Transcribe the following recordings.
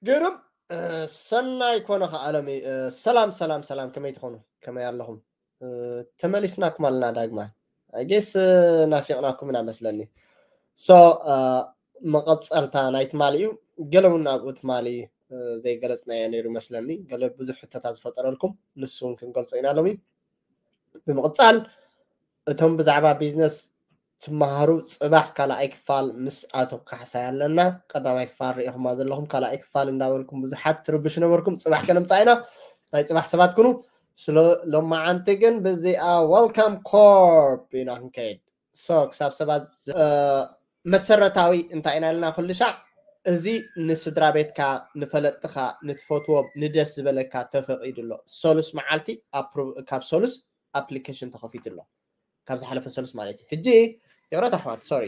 ግርም ሰናይ ኮነ ከዓለሚ። ሰላም ሰላም ሰላም፣ ከመይ ትኾኑ? ከመይ ኣለኹም? ተመሊስናኩም ኣለና ዳግማ። ጌስ ናፊቕናኩም ኢና መስለኒ። ሶ መቐፀልታ ናይ ትማሊ እዩ። ገለ እውን ኣብኡ ትማሊ ዘይገለፅናዮ ነይሩ መስለኒ። ገለ ብዙሕ ሕቶታት ዝፈጠረልኩም፣ ንሱ እውን ክንገልፆ ኢና ሎሚ። ብምቕፃል እቶም ብዛዕባ ቢዝነስ ትመሃሩ፣ ፅባሕ ካልኣይ ክፋል ምስ ኣቶ ካሕሳይ ኣለና። ቀዳማይ ክፋል ርኢኹማ ዘለኹም፣ ካልኣይ ክፋል እንዳበልኩም ብዙሓት ትርብሹ ነበርኩም። ፅባሕ ከነምፃእ ኢና፣ ናይ ፅባሕ ሰባት ኩኑ። ስለ ሎማዓንቲ ግን ብዚኣ ወልካም ኮርፕ ኢና ክንከይድ። ሶ ክሳብ ሰባት መሰረታዊ እንታይ ኢና ኢልና ኩሉ ሻዕ፣ እዚ ንስድራ ቤትካ፣ ንፈለጥትኻ፣ ንትፈትዎም፣ ንደስ ዝበለካ ተፈቒዱ ኣሎ። ሰሉስ መዓልቲ ካብ ሰሉስ ኣፕሊኬሽን ተኸፊቱ ኣሎ። ካብ ዝሓለፈ ሰሉስ ማለት እዩ። ሕጂ ይቕረታ ኣሕዋት፣ ሶሪ።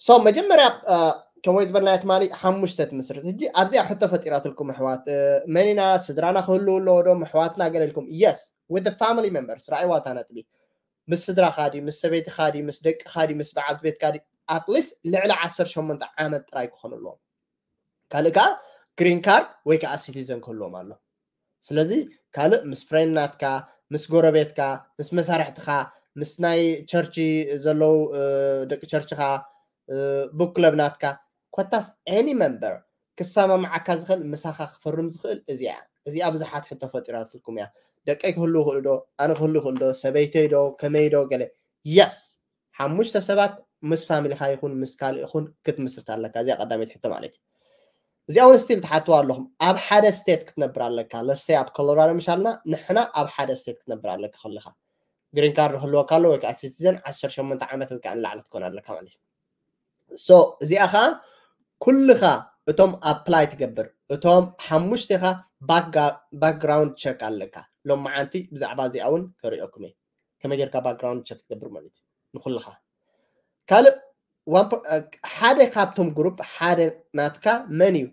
ሶ መጀመርያ ከምወይ ዝበልናዮ ትማሊ ሓሙሽተ ትምስርት። ሕጂ ኣብዚኣ ሕቶ ፈጢራትልኩም ኣሕዋት፣ መኒና ስድራና ክህልው ኣለዎ ዶ? ኣሕዋትና ገለ ኢልኩም። የስ፣ with family members። ረኣይዋ እታ ነጥቢ። ምስ ስድራኻ ድዩ፣ ምስ ሰበይትኻ ድዩ፣ ምስ ደቅኻ ድዩ፣ ምስ በዓልቲ ቤትካ ድዩ፣ ኣትሊስት ልዕሊ ዓሰርተ ሸሞንተ ዓመት ጥራይ ክኾኑ ኣለዎም። ካልእ ከዓ ግሪን ካርድ ወይ ከዓ ሲቲዘን ክህልዎም ኣሎ። ስለዚ ካልእ ምስ ፍሬንድ ናትካ፣ ምስ ጎረቤትካ፣ ምስ መሳርሕትኻ፣ ምስ ናይ ቸርች ዘለዉ ደቂ ቸርችኻ፣ ቡክ ክለብ ናትካ፣ ኮታስ ኤኒ መንበር ክሰማምዓካ ዝኽእል፣ ምሳኻ ክፍርም ዝኽእል እዚኣ እዚኣ ብዙሓት ሕቶ ፈጢራትልኩም እያ። ደቀይ ክህሉ ይኽእሉ ዶ? ኣነ ክህሉ ይኽእል ዶ? ሰበይተይ ዶ? ከመይ ዶ? ገለ። የስ፣ ሓሙሽተ ሰባት ምስ ፋሚሊኻ ይኹን ምስ ካልእ ይኹን ክትምስርት ኣለካ። እዚኣ ቀዳመይቲ ሕቶ ማለት እዩ። እዚኣ እውን ስቲል ትሓትዋ ኣለኹም። ኣብ ሓደ ስቴት ክትነብር ኣለካ። ለሰይ ኣብ ኮሎራዶ ምሻልና ንሕና ኣብ ሓደ ስቴት ክትነብር ኣለካ። ከለኻ ግሪን ካርድ ክህልወካ ኣሎ ወይ ከዓ ሲቲዘን ዓሰርተ ሸሞንተ ዓመት ወይ ከዓ ንላዕሊ ትኮን ኣለካ ማለት እዩ። ሶ እዚኣ ከዓ ኩልኻ እቶም ኣፕላይ ትገብር፣ እቶም ሓሙሽቴኻ ባክግራውንድ ቸክ ኣለካ። ሎም መዓንቲ ብዛዕባ እዚኣ እውን ከሪኦኩም እየ፣ ከመይ ጌርካ ባክግራውንድ ቸክ ትገብር ማለት እዩ። ንኩልኻ ካልእ ሓደ ካብቶም ግሩፕ ሓደ ናትካ መን እዩ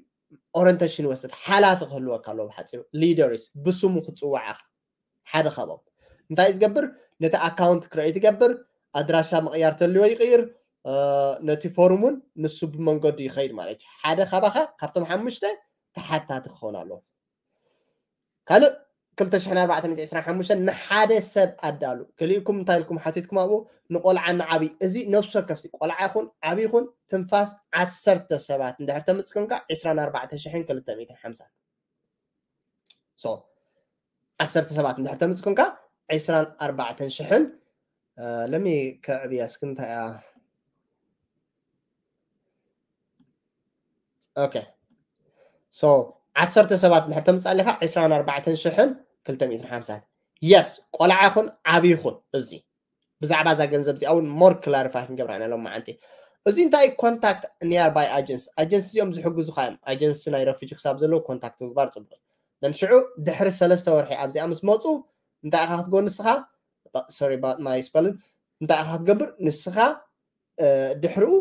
ኦሪንቴሽን ይወስድ፣ ሓላፊ ክህልወካ ኣለዎ። ብሓፂሩ ሊደርስ ብስሙ ክፅዋዓኻ ሓደ ካብኦም እንታይ እዩ ዝገብር? ነቲ ኣካውንት ክረእይ ትገብር፣ ኣድራሻ ምቕያር ተልዮ ይቕይር፣ ነቲ ፎርም እውን ንሱ ብመንገዱ ይኸይድ ማለት እዩ። ሓደ ካባኻ ካብቶም ሓሙሽተ ተሓታቲ ክኸውን ኣለዎ። ካልእ ክልተ ሽሕን ኣርባዕተ ሚእትን ዕስራን ሓሙሽተን ንሓደ ሰብ ኣዳሉ። ክልኢኩም እንታይ ኢልኩም ሓቲትኩም ኣብኡ? ንቆልዓ ንዓብዪ። እዚ ነፍሲ ወከፍ ሲ ቆልዓ ይኹን ዓብዪ ይኹን ትንፋስ ዓሰርተ ሰባት እንድሕር ተምፅእ ኮንካ ዕስራን ኣርባዕተ ሽሕን ክልተ ሚእትን ሓምሳን። ሶ ዓሰርተ ሰባት እንድሕር ተምፅእ ኮንካ ዕስራን ኣርባዕተን ሽሕን ለሚ ከዕብያ እስኪ እንታይ እያ? ኦኬ ሶ ዓሰርተ ሰባት እንድሕር ተምፅእ ኣለካ ዕስራን ኣርባዕተን ሽሕን ክልተ ሚእትን ሓምሳን። የስ ቆልዓ ይኹን ዓብዪ ይኹን እዚ ብዛዕባ እዛ ገንዘብ እዚኣ እውን ሞር ክላሪፋይ ክንገብራ ኢና ሎም መዓንቲ። እዚ እንታይ ኮንታክት ኒር ባይ ኣጀንስ ኣጀንስ እዚኦም ዝሕግዙኻ እዮም። ኣጀንስ ናይ ረፊጂ ክሳብ ዘለዉ ኮንታክት ምግባር ፅቡቅ እዩ። ሽዑ ድሕሪ ሰለስተ ወርሒ ኣብዚኣ ምስ መፁ እንታይ ኢኻ ክትጎ ንስኻ ሶሪ ማይ ስፐልን እንታይ ኢኻ ክትገብር ንስኻ ድሕርኡ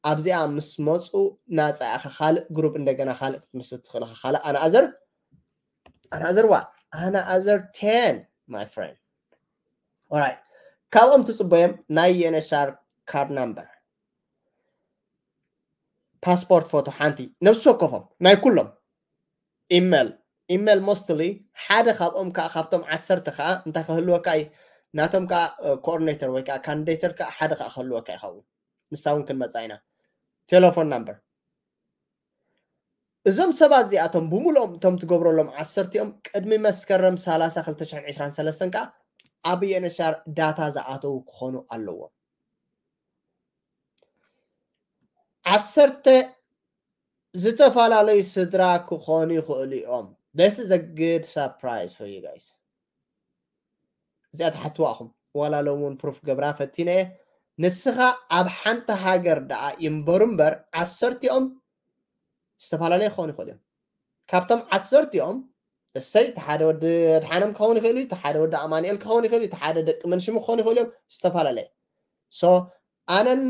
ኣብዚኣ ምስ መፁ ናፃ ኢኻ ካልእ ግሩፕ እንደገና ካልእ ክትምስርት ትኽእል ኢኻ። ካልእ ኣናኣዘር ኣናኣዘር ዋ ኣናኣዘር ቴን ማይ ፍሬንድ ኦራይት። ካብኦም ትፅበዮም ናይ ዩኤንኤስኣር ካርድ ናምበር፣ ፓስፖርት ፎቶ ሓንቲ ነብሲ ወከፎም ናይ ኩሎም ኢሜል ኢሜል ሞስትሊ ሓደ ካብኦም ከዓ ካብቶም ዓሰርተ ከዓ እንታይ ክህልወካ እዩ ናቶም ከዓ ኮኦርዲኔተር ወይ ከዓ ካንዲዴተር ከዓ ሓደ ከዓ ክህልወካ ይኸውን። ንሳ እውን ክንመፃ ኢና። ቴሌፎን ናምበር እዞም ሰባት እዚኣቶም ብምሉኦም እቶም ትገብረሎም ዓሰርቲኦም ቅድሚ መስከረም ሰላሳ ክልተ ሽሕን ዕስራን ሰለስተን ከዓ ኣብ ዩኤንኤስኣር ዳታ ዝኣተዉ ክኾኑ ኣለዎም። ዓሰርተ ዝተፈላለዩ ስድራ ክኾኑ ይኽእሉ እዮም። This is a good surprise for you guys። እዚኣ ትሓትዋ ኢኹም ዋላ ሎም እውን ፕሩፍ ገብራ ፈቲነ እየ። ንስኻ ኣብ ሓንቲ ሃገር ደኣ ይንበሩ እምበር ዓሰርቲኦም ዝተፈላለዩ ክኾኑ ይኽእሉ እዮም። ካብቶም ዓሰርቲኦም እሰይ እቲ ሓደ ወዲ ኣድሓኖም ክኸውን ይኽእል እዩ፣ እቲ ሓደ ወዲ ኣማንኤል ክኸውን ይኽእል እዩ፣ እቲ ሓደ ደቂ መንሽሙ ክኾኑ ይኽእሉ እዮም። ዝተፈላለየ ሶ ኣነን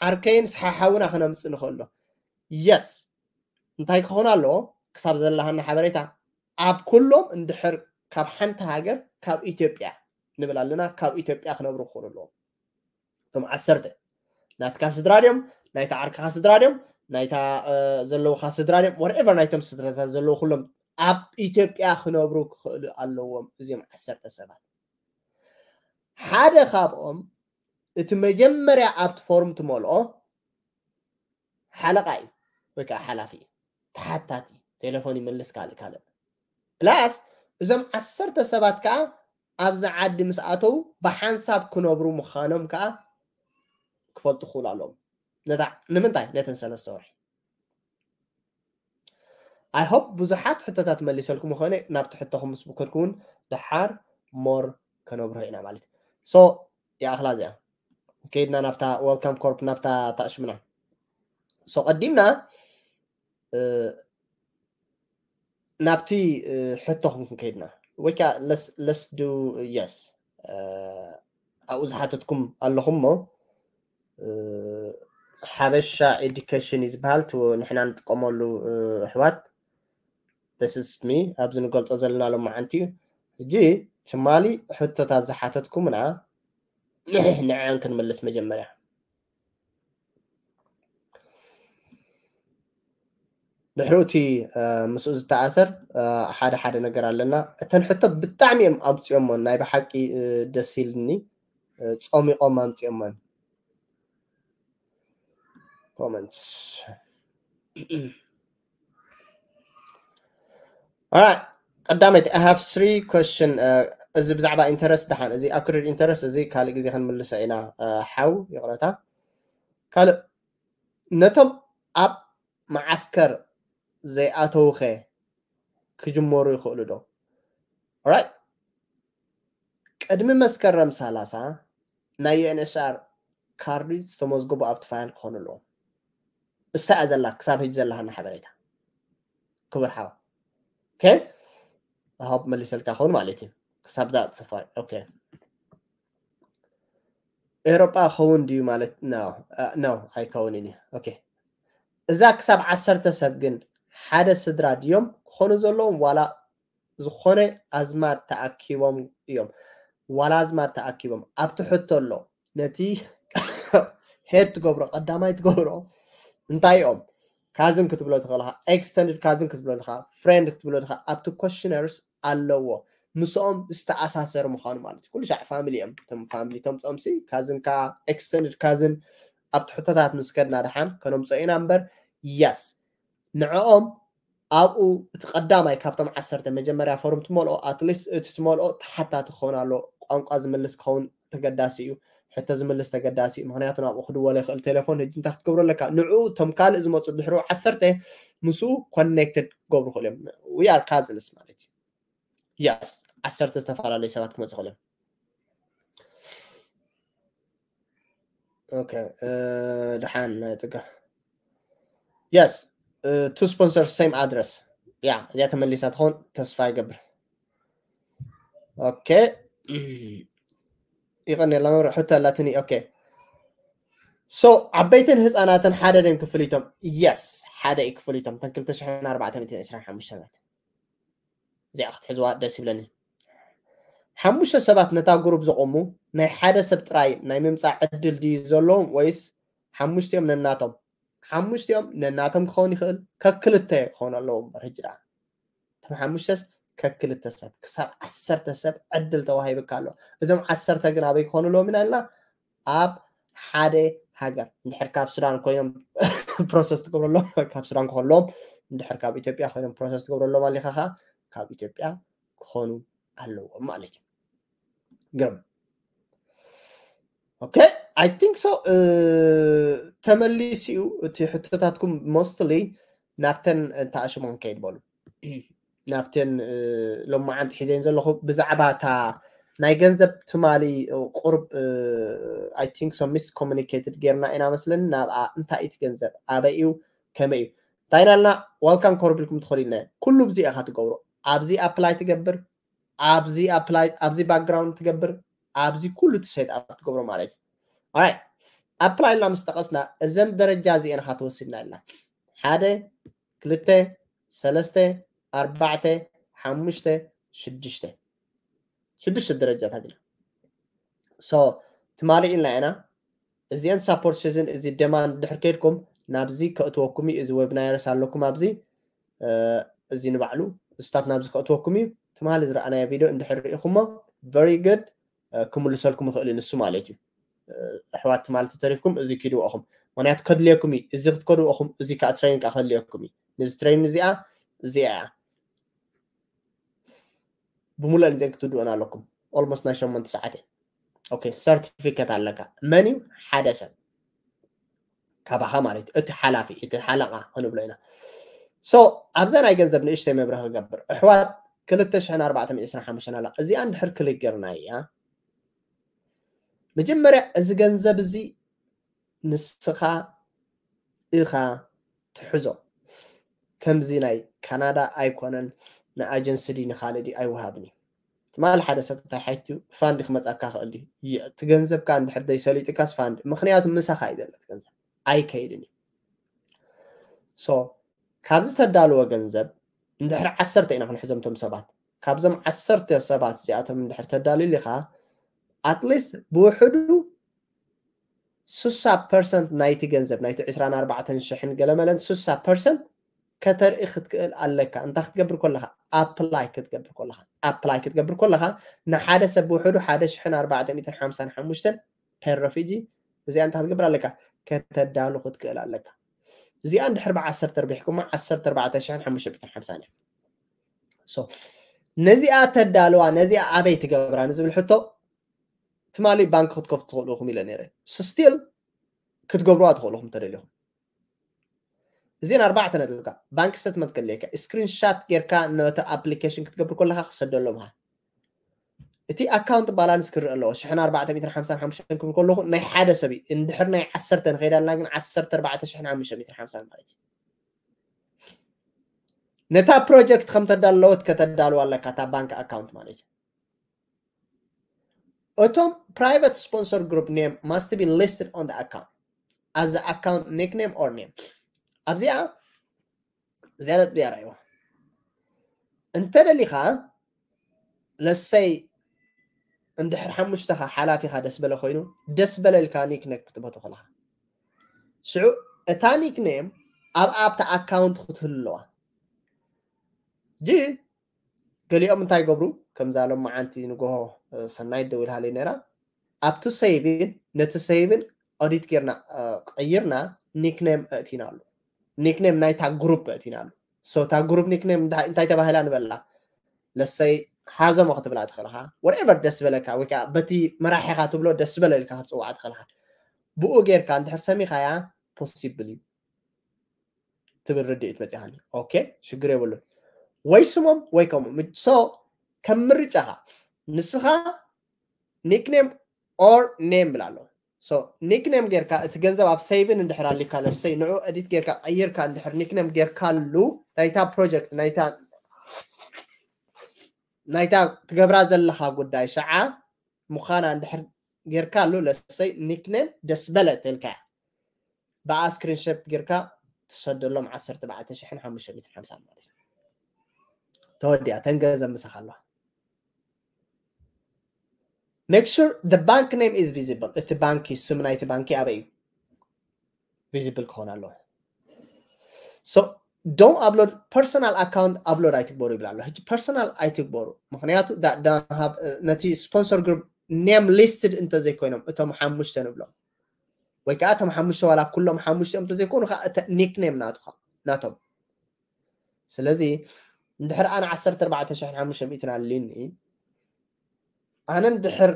ዓርከይን ሰሓሓውና ክነምፅእ ንኽእሎ። የስ እንታይ ክኾን ኣለዎ? ክሳብ ዘለሃና ሓበሬታ ኣብ ኩሎም እንድሕር ካብ ሓንቲ ሃገር ካብ ኢትዮጵያ ንብል ኣለና፣ ካብ ኢትዮጵያ ክነብሩ ክኽእሉ ኣለዎም። እቶም ዓሰርተ ናትካ ስድራ ድዮም፣ ናይታ ዓርክኻ ስድራ ድዮም፣ ናይታ ዘለውካ ስድራ ድዮም፣ ወርኤቨር ናይቶም ስድራታት ዘለዉ ኩሎም ኣብ ኢትዮጵያ ክነብሩ ክኽእሉ ኣለዎም። እዚኦም ዓሰርተ ሰባት ሓደ ካብኦም እቲ መጀመርያ ኣብቲ ፎርም ትመልኦ ሓለቓ እዩ ወይ ከዓ ሓላፊ እዩ። ተሓታቲ ቴሌፎን ይመልስ ካልእ ካልእ ፕላስ እዞም ዓሰርተ ሰባት ከዓ ኣብዚ ዓዲ ምስ ኣተው ብሓንሳብ ክነብሩ ምዃኖም ከዓ ክፈልጡ ክኽእሉ ኣለዎም። ንምንታይ ነተን ሰለስተ ወርሒ I hope ብዙሓት ሕቶታት መሊሰልኩም ኾነ ናብቲ ሕቶኹም ምስ ብክልኩውን ደሓር ሞር ከነብርሆ ኢና ማለት ሶ ይኣኽላ እዚኣ ከይድና ናብታ welcome corp ናብታ ታእሽምና ሶ ቀዲምና ናብቲ ሕቶኹም ክንከይድና ወይ ከዓ let's do yes ኣብኡ ዝሓተትኩም ኣለኹም ሞ ሓበሻ education እዩ ዝበሃል ንሕና ንጥቀመሉ ኣሕዋት this is me ኣብዚ ንገልፆ ዘለና ሎማዓንቲ እዩ ሕጂ ትማሊ ሕቶታት ዝሓተትኩምና ንዐን ክንምልስ መጀመርያ ድሕሪ እቲ ምስኡ ዝተኣሰር ሓደ ሓደ ነገር ኣለና እተን ሕቶ ብጣዕሚ እዮም ኣምፅኦሞን ናይ ብሓቂ ደስ ኢልኒ ፀሚቖም ኣምፅኦሞን comments Alright ቀዳመይቲ I have three question እዚ ብዛዕባ interest ደሓን እዚ accrued interest እዚ ካልእ ግዜ ክንምልሶ ኢና ሓው ይቕረታ ካልእ ነቶም ኣብ መዓስከር ዘይኣተውኸ ክጅመሩ ይኽእሉ ዶ right ቅድሚ መስከረም ሰላሳ ናይ UNHCR ካርዲ ዝተመዝገቡ ኣብቲ ፋይል ክኾኑ ኣለዎም እሳ እያ ዘላ ክሳብ ሕጂ ዘለሃና ሓበሬታ ክብር ሓው okay I hope መሊሰልካ ኸውን ማለት እዩ ክሳብ that far okay ኤሮጳ ኸውን ድዩ ማለት no no ኣይከውንን እዩ okay እዛ ክሳብ ዓሰርተ ሰብ ግን ሓደ ስድራ ድዮም ክኾኑ ዘለዎም ዋላ ዝኾነ ኣዝማድ ተኣኪቦም እዮም ዋላ ኣዝማድ ተኣኪቦም ኣብቲ ሕቶ ኣሎ ነቲ head ትገብሮ ቀዳማይ ትገብሮ እንታይ እዮም ካዝን ክትብሎ ትኽእልኻ extended ካዝን ክትብሎ ትኻ friend ክትብሎ ትኻ ኣብቲ questionnaires ኣለዎ ምስኦም ዝተኣሳሰር ምዃኑ ማለት እዩ ኩሉ ሻዕ family እዮም ቶም family ቶም ፆምሲ ካዝን ካ extended ካዝን ኣብቲ ሕቶታት ምስ ከድና ደሓን ከነምፅኦ ኢና እምበር yes ንዕኦም ኣብኡ እቲ ቀዳማይ ካብቶም ዓሰርተ መጀመርያ ፎርም ትመልኦ at least እቲ ትመልኦ ተሓታቲ ክኸውን ኣሎ ቋንቋ ዝምልስ ክኸውን ተገዳሲ እዩ ሕቶ ዝምልስ ተገዳሲ እዩ ምክንያቱ ናብኡ ክድወለ ይኽእል ቴሌፎን ሕጂ እንታይ ክትገብሮ ኣለካ ንዕኡ እቶም ካልእ ዝመፁ ድሕሪ ዓሰርተ ምስኡ connected ክገብሩ ክእሉ እዮም we are cousins ማለት እዩ yes ዓሰርተ ዝተፈላለዩ ሰባት ክመፁ ክእሉ እዮም okay ደሓን ናይ ጥጋ yes two sponsor same address yeah እዚኣ ተመሊሳ ትኸውን ተስፋ ይገብር okay ይቐኒላ መብርዕ ሕቶ ኣላትኒ okay so ዓበይትን ህፃናትን ሓደ ደም ክፍሊቶም yes ሓደ እዩ ክፍሊቶም ተን ክልተ ሽሕን ኣርባዕተ ሚእትን ዕስራን ሓሙሽተ ሰባት እዚኣ ክትሕዝዋ ደስ ይብለኒ ሓሙሽተ ሰባት ነታ ግሩፕ ዘቆሙ ናይ ሓደ ሰብ ጥራይ ናይ ምምፃእ ዕድል ድዩ ዘለዎም ወይስ ሓሙሽቲኦም ነናቶም ሓሙሽቲኦም ነናቶም ክኸውን ይኽእል ከክልተ ክኸውን ኣለዎ እምበር ሕጂ ደኣ እቶም ሓሙሽተስ ከክልተ ሰብ ክሳብ ዓሰርተ ሰብ ዕድል ተዋሂብካ ኣሎ እዞም ዓሰርተ ግን ኣበይ ክኾኑ ኣለዎም ኢና ኢልና ኣብ ሓደ ሃገር እንድሕር ካብ ሱዳን ኮይኖም ፕሮሰስ ትገብረሎም ካብ ሱዳን ክኾንሎም እንድሕር ካብ ኢትዮጵያ ኮይኖም ፕሮሰስ ትገብረሎም ኣሊኻ ከዓ ካብ ኢትዮጵያ ክኾኑ ኣለዎም ማለት እዩ ግርም okay I think so ተመሊሱ እዩ እቲ ሕቶታትኩም mostly ናብተን ተኣሽሞም ከይድ በሉ ናብተን ሎማዓንቲ ሒዘን ዘለኹ ብዛዕባ እታ ናይ ገንዘብ ትማሊ ቁርብ I think so miscommunicated ጌርና ኢና መስለኒ ናብኣ እንታይ እቲ ገንዘብ ኣበይ እዩ ከመይ እዩ እንታይ ኢና ልና welcome corp ኢልኩም ትኸዱ ኢልና ኩሉ ብዚ ኢኻ ትገብሮ ኣብዚ apply ትገብር ኣብዚ apply ኣብዚ background ትገብር ኣብዚ ኩሉ እቲ set up ትገብሮ ማለት እዩ right ኣፕላይ ኢልና ምስ ጠቐስና እዘን ደረጃ እዚኤን ካ ትወስድና ኢልና ሓደ ክልተ ሰለስተ ኣርባዕተ ሓሙሽተ ሽዱሽተ ሽዱሽተ ደረጃታት ኢና። So ትማሊ ኢልና ኢና እዚአን support season እዚ demand ድሕር ከይድኩም ናብዚ ከእትወኩም እዩ። እዚ ዌብናይርስ ኣለኩም ኣብዚ እዚ ንባዕሉ ስታት ናብዚ ከእትወኩም እዩ። ትማሊ ዝረኣናዮ ቪድዮ እንድሕር ርኢኹሞ very good ክምልሰልኩም ይኽእል እዩ ንሱ ማለት እዩ። ኣሕዋት ትማሊ ተተሪፍኩም እዚ ኪድዎ ኢኹም፣ ምክንያቱ ከድልየኩም እዩ። እዚ ክትከዱ ኢኹም፣ እዚ ከዓ ትሬኒንግ ከዓ ከድልየኩም እዩ። ነዚ ትሬኒንግ እዚኣ እዚኣ እያ ብሙሉእ ንዜን ክትውድኡን ኣለኩም። ኦልሞስት ናይ ሸሞንተ ሰዓት እየ። ኦኬ ሰርቲፊኬት ኣለካ። መን እዩ? ሓደ ሰብ ካባኻ ማለት እዩ። እቲ ሓላፊ እቲ ሓለቓ ክንብሎ ኢና። ሶ ኣብዛ ናይ ገንዘብ ንእሽተይ መብርህ ክገብር ኣሕዋት ክልተ ሽሕን ኣርባዕተ ሚእትን ዕስራን ሓሙሽተን ኣላ። እዚኣ እንድሕር ክሊክ ገርና እያ መጀመርያ እዚ ገንዘብ እዚ ንስኻ ኢኻ ትሕዞ። ከምዚ ናይ ካናዳ ኣይኮነን ንኣጀንሲ ድዩ ንኻልእ ድዩ ኣይወሃብን እዩ። ትማል ሓደ ሰብ እንታይ ሓይቱ ፋንድ ክመፃካ ክእል ድዩ? እቲ ገንዘብካ እንድሕር ዘይሰሊጥካስ ፋንድ ምክንያቱ ምሳኻ እዩ ዘሎ እቲ ገንዘብ ኣይከይድን እዩ። ሶ ካብዚ ተዳልዎ ገንዘብ እንድሕር ዓሰርተ ኢና ክንሕዞም እቶም ሰባት ካብዞም ዓሰርተ ሰባት እዚኣቶም እንድሕር ተዳልዩ ኢኻ ኣትሊስት ብውሕዱ ስሳ ፐርሰንት ናይቲ ገንዘብ ናይቲ ዕስራን ኣርባዕተን ሽሕን ገለመለን ስሳ ፐርሰንት ከተርኢ ክትክእል ኣለካ። እንታይ ክትገብር ከለኻ ኣፕላይ ክትገብር ከለኻ ኣፕላይ ክትገብር ከለኻ ንሓደ ሰብ ብውሕዱ ሓደ ሽሕን ኣርባዕተ ሚእትን ሓምሳን ሓሙሽተን ፐር ረፊጂ እዚኣ እንታይ ክትገብር ኣለካ ከተዳሉ ክትክእል ኣለካ። እዚኣ እንድሕር ብዓሰርተ ርቢሕኩማ ዓሰርተ ኣርባዕተ ሽሕን ሓሙሽተ ሚእትን ሓምሳን እያ። ነዚኣ ተዳልዋ ነዚኣ ኣበይ ትገብራ ንዝብል ሕቶ ትማሊ ባንክ ክትከፍቱ ትኽእሉ ኢኹም ኢለ ነይረ። ስቲል ክትገብሩዋ ትኽእሉ ኢኹም ተደሊኹም። እዚን ኣርባዕተ ነጥብካ ባንክ ስተትመንት ከድልየካ ስክሪንሻት ጌርካ ነቲ ኣፕሊኬሽን ክትገብር ከለካ ክሰደሎም ሃ እቲ ኣካውንት ባላንስ ክርኢ ኣለዎ ሽሕን ኣርባዕተ ሚእትን ሓምሳን ሓሙሽተን ክብል ከለኹ ናይ ሓደ ሰብ እዩ። እንድሕር ናይ ዓሰርተ ንኸይዳልና ግን ዓሰርተ ኣርባዕተ ሽሕን ሓሙሽተ ሚእትን ሓምሳን ማለት እዩ። ነታ ፕሮጀክት ከም ተዳለወት ከተዳልዋ ኣለካ እታ ባንክ ኣካውንት ማለት እዩ። እቶም private sponsor group name must be listed on the account as the account nickname or name ኣብዚኣ እዚኣ ነጥቢ እያ ራእይዋ እንተደሊኻ ለሰይ እንድሕር ሓሙሽተኻ ሓላፊኻ ደስ በለ ኮይኑ ደስ በለ ኢልካ ኒክነክ ክትበቶ ከለኻ ሽዑ እታ ኒክኔም ኣብ ኣብታ ኣካውንት ክትህሉ ኣለዋ ጂ ገሊኦም እንታይ ይገብሩ ከምዛ ሎም መዓንቲ ንጎሆ ሰናይት ደው ኢልሃለይ ነራ ኣብቲ ሰይቪን ነቲ ሰይቪን ኦዲት ጌርና ቀይርና ኒክኔም እእቲና ኣሉ ኒክኔም ናይታ ግሩፕ እእቲና ኣሉ እታ ግሩፕ ኒክኔም እንታይ ተባሂላ ንበላ ለሰይ ሓዞሞ ክትብላ ትኽእልኻ ወርኤቨር ደስ በለካ ወይ ከዓ በቲ መራሒኻ ትብሎ ደስ በለ ኢልካ ክትፅዋዓ ትኽእልኻ ብኡ ጌርካ እንድሕር ሰሚኻያ ፖሲብል እዩ ትብል ርድኢት መፂኻኒ ኦኬ ሽግር የብሉን ወይ ስሞም ወይ ከምኡ ሶ ከም ምርጫኻ ንስኻ ኒክኔም ኦር ኔም ብላ ኣሎ ኒክኔም ጌርካ እቲ ገንዘብ ኣብ ሰይቭን እንድሕር ኣሊካ ለሰይ ንዑ ኤዲት ጌርካ ቀይርካ እንድሕር ኒክኔም ጌርካሉ ናይታ ፕሮጀክት ናይታ ናይታ ትገብራ ዘለኻ ጉዳይ ሸዓ ምዃና እንድሕር ጌርካሉ ለሰይ ኒክኔም ደስ በለ ተልካ ብኣ ስክሪንሾት ጌርካ ትሰደሎም ዓሰርተ ኣርባዕተ ሽሕን ሓሙሽተ ሚእትን ሓምሳን ማለት እዩ ተወዲኣ ተንገዘ ምሳኻ ኣለዋ make sure the bank name is visible እቲ ባንኪ ስም ናይቲ ባንኪ ኣበይ እዩ visible ክኾን ኣለዎ so don't upload personal account upload ኣይትግበሩ ይብል ኣሎ ሕጂ personal ኣይትግበሩ ምክንያቱ ነቲ sponsor group name listed እንተዘይኮይኖም እቶም ሓሙሽተ ንብሎም ወይ ከዓ እቶም ሓሙሽተ ዋላ ኩሎም ሓሙሽተ እዮም እንተዘይኮኑ ከዓ እቲ ኒክኔም ናትኻ ናቶም ስለዚ እንድሕር ኣነ ዓሰርተ ኣርባዕተ ሽሕን ሓሙሽተ ሚእትን ኣልኒ ኣነ እንድሕር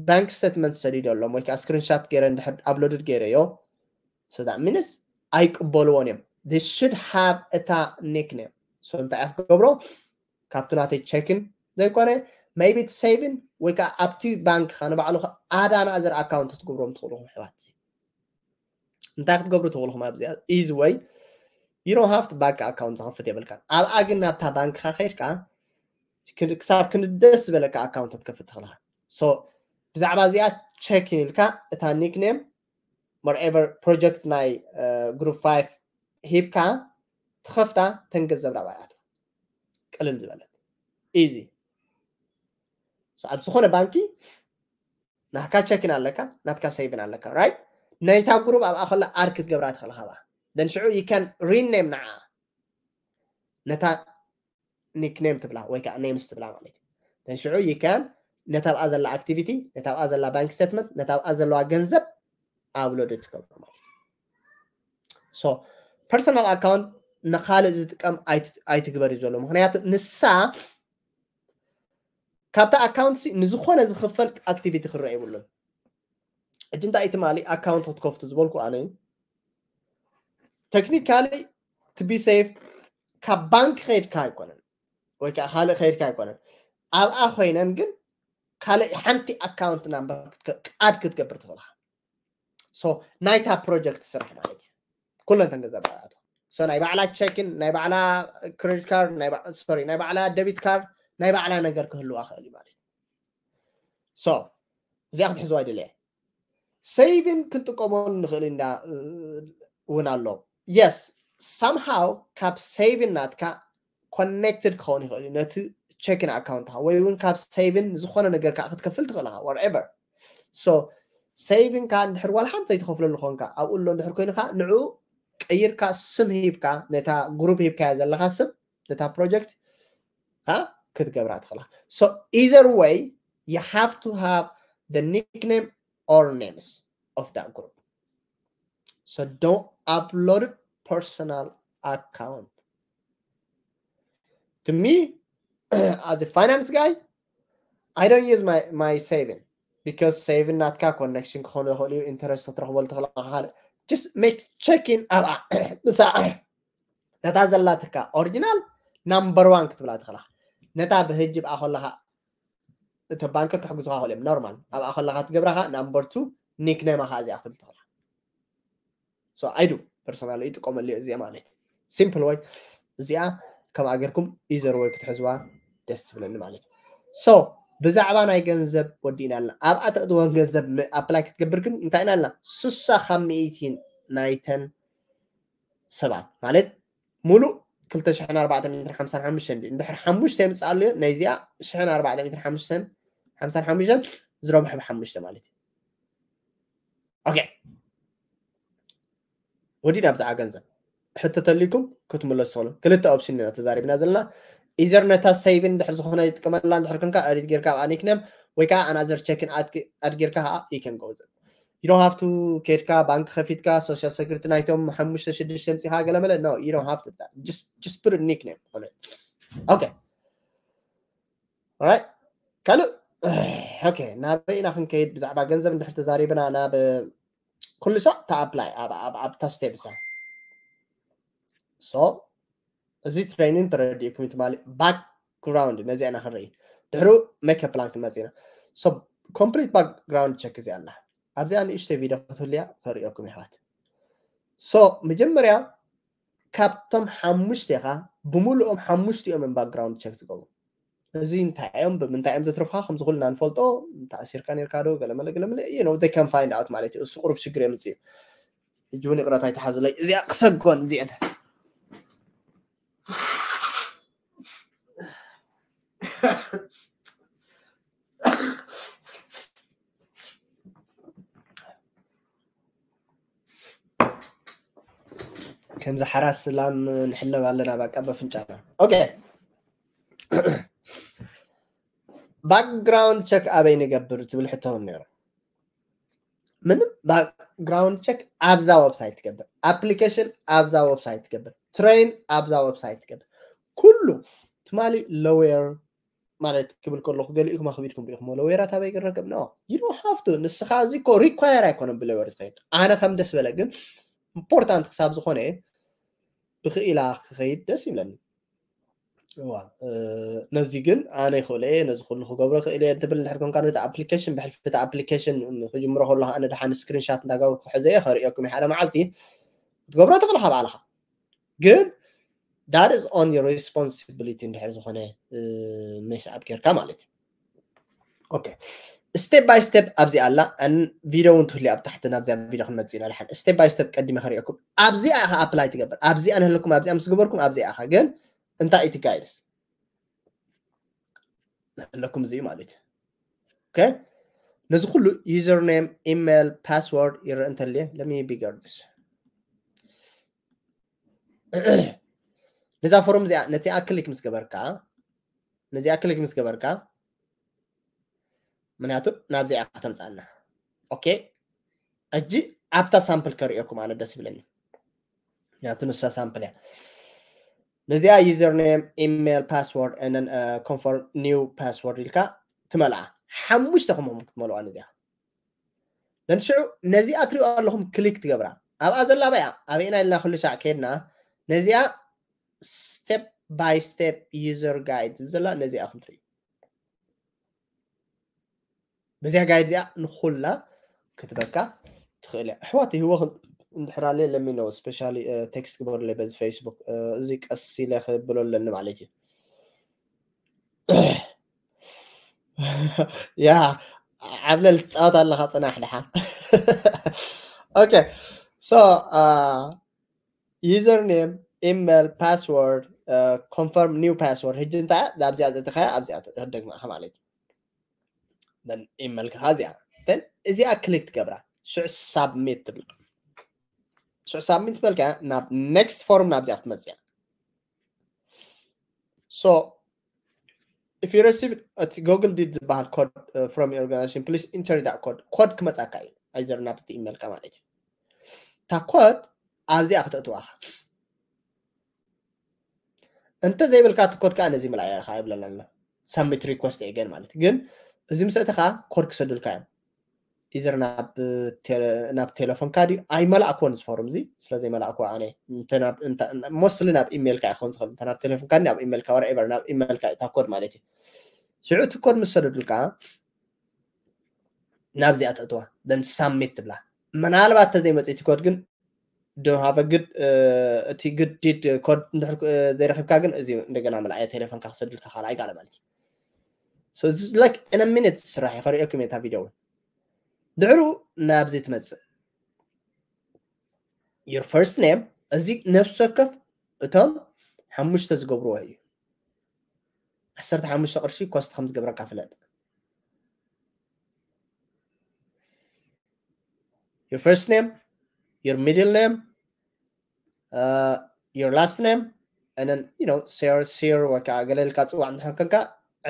ባንክ ስቴትመንት ሰዲደሎም ወይ ከዓ ስክሪንሻት ገይረ እንድሕር ኣፕሎድድ ገይረዮ so that means ኣይቅበልዎን እዮም this should have እታ ኒክኔም so እንታይ እያ ክገብሮ ካብቲ ናተይ ቸክን ዘይኮነ maybe እቲ ሰይቭን ወይ ከዓ ኣብቲ ባንክካ ንባዕሉ ኣድ ኣናዘር ኣካውንት ክትገብሮም ትኽእሉ ኣሕዋት እንታይ ክትገብሩ ትኽእሉ ኣብዚ easy way you don't have to bank account ዝኸፍት የብልካ ኣብኣ ግን ናብታ ባንክካ ከይድካ ክሳብ ክንደስ ዝበለካ ኣካውንት ክትከፍት ትኽእልካ so ብዛዕባ እዚኣ ቸክ ኢልካ እታ ኒክኔም whatever project ናይ group five ሂብካ ትኸፍታ፣ ተን ገንዘብ ናብኣ ይኣትዋ። ቅልል ዝበለት easy። ኣብ ዝኾነ ባንኪ ናትካ checking ኣለካ፣ ናትካ saving ኣለካ፣ right? ናይታ group ኣብኣ ከላ add ክትገብራ ትኽእል። ካብኣ then ሽዑ you can rename ንዓ ነታ nickname ትብላ ወይ ከዓ names ትብላ ማለት እዩ። then ሽዑ you can ነታ ኣብኣ ዘላ activity፣ ነታ ኣብኣ ዘላ bank statement፣ ነታ ኣብኣ ዘለዋ ገንዘብ upload ትገብሮ ማለት እዩ። So personal account ንኻልእ ዝጥቀም ኣይትግበር እዩ ዘሎ። ምክንያቱ ንሳ ካብታ account ንዝኾነ ዝኽፈል activity ክረአ የብሉን። ሕጂ እንታይ ትማሊ account ክትከፍቱ ዝበልኩ ኣነ technically to be safe ካብ ባንክ ከይድካ ኣይኮነን ወይ ከዓ ካልእ ከይድካ ኣይኮነን። ኣብኣ ኮይነን ግን ካልእ ሓንቲ account number add ክትገብር ትኽእልካ። So ናይታ project ስራሕ ማለት እዩ። ኩለን ተን ገንዘብ ኣቶ so ናይ ባዕላ checking፣ ናይ ባዕላ credit card፣ ናይ sorry ናይ ባዕላ debit card፣ ናይ ባዕላ ነገር ክህልዋ ክእል እዩ ማለት እዩ። So እዚኣ ክትሕዝዋ ይደለየ። Saving ክንጥቀመሉ ንኽእል እንዳ እውን ኣሎ። Yes somehow ካብ saving ናትካ connected ክኸውን ይኽእል እዩ ነቲ checking account ወይ እውን ካብ saving ዝኾነ ነገር ከዓ ክትከፍል ትኽእል ኢኻ whatever። So saving ካ እንድሕር ዋላ ሓንቲ ዘይትኸፍለሉ ኾንካ ኣብኡ ኣሎ እንድሕር ኮይኑ ከዓ ንዕኡ ቀይርካ ስም ሂብካ ነታ group ሂብካያ ዘለኻ ስም ነታ project ካ ክትገብራ ትኽእላ። So either way you have to have the nickname or names of that group. So don't upload personal account. To me as a finance guy, I don't use my my saving because saving ናትካ connection ክኾኑ ይኽእሉ እዩ፣ interest ክትረኽበሉ ትኽእላ ካልእ። Just make checking ኣብኣ ምሳኣ ነታ ዘላትካ original number one ክትብላ ትኽእላ። ነታ ብህጂ ብኣ ከለኻ እቲ ባንክ ክሕግዙኻ ክእሉ እዮም። Normal ኣብኣ ከለኻ ትገብራኻ number two nickname ኻ እዚኣ ክትብል ትኽእላ። So I do personally ይጥቀመሉ እዚኣ ማለት simple way። እዚኣ ከምኣ ጌርኩም either way ክትሕዝዋ ደስ ትብለኒ ማለት እዩ። So ብዛዕባ ናይ ገንዘብ ወዲእና ኣለና። ኣብኣ ተእትወን ገንዘብ apply ክትገብር ግን እንታይ ኢና ኣለና? ስሳ ካብ ሚእቲ ናይተን ሰባት ማለት ሙሉእ ክልተ ሽሕን ኣርባዕተ ሚእትን ሓምሳን ሓሙሽተን ድዩ? እንድሕር ሓሙሽተ የምፅኣሉ እየ፣ ናይዚኣ ሽሕን ኣርባዕተ ሚእትን ሓምሳን ሓሙሽተን ዝረብሑ ብሓሙሽተ ማለት እዩ። Okay ወዲና ብዛዕባ ገንዘብ ሕቶ ተልይኩም ክትምለሱ ትኽእሉ። ክልተ option ኢና ተዛሪብና ዘለና። Either ነታ saving ድሕር ዝኾነ ይጥቀመላ እንድሕር ክንካ edit ጌርካ ኣብኣ nickname ወይ ከዓ another checking add ጌርካ ከዓ you can go you don't have to ከይድካ ባንክ ከፊትካ social security ናይቶም ሓሙሽተ ሽዱሽተ ምፂኻ ገለመለ no you don't have to just just put a nickname on it። Okay right ካልእ okay ናበይ ኢና ክንከይድ? ብዛዕባ ገንዘብ እንድሕር ተዛሪብና ናብ ኩሉ ሳዕ ተኣፕላይ ኣብታ step እሳ። So እዚ training ተረዲእኩም ትማሊ background ነዚኣ ኢና ክንርኢ። ድሕሩ make a plan ክንመጽእ ኢና። So complete background check እዚኣ ኣላ። ኣብዚኣ ንእሽተይ ቪድዮ ክትህልያ ከርእየኩም ይሕዋት። So መጀመርያ ካብቶም ሓሙሽተ ኢኻ ብምሉኦም ሓሙሽቲኦም እዮም background check ዝገብሩ። እዚ እንታይ እዮም ብምንታይ እዮም ዘትርፍኻ ከምዚ ኩልና ንፈልጦ። ተኣሲርካ ነርካ ዶ ገለመለ ገለመለ you know they can find out ማለት እዩ። እሱ ቁሩብ ሽግር የምፅእ እዩ። ሕጂ እውን ይቕረታ ይተሓዙለይ እዚኣ ክሰጎን እዚአን ከምዚ ሓራስ ላም ንሕለብ ኣለና ባቃ በፍንጫና። Okay background check ኣበይ ንገብር ትብል ሕቶ እውን ነይሩ። ምንም background check ኣብዛ website ትገብር፣ application ኣብዛ website ትገብር፣ train ኣብዛ website ትገብር። ኩሉ ትማሊ lawyer ማለት ክብል ከለኹ ገሊእኩም ኣኽቢድኩም ሪኢኹም lawyer ኣበይ ክረከብ no you don't have to። ንስኻ እዚ እኮ require ኣይኮነን ብ lawyer ዝኸይድ። ኣነ ከም ደስ በለ ግን important ክሳብ ዝኾነ ብክኢላ ክኸይድ ደስ ይብለኒ። እዋ ነዚ ግን ኣነ ይኽእሎ እየ ነዚ ኩሉ ክገብሮ ክእል እየ እንትብል እንድሕር ኮንካ ነቲ application ብሕልፊ እቲ application ክጅምሮ ከሎ ኣነ ደሓን screenshot እንዳገበርኩ ክሕዘ እየ ከርእየኩም ሓደ መዓልቲ ክትገብሮ ትኽእል ካብ ባዕልኻ ግን that is on your responsibility እንድሕር ዝኾነ mess up ጌርካ ማለት እዩ። Okay step by step ኣብዚ ኣላ። ን ቪድዮ እውን ትህሉ ኣብ ታሕቲ ናብዚኣ ቪድዮ ክንመፅእ ኢና። ድሓን step by step ቀዲመ ከሪኦኩም ኣብዚኣ ኢኻ apply ትገብር። ኣብዚኣ ንህልኩም ኣብዚኣ ምስ ገበርኩም ኣብዚኣ ኢኻ። ግን እንታይ እቲ guides ንህለኩም እዚ ማለት እዩ። Okay፣ ነዚ ኩሉ username, email, password ይረአ እንተልየ let me bigger this ነዛ ፎርም እዚኣ ነቲኣ ክሊክ ምስ ገበርካ ነዚኣ ክሊክ ምስ ገበርካ ምክንያቱ ናብዚኣ ከተምፃና። Okay፣ እጂ ኣብታ ሳምፕል ከርእየኩም ኣነ ደስ ይብለኒ። ምክንያቱ ንሳ ሳምፕል እያ። ነዚኣ username, email, password and then confirm new password ኢልካ ትመልኣ። ሓሙሽተ ከምኦም ክትመልዋ ነዚኣ። ነንሽዑ ነዚኣ ትሪኦ ኣለኹም ክሊክ ትገብራ። ኣብኣ ዘላ በያ ኣበይና ኢልና ኩሉ ሻዕ ከድና ነዚኣ step by step user guide ዝብል ዘላ ነዚኣ ኢኹም ትሪኡ። በዚኣ guide እዚኣ ንኹላ ክትበካ ትኽእል እያ። ኣሕዋት ይህወ እንድሕር ኣለ let me know፣ specially text ግበሩለይ በዚ Facebook። እዚ ቀስ ኢለ ክብሎ ኣለኒ ማለት እዩ። ያ ዓብለል ትፃወት ኣለኻ ፅናሕ ድሓን። Okay፣ so username, email, password, confirm new password። ሕጂ እንታይ እያ ኣብዚኣ ዘእተኻያ ኣብዚኣ ትደግማ ኢኻ ማለት እዩ። Then email ካ እዚኣ then እዚኣ ክሊክ ትገብራ። ሽዑ ሳብሚት ትብል። ሽዑ ሳብሚት ትበልካ ናብ next ፎርም ናብዚኣ ክትመፅእ እያ። So if you receive እቲ Google Did ዝበሃል code from your organization, please enter that code። ኮድ ክመፃካ እዩ ኣይዘር ናብቲ ኢሜልካ ማለት እዩ። እታ ኮድ ኣብዚኣ ክተእትዋ ኢኻ። እንተ ዘይብልካ እቲ ኮድ ከዓ ነዚ ምልኣይ ኢኻ ይብለና ኣሎ። Submit request again ማለት ግን እዚ ምስ ኣእተኻ ኮድ ክሰዱልካ እዮም። ኢዘር ናብ ናብ ቴሌፎንካ ድዩ ኣይመላእክዎን እዚ ፎርም እዚ ስለ ዘይመላእክዎ ኣነ mostly ናብ ኢሜልካ ይኸውን ዝኽእል እንተ ናብ ቴሌፎንካ ናብ ኢሜልካ whatever ናብ ኢሜልካ እታ ኮድ ማለት እዩ። ሽዑ እቲ ኮድ ምስ ሰደዱልካ ናብዚኣ ተእትዋ then ሳብሚት ትብላ። ምናልባት ተዘይመፅእ እቲ ኮድ ግን don't have a good እቲ good deed ኮድ እንድሕር ዘይረኺብካ ግን እዚ እንደገና ምልኣየ ቴሌፎንካ ክሰዱልካ ካልኣይ ጋለ ማለት እዩ። So it's like in a minute ስራሕ እዩ። ከሪኦኩም እየ እታ ቪድዮ እውን ድሕሩ ናብዚ ትመፅእ። Your first name እዚ ነፍሲ ወከፍ እቶም ሓሙሽተ ዝገብርዎ እዩ። ዓሰርተ ሓሙሽተ ቅርሺ ኮስት ከም ዝገብረካ ፍለጥ። Your first name, your middle name, uh, your last name, and then you know sir sir ወይ ከዓ ገለ ኢልካ ፅዋዕ እንድሕር ኮንካ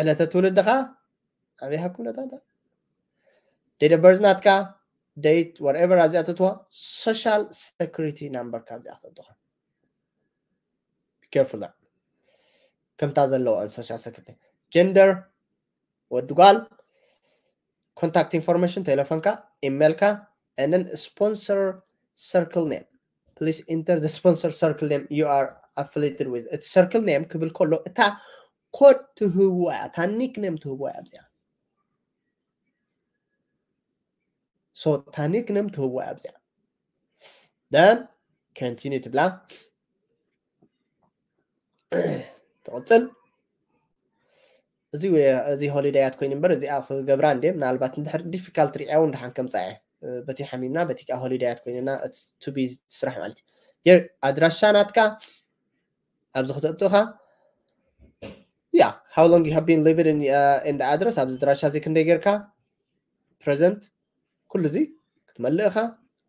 ዕለተ ትውልድኻ ኣበይ ሃኩም ነታ date of birth ናትካ date whatever ኣብዚኣ ተትዋ social security number ካብዚኣ ተትዋ careful ከምታ ዘለዋ social security gender ወዲ ጓል contact information ቴሌፎንካ ኢሜልካ and then sponsor circle name please enter the sponsor circle name you are affiliated with እቲ circle name ክብል ከሎ እታ ኮድ ትህብዋ እያ እታ ኒክ ኔም ትህብዋ እያ ኣብዚኣ so እታ ኒክ ኔም ትህብዋ እያ ኣብዚኣ then continue ትብላ ትቕፅል እዚ እዚ ሆሊዳያት ኮይኑ እምበር እዚኣ ክገብራ እንደ ምናልባት እንድሕር difficult ሪያ እውን ድሓን ከምፃ እየ በቲ ሓሚምና በቲ ከዓ ሆሊዳያት ኮይንና to be ስራሕ ማለት እዩ ኣድራሻ ናትካ ኣብዚ ክተእትኻ yeah how long you have been living in, uh, in the address ኣብዚ ድራሻ እዚ ክንደይ ጌርካ present ኩሉ እዚ ክትመልእ ኢኻ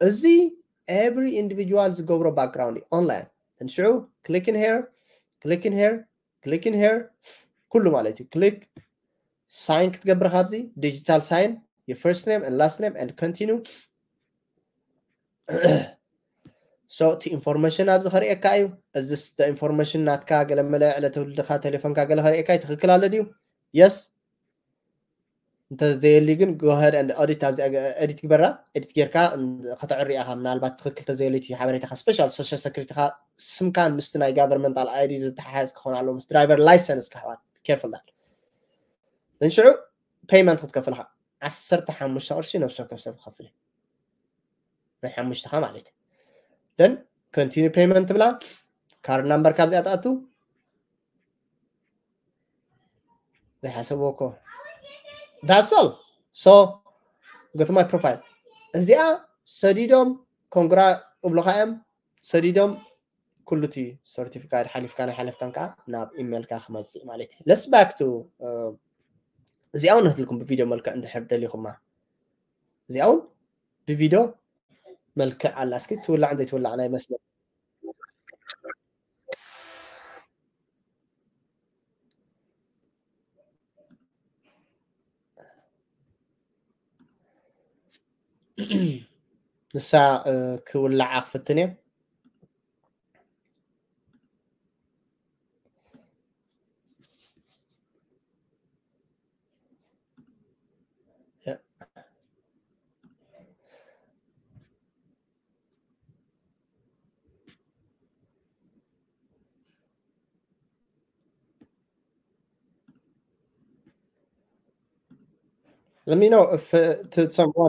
እዚ every individual ዝገብሮ background እዩ online እንሽዑ click in here click in here click in here ኩሉ ማለት እዩ click sign ክትገብር ካብዚ digital sign your first name and last name and continue so እቲ information ኣብዚ ከርእየካ እዩ እዚስ information ናትካ ገለመለ ዕለተ ውልድካ ቴሌፎንካ ገለ ከርእየካ እዩ ትክክል ኣሎ ድዩ yes እንተዘየልዩ ግን go ahead and audit ኣብዚ edit ግበራ edit ጌርካ ከተዕሪ ኢኻ ምናልባት ትክክል ተዘየልዩ እቲ ሓበሬታካ special social security ካ ስምካን ምስቲ ናይ governmental ID ዝተሓሓዝ ክኾን ኣለዎ ምስ driver license ካ ኣሕዋት careful that እንሽዑ payment ክትከፍል ኢኻ ዓሰርተ ሓሙሽተ ቅርሺ ነብሲ ወከፍ ሰብ ክኸፍል እዩ ናይ ሓሙሽተኻ ማለት እዩ then continue payment ትብላ card number ካብዚኣ ትኣቱ ዘይሓሰብዎ እኮ that's all So go to my profile። እዚኣ ሰዲዶም ኮንግራ እብሉካ እዮም። ሰዲዶም ኩሉ እቲ ሰርቲፊካት ሓሊፍካ ናይ ሓለፍካን ከዓ ናብ ኢሜልካ ክመፅእ ማለት እዩ። Let's back to እዚኣ እውን ነህትልኩም ብቪዲዮ መልክዕ እንድሕር ደሊኹማ እዚኣ እውን ብቪዲዮ መልክዕ ኣላ። እስኪ ትውላዕ እንዘይትውላዕ ናይ መስለ ንሳ ክውላዓ ክፍትን እየ። Let me know if ትሰምዑ።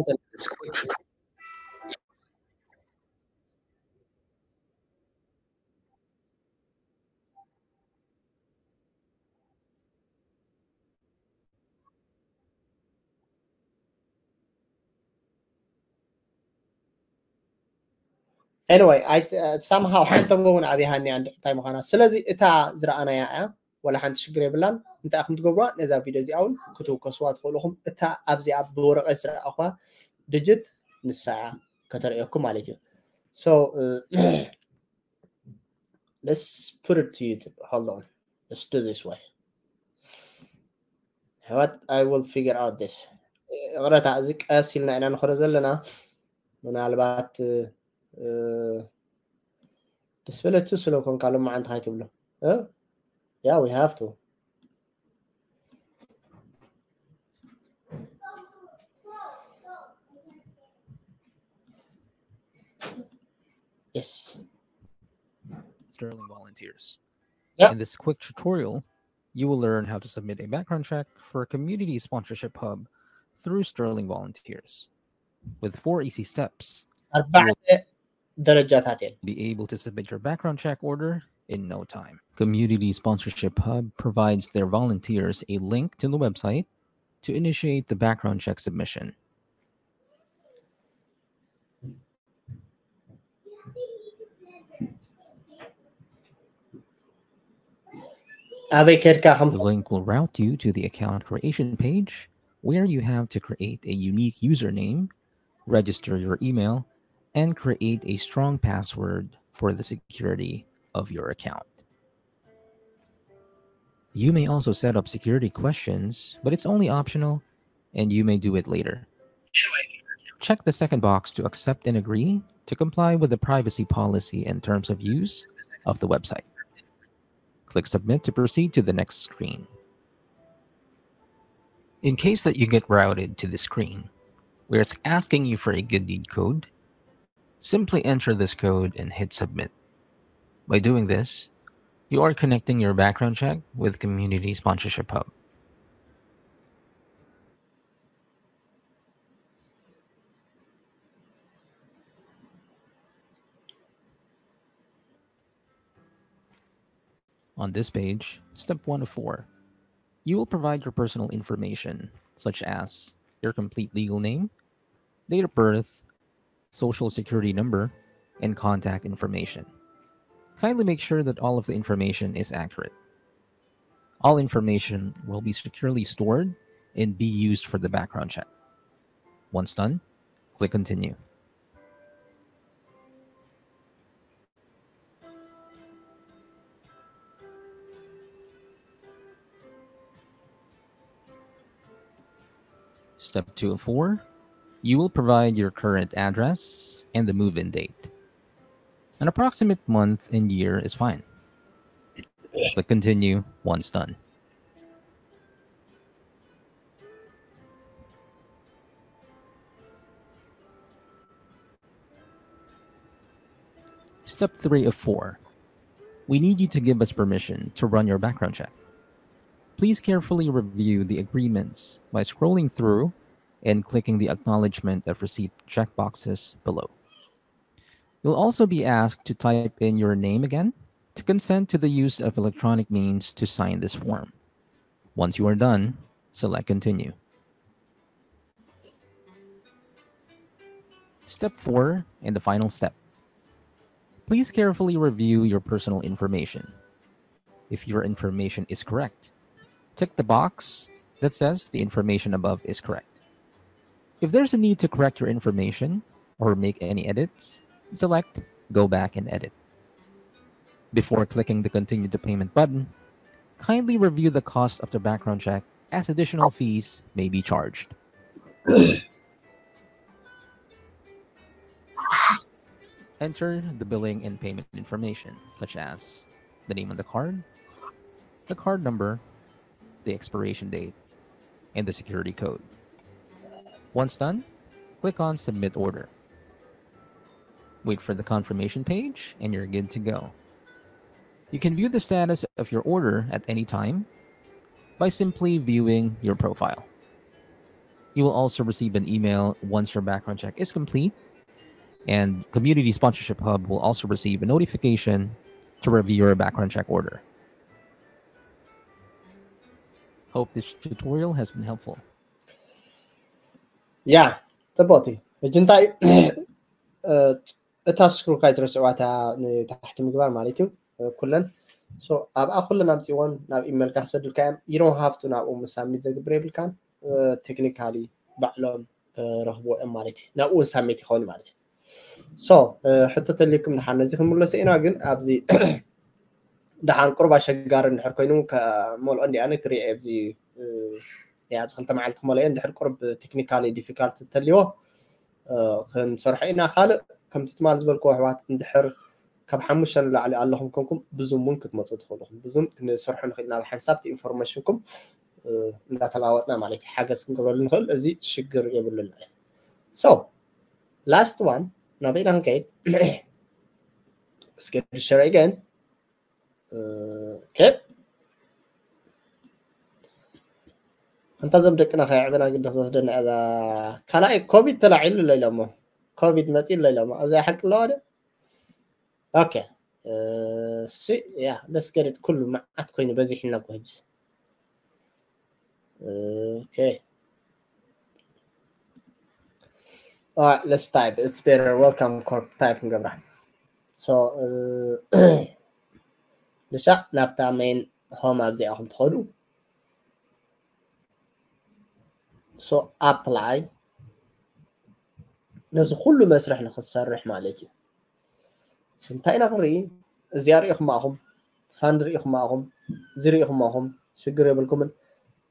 Anyway, I, uh, somehow ሓንተ እውን ኣብይሃኒ እንታይ ምዃና። ስለዚ እታ ዝረኣናያ እያ፣ ወላ ሓንቲ ሽግር የብላን። እንታይ ኢኹም ትገብሩዋ? ነዛ ቪድዮ እዚኣ እውን ክትውከስዋ ትኽእሉ ኢኹም። እታ ኣብዚኣ ብወረቐት ዝረኣኹዋ ድጅት ንሳ እያ ከተርእየኩም ማለት እዩ። So uh, let's put it to you. Hold on. Let's do this way. What I will figure out this. ይቕረታ፣ እዚ ቀስ ኢልና ኢና ንኸዶ ዘለና። ምናልባት ደስ በለች ስለ ኮንካ ሎማዓንቲ ካይትብሎ። Yeah, we have to. Yes. Sterling Volunteers. Yeah. In this quick tutorial, you will learn how to submit a background check for a community sponsorship hub through Sterling Volunteers. With four easy steps, ኣርባዕተ ደረጃታት እየን። Be able to submit your background check order in no time. Community Sponsorship Hub provides their volunteers a link to the website to initiate the background check submission. ኣበይ ከድካ ከም The link will route you to the account creation page, where you have to create a unique username, register your email, and create a strong password for the security of your account. You may also set up security questions, but it's only optional and you may do it later. Check the second box to accept and agree to comply with the privacy policy and terms of use of the website. Click Submit to proceed to the next screen. In case that you get routed to the screen where it's asking you for a good deed code, simply enter this code and hit Submit. By doing this, you are connecting your background check with Community Sponsorship Hub. On this page, step one of four, you will provide your personal information, such as your complete legal name, date of birth, social security number, and contact information. Kindly make sure that all of the information is accurate. All information will be securely stored and be used for the background check. Once done, click Continue. Step two of four, you will provide your current address and the move-in date. An approximate month and year is fine. Click Continue once done. Step three of four. We need you to give us permission to run your background check. Please carefully review the agreements by scrolling through and clicking the Acknowledgement of Receipt checkboxes below. You'll also be asked to type in your name again to consent to the use of electronic means to sign this form. Once you are done, select Continue. Step four and the final step. Please carefully review your personal information. If your information is correct, tick the box that says the information above is correct. If there's a need to correct your information or make any edits, select Go Back and Edit. Before clicking the Continue to Payment button, kindly review the cost of the background check, as additional fees may be charged. Enter the billing and payment information, such as the name on the card, the card number, the expiration date, and the security code. Once done, click on Submit Order. Wait for the confirmation page and you're good to go. You can view the status of your order at any time by simply viewing your profile. You will also receive an email once your background check is complete, and Community Sponsorship Hub will also receive a notification to review your background check order. Hope this tutorial has been helpful. ያ ጽቡቕቲ። ሕጂ እንታይ እዩ? እታ ስክሩል ካይትረስዕዋ እታ ንታሕቲ ምግባር ማለት እዩ። ኩለን ኣብኣ ኩለን ኣምፅወን ናብ ኢሜልካ ክሰዱልካ እዮም። You don't have to ናብኡ ምስ ሳሚት ዘግብር የብልካን። ቴክኒካሊ ባዕሎም ረኽብዎ እዮም ማለት እዩ። ናብኡ እውን ሳሚት ይኸውን ማለት እዩ። So ሕቶ ተልዩኩም ድሓን ነዚ ክንምለሶ ኢና። ግን ኣብዚ ድሓን ቁሩብ ኣሸጋሪ እንድሕር ኮይኑ ከመልኦ እንዲኣነ ክሪኦ ኣብዚ ኣብዚ ክልተ መዓልቲ ክመልኦ እንድሕር ቁሩብ ቴክኒካሊ ዲፊካልቲ ተልይዎ ክንሰርሖ ኢና። ካልእ ከምቲ ትማል ዝበልክዎ ኣሕዋት እንድሕር ካብ ሓሙሽተ ንላዕሊ ኣለኹም ኮንኩም ብዙም እውን ክትመፁ ትኽእሉ ኢኹም። ብዙም ክንሰርሖ ንኽእል ኢና ብሓንሳብ እቲ ኢንፎርሜሽንኩም እንዳተለዋወጥና ማለት እዩ። ሓገዝ ክንገብረሉ ንኽእል፣ እዚ ሽግር የብሉን ማለት እዩ። So last one ናበይ ኢና ክንከይድ? እስኪ share again. Okay. ኣንታ እዞም ደቅና ከየዕበና ግዲ ክትወስደና እያ። ካልኣይ ኮቪድ ተላዒሉ ኣሎ ኢሎሞ። ኮቪድ መፂኡ ኣሎ ኢሎሞ። እዚ ሓቂ ኣለዋ ዶ? Okay. እሺ ያ let's get it። ኩሉ መዓት ኮይኑ በዚሕና እኮ ሕጅስ። Okay. All right, let's type. It's better. Welcome corp type ንገብራ። So ልሻዕ ናብታ main home ኣብዚኣ ኹም ትኸዱ። So apply ነዚ ኩሉ መስርሕ ንክትሰርሕ ማለት እዩ። እንታይ ኢና ክንርኢ? እዚኣ ርኢኹም ኣኹም፣ ፋንድ ርኢኹም ኣኹም፣ እዚ ርኢኹም ኣኹም፣ ሽግር የብልኩምን።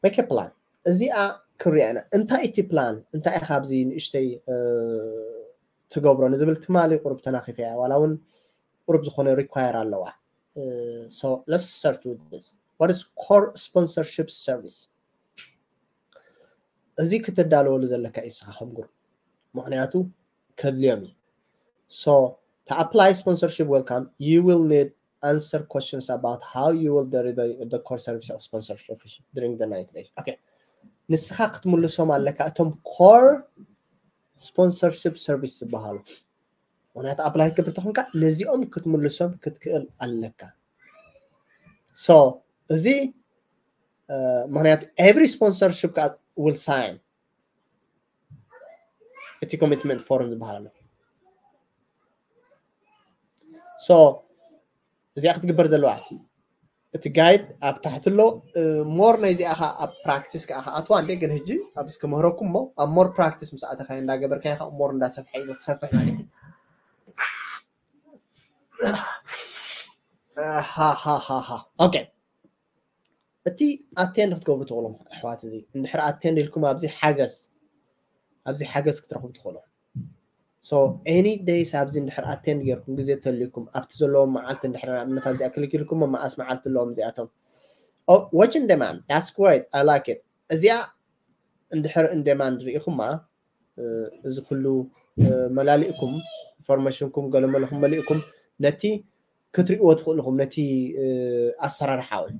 Make a plan። እዚኣ ክንሪኣ ኢና። እንታይ እቲ ፕላን? እንታይ ኢኻ ኣብዚ ንእሽተይ ትገብሮ ንዝብል ትማሊ ቁሩብ ተናኺፈያ፣ ዋላ እውን ቁሩብ ዝኾነ require ኣለዋ። So let's start with this. What is core sponsorship service? እዚ ክትዳለወሉ ዘለካ እዩ ንስኻ ከም ግሩፕ፣ ምኽንያቱ ከድልዮም እዩ። So to apply sponsorship welcome, you will need answer questions about how you will deliver the core service of sponsorship during the ninety days. Okay. ንስኻ ክትምልሶም ኣለካ እቶም core sponsorship service ዝበሃሉ። ምኽንያቱ apply ክትገብር ተኾንካ ነዚኦም ክትምልሶም ክትክእል ኣለካ። So እዚ ምኽንያቱ every sponsorship ከዓ will sign እቲ commitment form ዝበሃል ኣሎ። So እዚኣ ክትግበር ዘለዋ እቲ guide ኣብ ታሕቲ ኣሎ። More ናይ እዚኣ ከዓ ኣብ practice ከዓ ክኣትዋ እንደ ግን ሕጂ ኣብዚ ክምህረኩም እሞ ኣብ more practice ምስ ኣተኻዮ እንዳገበርካዮ ከዓ more እንዳሰፍሐ እዩ ክትሰፍሕ ማለት እዩ። Okay. እቲ attend ክትገብሩ ትኽእሉ ኣሕዋት፣ እዚ እንድሕር attend ኢልኩም ኣብዚ ሓገዝ ኣብዚ ሓገዝ ክትረኽቡ ትኽእሉ። So any days ኣብዚ እንድሕር attend ጌርኩም ግዜ ተልዩኩም ኣብቲ ዘለዎ መዓልቲ እንድሕር ንኣብነት ኣብዚኣ ክሊክ ኢልኩም መዓስ መዓልቲ ኣለዎም እዚኣቶም። Watch in demand, that's great, I like it። እዚኣ እንድሕር in demand ርኢኹማ እዚ ኩሉ መላሊእኩም ኢንፎርሜሽንኩም ገለመለኹም መሊእኩም ነቲ ክትሪእዎ ትኽእልኹም ነቲ ኣሰራርሓ እውን።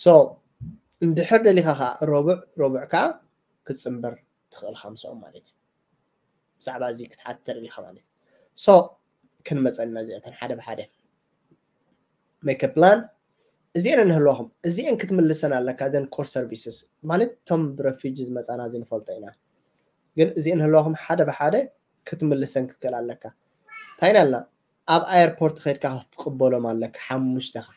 So እንድሕር ደሊኻ ከዓ ረቡዕ ረቡዕ ከዓ ክትፅምበር ትኽእል ኢኻ ምስኦም ማለት እዩ። ብዛዕባ እዚ ክትሓትት ደሊኻ ማለት እዩ። So ክንመፀና እዚኣተን ሓደ ብሓደ make a plan። እዚአን ንህልዋኹም እዚአን ክትምልሰን ኣለካ። ዘን core services ማለት እቶም ብረፊጂ ዝመፃና እዚ ንፈልጦ ኢና። ግን እዚአን ህለዋኹም ሓደ ብሓደ ክትምልሰን ክትክእል ኣለካ። እንታይ ኢና ኢልና? ኣብ ኣየርፖርት ከይድካ ክትቅበሎም ኣለካ። ሓሙሽተ ከዓ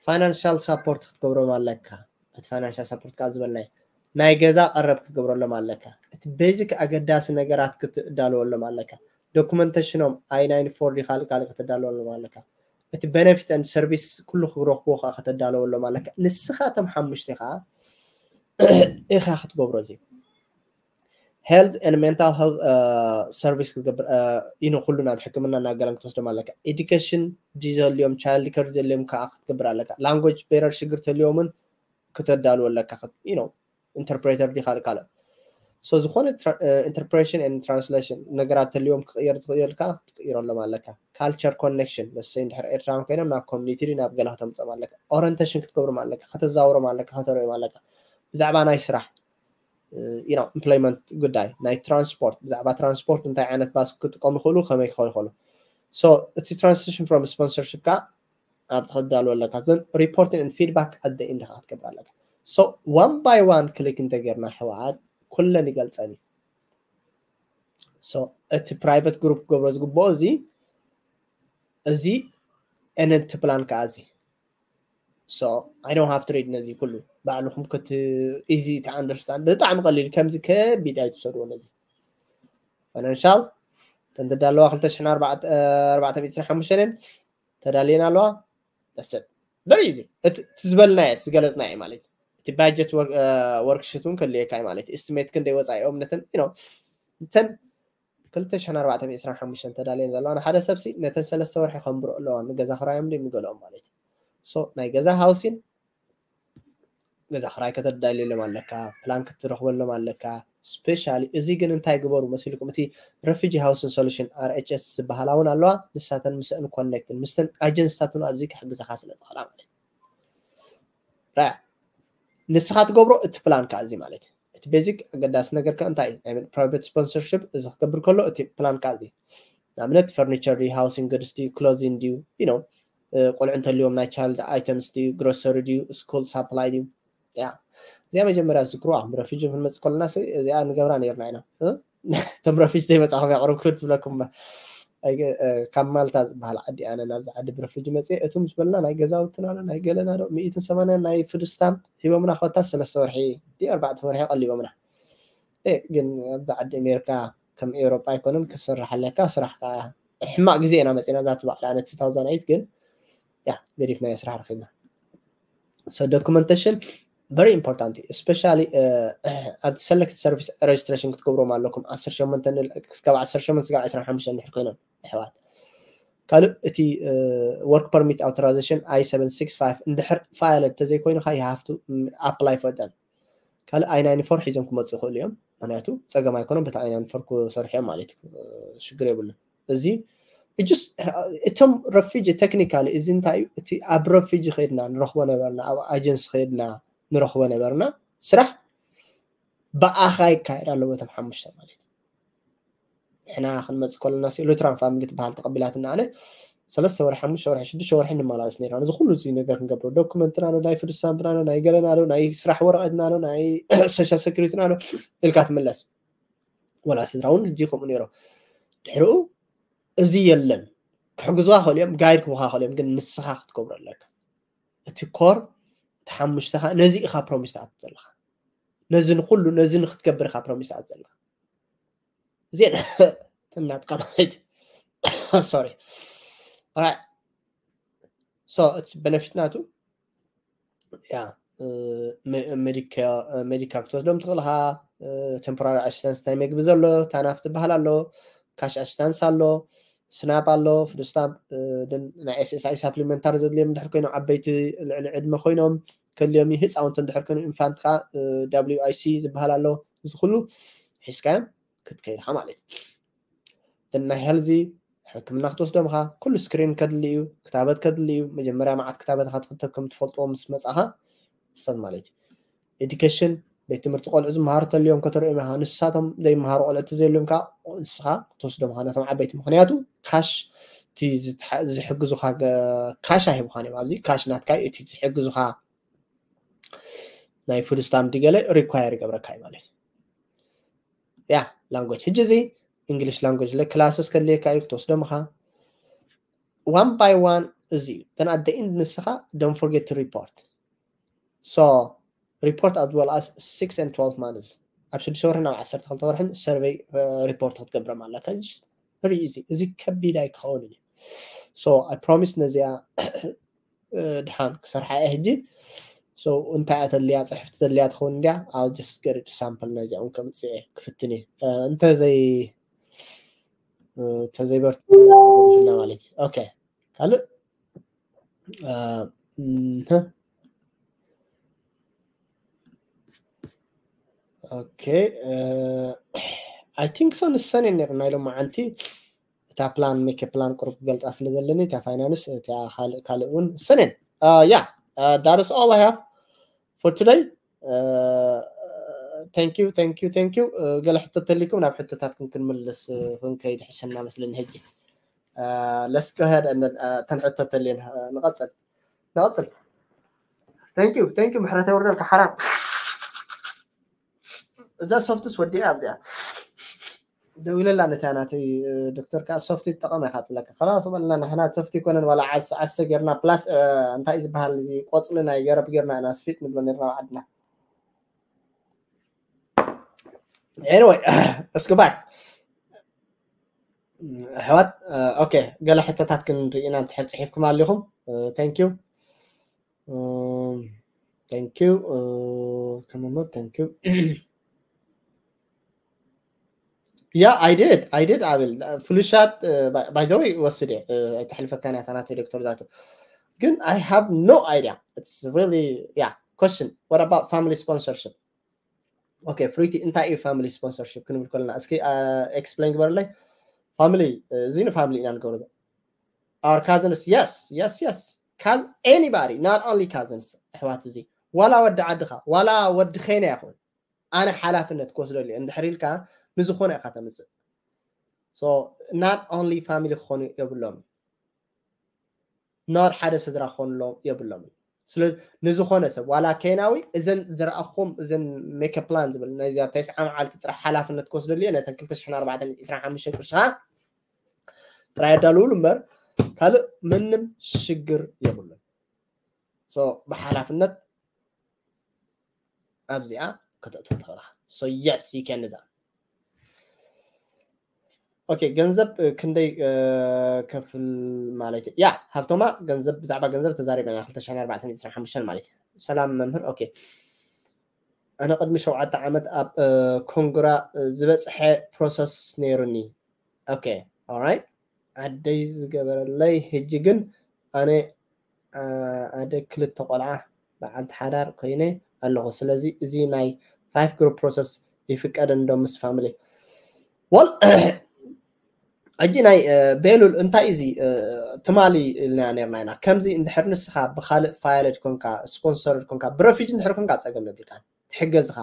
ፋይናንሻል ሳፖርት ክትገብሮም ኣለካ። እቲ ፋይናንሻል ሳፖርት ከዓ ዝበልናይ ናይ ገዛ ቀረብ ክትገብረሎም ኣለካ። እቲ ቤዚክ ኣገዳሲ ነገራት ክትዳለወሎም ኣለካ። ዶኩመንቴሽኖም ኣይ ናይን ፎር ዲ ካልእ ካልእ ክትዳለወሎም ኣለካ። እቲ ቤነፊት ን ሰርቪስ ኩሉ ክረክብዎ ከዓ ከተዳለወሎም ኣለካ። ንስኻቶም ሓሙሽተ ከዓ ኢኻ ክትገብሮ እዚ health and mental health service ክትገብር ኢኑ ኩሉ ናብ ሕክምና እናገለን ክትወስዶም ኣለካ። ኤዱኬሽን ዲ ዘልዮም ቻይልድ ከር ዘልዮም ከዓ ክትገብር ኣለካ። ላንጎጅ ቤረር ሽግር ተልዮምን ክተዳልዎ ኣለካ። ኢንተርፕሬተር ዲ ካልእ ካልእ so ዝኾነ ኢንተርፕሬሽን ን ትራንስሌሽን ነገራት ተልዮም ክቅየር ትኽእልካ ክትቅይረሎም ኣለካ። ካልቸር ኮኔክሽን ለሰይ እንድሕር ኤርትራውያን ኮይኖም ናብ ኮሚኒቲ ናብ ገለ ከተምፅኦም ኣለካ። ኦሪንቴሽን ክትገብሮም ኣለካ። ከተዛውሮም ኣለካ። ከተርእዮም ኣለካ። ብዛዕባ ናይ ስራሕ ኢምፕሎይመንት ጉዳይ ናይ ትራንስፖርት ብዛዕባ ትራንስፖርት እንታይ ዓይነት ባስ ክጥቀሙ ይኽእሉ ከመይ ክኸሉ ይኽእሉ። So እቲ ትራንስሽን ፍሮም ስፖንሰርሽፕ ካ ኣብ ትኸዳሉ ኣለካ ዘን ሪፖርቲን ን ፊድባክ ኣደ ኢንድ ከዓ ክትገብር ኣለካ። So ዋን ባይ ዋን ክሊክ እንተጌርና ኣሕዋት ኩለን ይገልፀን እዩ። So እቲ ፕራይቨት ግሩፕ ክገብሮ ዝግብኦ እዚ እዚ ን እቲ ፕላን ከዓ እዚ So I don't have to read ነዚ ኩሉ ባዕልኹም ክት easy to understand ብጣዕሚ ቀሊል ከምዚ ከቢድ ኣይትውሰድዎ ነዚ ፋይናንሻል ተንትዳለዋ ክልተ ሽሕን ኣርባዕተ ሚእትን ሓሙሽተን ተዳልየን ኣለዋ። That's it. Very easy. እቲ ዝበልናየ ዝገለፅናየ ማለት እዩ። እቲ ባጀት ወርክሽት እውን ከልየካ እዩ ማለት እዩ። ኤስቲሜት ክንደይ ወፃኢኦም ነተን you know እተን ክልተ ሽሕን ኣርባዕተ ሚእትን ዕስራን ሓሙሽተን ተዳልየን ዘለዋ ንሓደ ሰብሲ ነተን ሰለስተ ወርሒ ከንብሮ ኣለዋ ንገዛ ክራዮም ዶ የሚገለኦም ማለት እዩ። So ናይ ገዛ ሃውሲን ገዛ ክራይ ከተዳልየሎም ኣለካ፣ ፕላን ክትረኽበሎም ኣለካ። ስፔሻሊ እዚ ግን እንታይ ግበሩ መሲልኩም እቲ ረፊጂ ሃውሲን ሶሉሽን ኣር ኤች ኤስ ዝበሃላ እውን ኣለዋ። ንሳተን ምስአን ኮኔክትን ምስተን ኣጀንስታት እውን ኣብዚ ክሕግዘኻ ስለ ዝኽእላ ማለት እዩ። ራያ ንስኻ ትገብሮ እቲ ፕላን ከዓ እዚ ማለት እዩ። እቲ ቤዚክ ኣገዳሲ ነገር ከ እንታይ እዩ? ናይ ፕራይቬት ስፖንሰርሽፕ እዚ ክገብር ከሎ እቲ ፕላን ከዓ እዚ ንኣብነት ፈርኒቸር ድዩ፣ ሃውሲንግ ግድስ ድዩ፣ ክሎዚን ድዩ፣ you know ቆልዑ እንተልዮም ናይ ቻይልድ ኣይተምስ ድዩ፣ ግሮሰሪ ድዩ፣ ስኩል ሳፕላይ ድዩ። ያ እዚኣ መጀመርያ ዝክሩዋ ረፊጂ ክንመፅእ ከለና እዚኣ ንገብራ ነርና ኢና። እቶም ረፊጂ ዘይመፃኹም ያቅርብ ክብል ትብለኩም እባ። ካብ ማልታ ዝበሃል ዓዲ ኣነ ናብዚ ዓዲ ብረፊጂ መፅየ እቶም ዝበልና ናይ ገዛውትና ዶ ናይ ገለና ዶ ሚእትን ሰማንያን ናይ ፍዱስታም ሂቦምና ኮታ ሰለስተ ወርሒ ድዩ ኣርባዕተ ወርሒ ቀሊቦምና። ግን ኣብዚ ዓዲ ኣሜሪካ ከም ኤውሮጳ ኣይኮነን ክትሰርሕ ኣለካ ስራሕ ከዓ ሕማቅ ግዜ ኢና መፂና እዛ ትባዕላ ነ two thousand eight ግን ያ ገዲፍናዮ ስራሕ ረኪብና። So documentation very important especially ኣብቲ select service registration ክትገብሮም ኣለኩም ዓሰርተ ሸሞንተ ክስካብ ዓሰርተ ሸሞንተ ስጋብ ዕስራን ሓሙሽተን እንድሕር ኮይኖም ኣሕዋት። ካልእ እቲ work permit authorization I seven six five እንድሕር ፋይል እንተዘይኮይኑ you have to apply for them። ካልእ I ninety-four ሒዞም ክመፁ ይኽእሉ እዮም። ምክንያቱ ፀገም ኣይኮነም በቲ I ninety-four ክሰርሑ እዮም ማለት እዩ። ሽግር የብሉን። እዚ እቶም ረፊጂ ቴክኒካሊ እዚ እንታይ እዩ እቲ ኣብ ረፊጂ ከይድና ንረኽቦ ነበርና ኣብ ኣጀንሲ ከይድና ንረኽቦ ነበርና ስራሕ ብኣኻ ይካየድ ኣለዎ እቶም ሓሙሽተ ማለት እዩ። ንሕና ክንመፅእ ከለና ሲ ሉትራን ፋሚሊ ትበሃል ተቐቢላትና ኣነ ሰለስተ ወርሒ ሓሙሽተ ወርሒ ሽዱሽተ ወርሒ ንመላለስ ነርና ነዚ ኩሉ እዚ ነገር ክንገብሮ ዶኩመንትና ዶ ናይ ፍዱሳንብና ዶ ናይ ገለና ዶ ናይ ስራሕ ወረቐትና ዶ ናይ ሶሻል ሴኩሪቲና ዶ ኢልካ ትምለስ። ወላ ስድራ እውን እጂ ከምኡ ነይሮም ድሕሪኡ እዚ የለን ክሕግዙኻ ከልዮም ጋይድ ክቡካ ከልዮም ግን ንስኻ ክትገብሮ ኣለካ። እቲ ኮር እቲ ሓሙሽተኻ ነዚ ኢኻ ፕሮሚስ ትኣቱ ዘለኻ ነዚ ንኩሉ ነዚ ንክትገብር ኢኻ ፕሮሚስ ትኣቱ ዘለኻ። እዚአን ትናጥቃ ማለት ሶሪ ሶ እቲ በነፊት ናቱ ያ ሜዲካል ክትወስዶም ትኽእልኻ። ቴምፖራሪ ኣሲስታንስ ናይ መግቢ ዘሎ ታናፍ ትበሃል ኣሎ፣ ካሽ ኣሲስታንስ ኣሎ፣ ስናፕ ኣሎ፣ ፍዱስታፕ ናይ ኤስኤስኣይ ሳፕሊመንታሪ ዘድልዮም እንድሕር ኮይኖም ዓበይቲ ልዕሊ ዕድመ ኮይኖም ከልዮም ህፃውንቲ እንድሕር ኮይኑ ኢንፋንት ከዓ ደብሊዩ ኣይ ሲ ዝበሃል ኣሎ። እዚ ኩሉ ሒዝካዮም ክትከይድካ ማለት እዩ። ናይ ሄልዚ ሕክምና ክትወስዶም ኢኻ። ኩሉ ስክሪን ከድሊ እዩ፣ ክታበት ከድሊ እዩ። መጀመርያ መዓት ክታበት ኢኻ ትክተብ ከም ትፈልጥዎ ምስ መጻኻ ስተት ማለት እዩ። ኤዱኬሽን ቤት ትምህርቲ ቆልዑ ዝመሃሩ ተልዮም ከተርእዮም ኢኻ። ንሳቶም ዘይመሃሩ ቆልዑ ተዘይልዮም ከዓ ንስኻ ክትወስዶም ኢኻ ነቶም ዓበይቲ። ምክንያቱ ካሽ እቲ ዝትሓ- ዝሕግዙኻ ገ- ካሽ ኣይህቡኻን እዮም። ኣብዚ ካሽ ናትካ እዩ፣ እቲ ዝሕግዙኻ ናይ ፉድ ስታምፕ ድገለ ሪኳየር ይገብረካ እዩ ማለት እዩ። yeah, language. ሕጂ እዚ English language ለ classes ከድልየካ እዩ ክትወስዶም ኢኻ። One by one እዚ እዩ። Then at the end ንስኻ don't forget to report. So report as well as six and twelve months. ኣብ ሽዱሽተ ወርሕን ኣብ ዓሰርተ ክልተ ወርሕን survey report ክትገብሮም ኣለካ። Just very easy። እዚ ከቢድ ኣይክኸውን እዩ። So I promise ነዚኣ ድሓን ክሰርሓ እየ ሕጂ። So እንታይ እያ ተድልያ፣ ፅሕፍቲ ተድልያ ትኸውን እንድያ። I'll just get it sample ነዚኣ እውን ከምፅእ እየ ክፍትን እየ። እንተዘይ እንተዘይበርትና ማለት እዩ። Okay፣ ካልእ okay, I think so። ንሰን እየን ነይሩ ናይ ሎማዓንቲ እታ ፕላን ሜክ ፕላን ቁሩብ ክገልፃ ስለ ዘለኒ እታ ፋይናንስ እታ ካልእ ካልእ እውን ንሰን እየን። Yeah, that's all I have for today. Thank you, thank you, thank you። ገለ ሕቶ ተሊኩም ናብ ሕቶታትኩም ክንምልስ ክንከይድ ሕሸና መስለኒ ሕጂ። Let's go ahead and እተን ሕቶ ተልየን ንቐፅል ንቐፅል። Thank you, thank you። ምሕረት የውርደልካ ሓራም። እዛ ሶፍትስ ወዲኣ ኣብዚኣ ደዊለላ ነታ ናተይ ዶክተር ከዓ ሶፍቲ ትጠቐም ኢኻ ትብለካ። ከላስ በልና ንሕና ሶፍቲ ይኮነን ዋላ ዓስ ዓሰ ጌርና ፕላስ እንታይ ዝበሃል እዚ ቆፅሊ ናይ ገረብ ጌርና ኢና ስፊት ንብሎ ነርና ዓድና። Anyway እስኪ ባይ ኣሕዋት። Okay፣ ገለ ሕቶታት ክንርኢ ኢና እንድሕር ፅሒፍኩም ኣለኹም። Thank you። Thank you። Come on, thank you. Yeah, I did, I did. ኣቤል ፍሉሻት by the way ወስደ ኣይተሕልፈካን እያ እታ ናተይ ዶክተር ዛቱ። ግን I have no idea. It's really, yeah, question. What about family sponsorship? Okay፣ ፍሪቲ እንታይ እዩ family sponsorship ክንብል ከለና እስኪ explain ግበርለይ። Family እዚ ን family ኢና ንገብሮ። Our cousins, yes, yes, yes. Anybody, not only cousins። ኣሕዋት እዚ ዋላ ወዲ ዓድኻ ዋላ ወዲ ኸይና ይኹን ኣነ ሓላፍነት ክወስደሉ እየ እንድሕር ኢልካ ንዝኾነ ኢኻ ተምፅእ። So not only family ክኾኑ የብሎምን። Not ሓደ ስድራ ክኾንሎም የብሎምን። ስለ ንዝኾነ ሰብ ዋላ ኬናዊ እዘን ዝረኣኹም እዘን ሜክ ፕላን ዝብል ናይዚኣ ተስዓ መዓልቲ ጥራሕ ሓላፍነት ክወስደሉ እየ። ነተን ክልተ ሽሕን ኣርባዕተን ሚእትን ዕስራን ሓሙሽተን ቅርሺ ከዓ ጥራይ ኣዳልውሉ እምበር ካልእ ምንም ሽግር የብሉን። So ብሓላፍነት ኣብዚኣ ከተእትዎ ትኽእላ። So yes, you can do that. Okay፣ ገንዘብ ክንደይ ከፍል ማለት ያ ሃብቶማ ገንዘብ ብዛዕባ ገንዘብ ተዛሪበና ክልተ ሽሕን ኣርባዕተን ሚእትን ዕስራን ሓሙሽተን ማለት እዩ። ሰላም መምህር። Okay፣ ኣነ ቅድሚ ሸውዓተ ዓመት ኣብ ኮንግራ ዝበፅሐ process ነይሩኒ። Okay, alright፣ ዓደይ ዝገበረለይ። ሕጂ ግን ኣነ ኣደ ክልተ ቆልዓ በዓልቲ ሓዳር ኮይነ ኣለኹ። ስለዚ እዚ ናይ five group process ይፍቀድ እንዶ ምስ family? Well፣ ሕጂ ናይ ቤሉል እንታይ እዚ ትማሊ ኢልና ነርና ኢና። ከምዚ እንድሕር ንስኻ ብካልእ ፋይልድ ኮንካ ስፖንሰርድ ኮንካ ብረፊጅ እንድሕር ኮንካ ፀገም የብልካን፣ ትሕገዝኻ።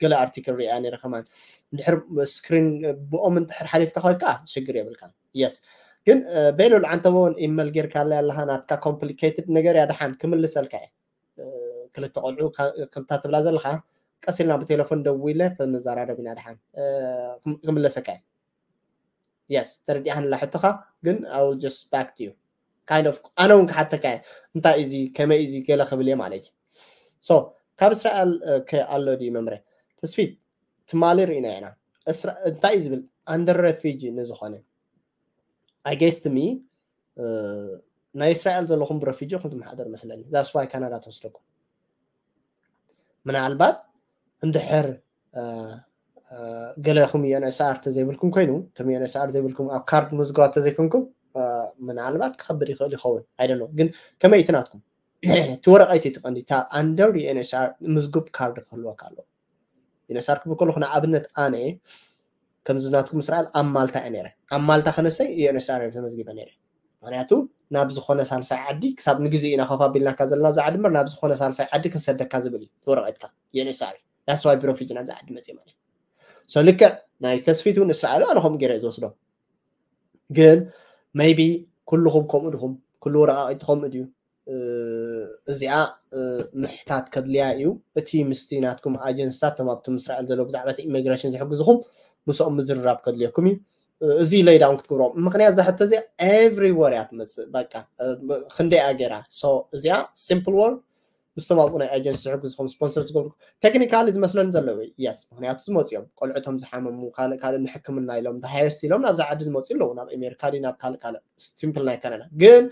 ገለ ኣርቲክል ሪኣ ነረ ከማን እንድሕር ስክሪን ብኦም እንድሕር ሓሊፍካ ኮይካ ሽግር የብልካ። Yes፣ ግን ቤሉል ዓንተቦ እውን ኢመል ጌርካ ኣለይ ኣለኻ ናትካ complicated ነገር እያ። ደሓን ክምልሰልካ እየ። ክልተ ቆልዑ ከምታ ትብላ ዘለኻ ቀስ ኢልና ብቴሌፎን ደዊለ ክንዘራረብ ኢና። ደሓን ክምለሰካ እየ። Yes፣ ተረዲኣን ኣላ ሕቶኻ። ግን I will just back to you kind of ኣነ እውን ክሓተካ እየ። እንታይ እዚ ከመይ እዚ ገለ ክብል እየ ማለት እዩ። So ካብ እስራኤል ከ ኣሎ ድዩ መምረ? ተስፊት ትማሊ ርኢና ኢና። እንታይ እዩ ዝብል under refugee ንዝኾነ? I guess to me ናይ እስራኤል ዘለኹም ብረፊጂ ኢኹም ትመሓደሩ መስለኒ። That's why ካናዳ ትወስደኩም። ምናልባት እንድሕር ገለኹም UNHCR ተዘይብልኩም ኮይኑ፣ እቶም UNHCR ዘይብልኩም ኣብ ካርድ ምዝገባ ተዘይኮንኩም ምናልባት ክኸብድ ይኽእል ይኸውን። I don't know፣ ግን ከመይ እቲ ናትኩም እቲ ወረቐይቲ ትቐንዲ እታ under UNHCR ምዝጉብ ካርድ ክህልወካ ኣለዎ። UNHCR ክብል ከለኹ ንኣብነት ኣነ ከምዚ ናትኩም እስራኤል ኣብ ማልታ እየ ነይረ። ኣብ ማልታ ከነሰይ UNHCR እዮም ተመዝጊበ ነይረ። ምክንያቱ ናብ ዝኾነ ሳልሳይ ዓዲ ክሳብ ንግዜ ኢና ኮፍ ኣቢልናካ ዘለና ኣብዚ ዓዲ እምበር ናብ ዝኾነ ሳልሳይ ዓዲ ክንሰደካ ዝብል እዩ እቲ ወረቐትካ UNHCR እዩ። That's why ብረፊጂ ናብዚ ዓዲ መፅእ ማለት እዩ። So ልክዕ ናይ ተስፊት እውን እስራኤል ኣነ ከምኡ ገይረ ዝወስዶ። ግን maybe ኩልኹም ከምኡ ድኹም? ኩሉ ወረቓቕቲ ከምኡ ድዩ? እዚኣ ምሕታት ከድልያ እዩ። እቲ ምስቲ ናትኩም ኣጀንስታት፣ እቶም ኣብቲ ምስ እስራኤል ዘለዉ ብዛዕባ እቲ ኢሚግሬሽን ዝሕግዝኹም፣ ምስኦም ምዝርራብ ከድልየኩም እዩ። እዚ ሌይዳውን ክትገብሮ፣ ምክንያት እዛ ሕቶ እዚኣ ኤቭሪወር እያ ትመፅእ። በቃ ክንደይ እያ ገይራ። እዚኣ ሲምፕል ወርክ ምስቶም ኣብኡ ናይ ኣጀንሲ ዝሕግዝኹም፣ ስፖንሰር ዝገብሩ፣ ቴክኒካሊ ዝመስለኒ ዘለዉ፣ የስ፣ ምክንያቱ ዝመፁ እዮም። ቆልዑቶም ዝሓመሙ፣ ካልእ ካልእ ንሕክምና ኢሎም፣ ሃየስት ኢሎም ናብዛ ዓዲ ዝመፁ ኣለዉ፣ ናብ ኣሜሪካ ድዩ ናብ ካልእ ካልእ፣ ሲምፕል ናይ ካናዳ። ግን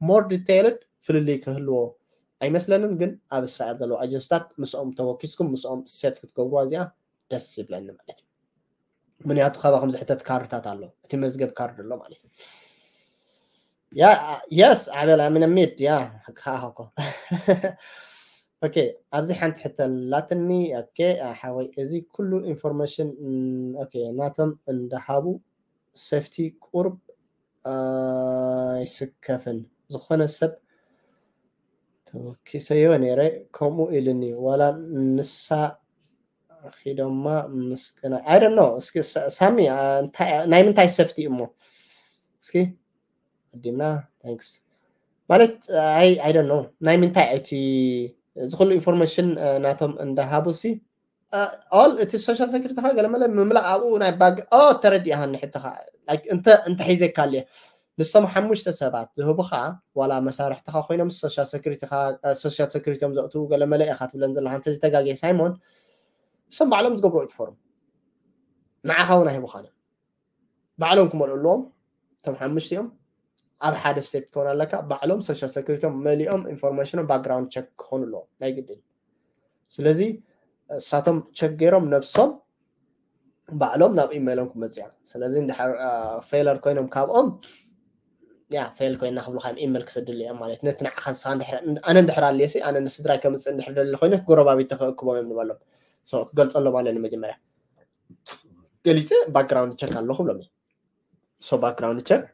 ሞር ዲቴይልድ ፍልልይ ክህልዎ ኣይመስለንን። ግን ኣብ እስራኤል ዘለዉ ኣጀንስታት ምስኦም ተወኪስኩም ምስኦም ሴት ክትገብርዋ እዚኣ ደስ ይብለኒ ማለት እዩ። ምክንያቱ ካባኹም ዝሕተት ካርድታት ኣሎ፣ እቲ መዝገብ ካርድ ኣሎ ማለት እዩ። ያ የስ ዓበል ኣሚነ ሚድ ያ ከኣኸኮ ኦኬ። ኣብዚ ሓንቲ ሕቶ ኣላትኒ። ኦኬ ሓወይ፣ እዚ ኩሉ ኢንፎርሜሽን ኦኬ ናቶም እንዳሃቡ ሴፍቲ ቁርብ ኣይስከፍን። ዝኾነ ሰብ ተወኪሰዮ ነይረ ከምኡ ኢልኒ፣ ዋላ ንሳ ኺዶማ ምስቅና። I don't know። እስኪ ሳሚ፣ ናይ ምንታይ ሴፍቲ እሞ እስኪ ኣዲምና። ታንክስ ማለት፣ I don't know ናይ ምንታይ እቲ፣ እዚ ኩሉ ኢንፎርሜሽን ናቶም እንዳሃቡ ሲ ኦል እቲ ሶሻል ሴኩሪቲኻ ገለመለ ምምላእ ኣብኡ ናይ ባግ ተረዲእሃኒ። ሕትኻ እንተ ሒዘካ ኣለ ንሶም ሓሙሽተ ሰባት ዝህቡኻ፣ ዋላ መሳርሕትኻ ኮይኖም ሶሻል ሴኩሪቲኻ፣ ሶሻል ሴኩሪቲም ዘእትዉ ገለመለ ኢኻ ትብለን ዘለኻ። እንተዝተጋግየ ሳይሞን፣ እሶም ባዕሎም ዝገብሩ ኣይትፈርም። ንዓኻ እውን ኣይህቡኻን። ባዕሎም ክመልኡ ኣለዎም። እቶም ሓሙሽቲኦም ኣብ ሓደ ስቴት ክኾን ኣለካ። ባዕሎም ሶሻል ሴኩሪቲም መሊኦም ኢንፎርሜሽኖም ባክግራውንድ ቸክ ክኾኑ ኣለዎም ናይ ግድን። ስለዚ እሳቶም ቸክ ገይሮም ነብሶም ባዕሎም ናብ ኢሜይሎም ክመፅያ። ስለዚ እንድሕር ፌለር ኮይኖም ካብኦም ያ ፌል ኮይና ክብሉካ እዮም ኢሜል ክሰድሉ እዮም ማለት ነቲ ንዓኻ ንስኻ እንድሕር ኣነ እንድሕር ኣልየሲ ኣነ ንስድራይ ከምፅእ እንድሕር ደሊ ኮይነ ጎረባቢት ተኸእክቦም እዮም ንበሎም። ክገልፀሎም ኣለኒ መጀመርያ ገሊፀ ባክግራውንድ ቸክ ኣለኹ ብሎም። ሶ ባክግራውንድ ቸክ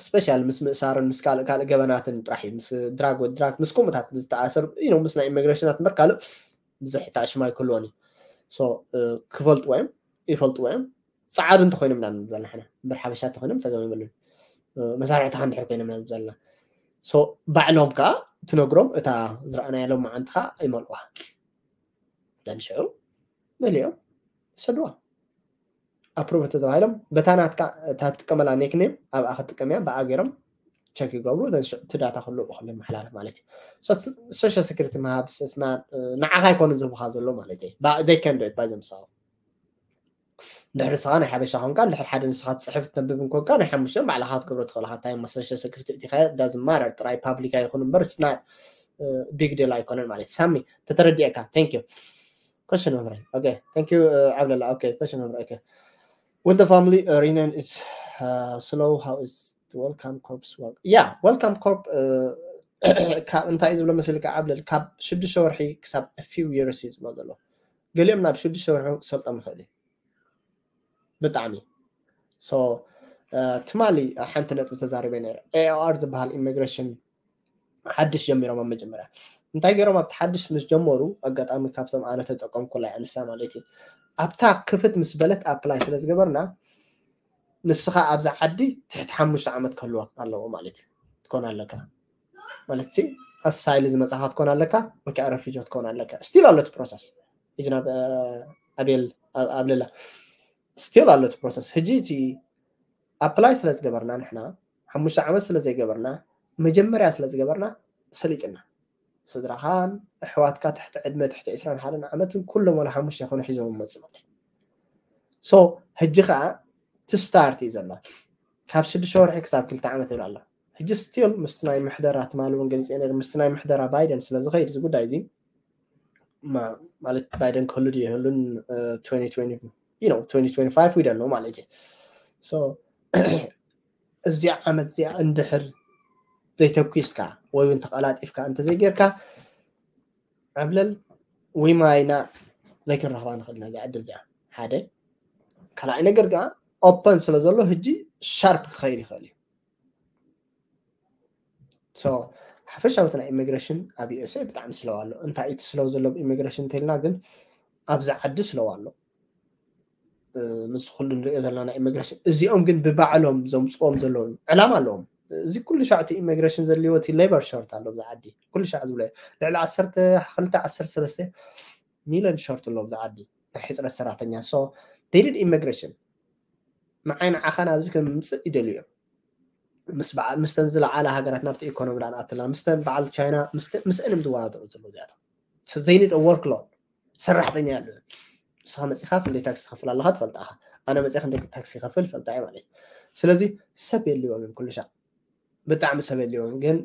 ስፔሻል ምስ ምእሳርን ምስ ካልእ ካልእ ገበናትን ጥራሕ እዩ። ምስ ድራግ ወ ድራግ ምስ ከምኡታት ዝተኣሰር ነው ምስ ናይ ኢሚግሬሽናት እምበር ካልእ ብዙሕ ተኣሽማ ኣይክህልዎን እዩ። ክፈልጥዎ እዮም ይፈልጥዎ እዮም። ፃዓዱ እንተኮይኖም ኢና ንብል ዘለና ሕና እምበር ሓበሻ እንተኮይኖም ፀገም ይብሉን። መሳርሕትኻ እንድሕር ኮይኖም ኢና ንብል ዘለና። ባዕሎም ከዓ ትነግሮም እታ ዝረኣናያ ሎም መዓንቲ ከዓ ይመልዋ። ደንሽዑ መሊኦም ይሰድዋ። ኣፕሩቭ ተተባሂሎም በታ ናትካ እታ ትጥቀመላ ኔክኔም ኣብኣ ክትጥቀምያ ብኣ ገይሮም ቸክ ይገብሩ። እቲ ዳታ ኩሉ ብኩሉ ይመሓላለፍ ማለት እዩ። ሶሻል ሴኩሪቲ ምሃብ ስስና ንዓኻ ኣይኮኑ ዝህቡካ ዘሎ ማለት እዩ። They can do it by themselves። ድሕሪ ንስኻ ናይ ሓበሻ ኮንካ ድሕሪ ሓደ ንስኻ ትፅሕፍ ትነብብ እንኮንካ ናይ ሓሙሽተ ባዕልኻ ክትገብሮ ትኽእል ኢኻ። እንታይ እሞ ሶሻል ሴኩሪቲ እቲኻ ዳዝን ማተር ጥራይ ፓብሊክ ኣይኹን እምበር ስና ቢግ ዲል ኣይኮነን ማለት እዩ። ሳሚ ተተረዲእካ። Thank you። Question መምህረይ። Okay, thank you ዓብለላ። Okay, question መምህረይ። Okay. Will the family reunion is slow? How is welcome corps work? Yeah, welcome corp እንታይ እዩ ዝብሎ መሲልካ ዓብለል ካብ ሽዱሽተ ወርሒ ክሳብ few years እዩ ዝብሎ ዘሎ። ገሊኦም ናብ ሽዱሽተ ወርሒ ክሰልጦም ይኽእል እዩ። ብጣዕሚ ትማሊ ሓንቲ ነጥቢ ተዛሪበ ነረ። ኤኦኣር ዝበሃል ኢሚግሬሽን ሓድሽ ጀሚሮም ኣብ መጀመርያ እንታይ ገይሮም ኣብቲ ሓድሽ ምስ ጀመሩ ኣጋጣሚ ካብቶም ኣነ ተጠቀምኩላ እያ ንሳ ማለት እዩ። ኣብታ ክፍት ምስ በለት ኣፕላይ ስለ ዝገበርና ንስኻ ኣብዛ ዓዲ ትሕቲ ሓሙሽተ ዓመት ክህልወካ ኣለዎ ማለት እዩ። ትኮን ኣለካ ማለት ሲ ኣሳይሊ ዝመፃኻ ትኮን ኣለካ ወይ ከዓ ረፊጆ ትኮን ኣለካ። ስቲል ኣሎ እቲ ፕሮሰስ። ሕጂ ናብ ኣቤል ኣብለላ ስቲል ኣሎ እቲ ፕሮሰስ። ሕጂ እቲ ኣፕላይ ስለ ዝገበርና ንሕና ሓሙሽተ ዓመት ስለ ዘይገበርና መጀመርያ ስለ ዝገበርና ሰሊጥና ስድራኻን ኣሕዋትካ ትሕቲ ዕድመ ትሕቲ ዕስራን ሓደን ዓመትን ኩሎም ወላ ሓሙሽተ ይኾኑ ሒዞም መፅእ ማለት። ሶ ሕጂ ከዓ ትስታርት እዩ ዘሎ ካብ ሽዱሽተ ወርሒ ክሳብ ክልተ ዓመት ይብል ኣሎ። ሕጂ ስቲል ምስቲ ናይ ምሕደራ ትማሊ እውን ገሊፀ ነር ምስቲ ናይ ምሕደራ ባይደን ስለ ዝኸይድ እዚ ጉዳይ እዚ ማለት ባይደን ክህሉ ድዩ ይህሉን you know twenty twenty-five we don't know ማለት እዩ። እዚኣ ዓመት እዚኣ እንድሕር ዘይተኩስካ ወይ እውን ተቐላጢፍካ እንተዘይጌርካ ዕብለል ወይ ማይና ዘይክንረኽባ ንኽእል ኢና። እዛ ዕድል እዚኣ ሓደ ካልኣይ ነገር ከዓ ኦፐን ስለ ዘሎ ሕጂ ሻርፕ ክኸይድ ይኽእል እዩ። ሓፈሻዊ ናይ ኢሚግሬሽን ኣብ USA ብጣዕሚ ስለው ኣሎ። እንታይ እቲ ስለው ዘሎ ኢሚግሬሽን እንተልና ግን ኣብዚ ዓዲ ስለው ኣሎ። ምስ ኩሉ ንሪኦ ዘለና ናይ ኢሚግሬሽን እዚኦም ግን ብባዕሎም ዘምፅዎም ዘለዎም ዕላማ ኣለዎም። እዚ ኩሉ ሻዕ እቲ ኢሚግሬሽን ዘድልዮ እቲ ሌበር ሾርት ኣሎ ብዛ ዓዲ። ኩሉ ሻዕ ዝብሎ ልዕሊ ዓሰርተ ክልተ ዓሰርተ ሰለስተ ሚሊዮን ሾርት ኣሎ ብዛ ዓዲ ናይ ሕፅረት ሰራሕተኛ። So they need immigration። ንዓይ ንዓኻ ናብዚ ከምምፅእ ይደልዩ እዮም። ምስ በዓል ምስተን ዝለዓለ ሃገራት ናብቲ ኢኮኖሚ ዳ ንኣትላ ምስተን በዓል ቻይና ምስአን እዮም ዝወዳደሩ ዘለዉ እዚኣቶም። So they need a workload። ሰራሕተኛ ያለ ንስኻ መፂኻ ክንደይ ታክሲ ትኸፍል ኣለኻ ትፈልጣ ኢኻ። ኣነ መፂኣ ክንደይ ታክሲ ይኸፍል ይፈልጣ እየ ማለት እዩ። ስለዚ ሰብ የድልዮም እዮም ኩሉ ሻዕ ብጣዕሚ ሰብ የድልዮም ግን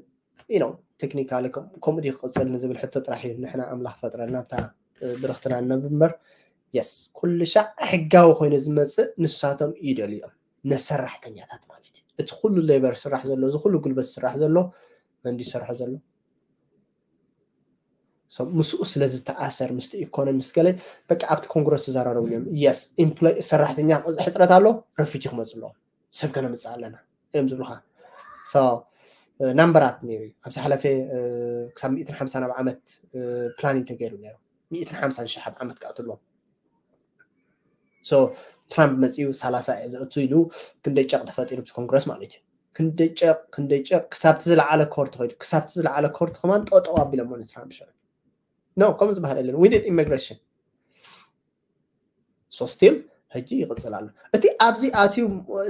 you know technically ከምኡ ድዩ ክቕፅል ንዝብል ሕቶ ጥራሕ እዩ። ንሕና ኣምላኽ ፈጥረና ኣብታ ብርኽትና ንነብር እምበር yes ኩሉ ሻዕ ሕጋዊ ኮይኑ ዝመፅእ ንሳቶም ይደልዮም ነሰራሕተኛታት ማለት እዩ። እቲ ኩሉ ሌበር ስራሕ ዘሎ እዚ ኩሉ ጉልበት ስራሕ ዘሎ መን ድዩ ዝሰርሖ ዘሎ? ምስኡ ስለ ዝተኣሰር ምስቲ ኢኮኖሚ ምስ ገለ በቃ ኣብቲ ኮንግረስ ተዘራረብሉ እዮም። የስ ሰራሕተኛ ሕፅረት ኣሎ ረፊጂ ክመፁ ኣለዎም ሰብ ከነምፅእ ኣለና እዮም ዝብሉካ። ናምበራት ነይሩ እዩ ኣብ ዝሓለፈ ክሳብ ሚእትን ሓምሳን ኣብ ዓመት ፕላን እዩ ተገይሩ ነይሩ። ሚእትን ሓምሳን ሽሕ ኣብ ዓመት ክኣትዎም። ትራምፕ መፂኡ ሰላሳ እየ ዘእቱ ኢሉ ክንደይ ጨቕ ተፈጢሩ ብቲ ኮንግረስ ማለት እዩ። ክንደይ ጨቕ ክንደይ ጨቕ ክሳብቲ ዝለዓለ ኮርት ከይዱ ክሳብቲ ዝለዓለ ኮርት ከማን ጠጠው ኣቢሎሞ ንትራምፕ ሽዑ no ከምኡ ዝበሃል የለን። We need immigration። So still ሕጂ ይቕፅል ኣሎ እቲ ኣብዚ ኣትዩ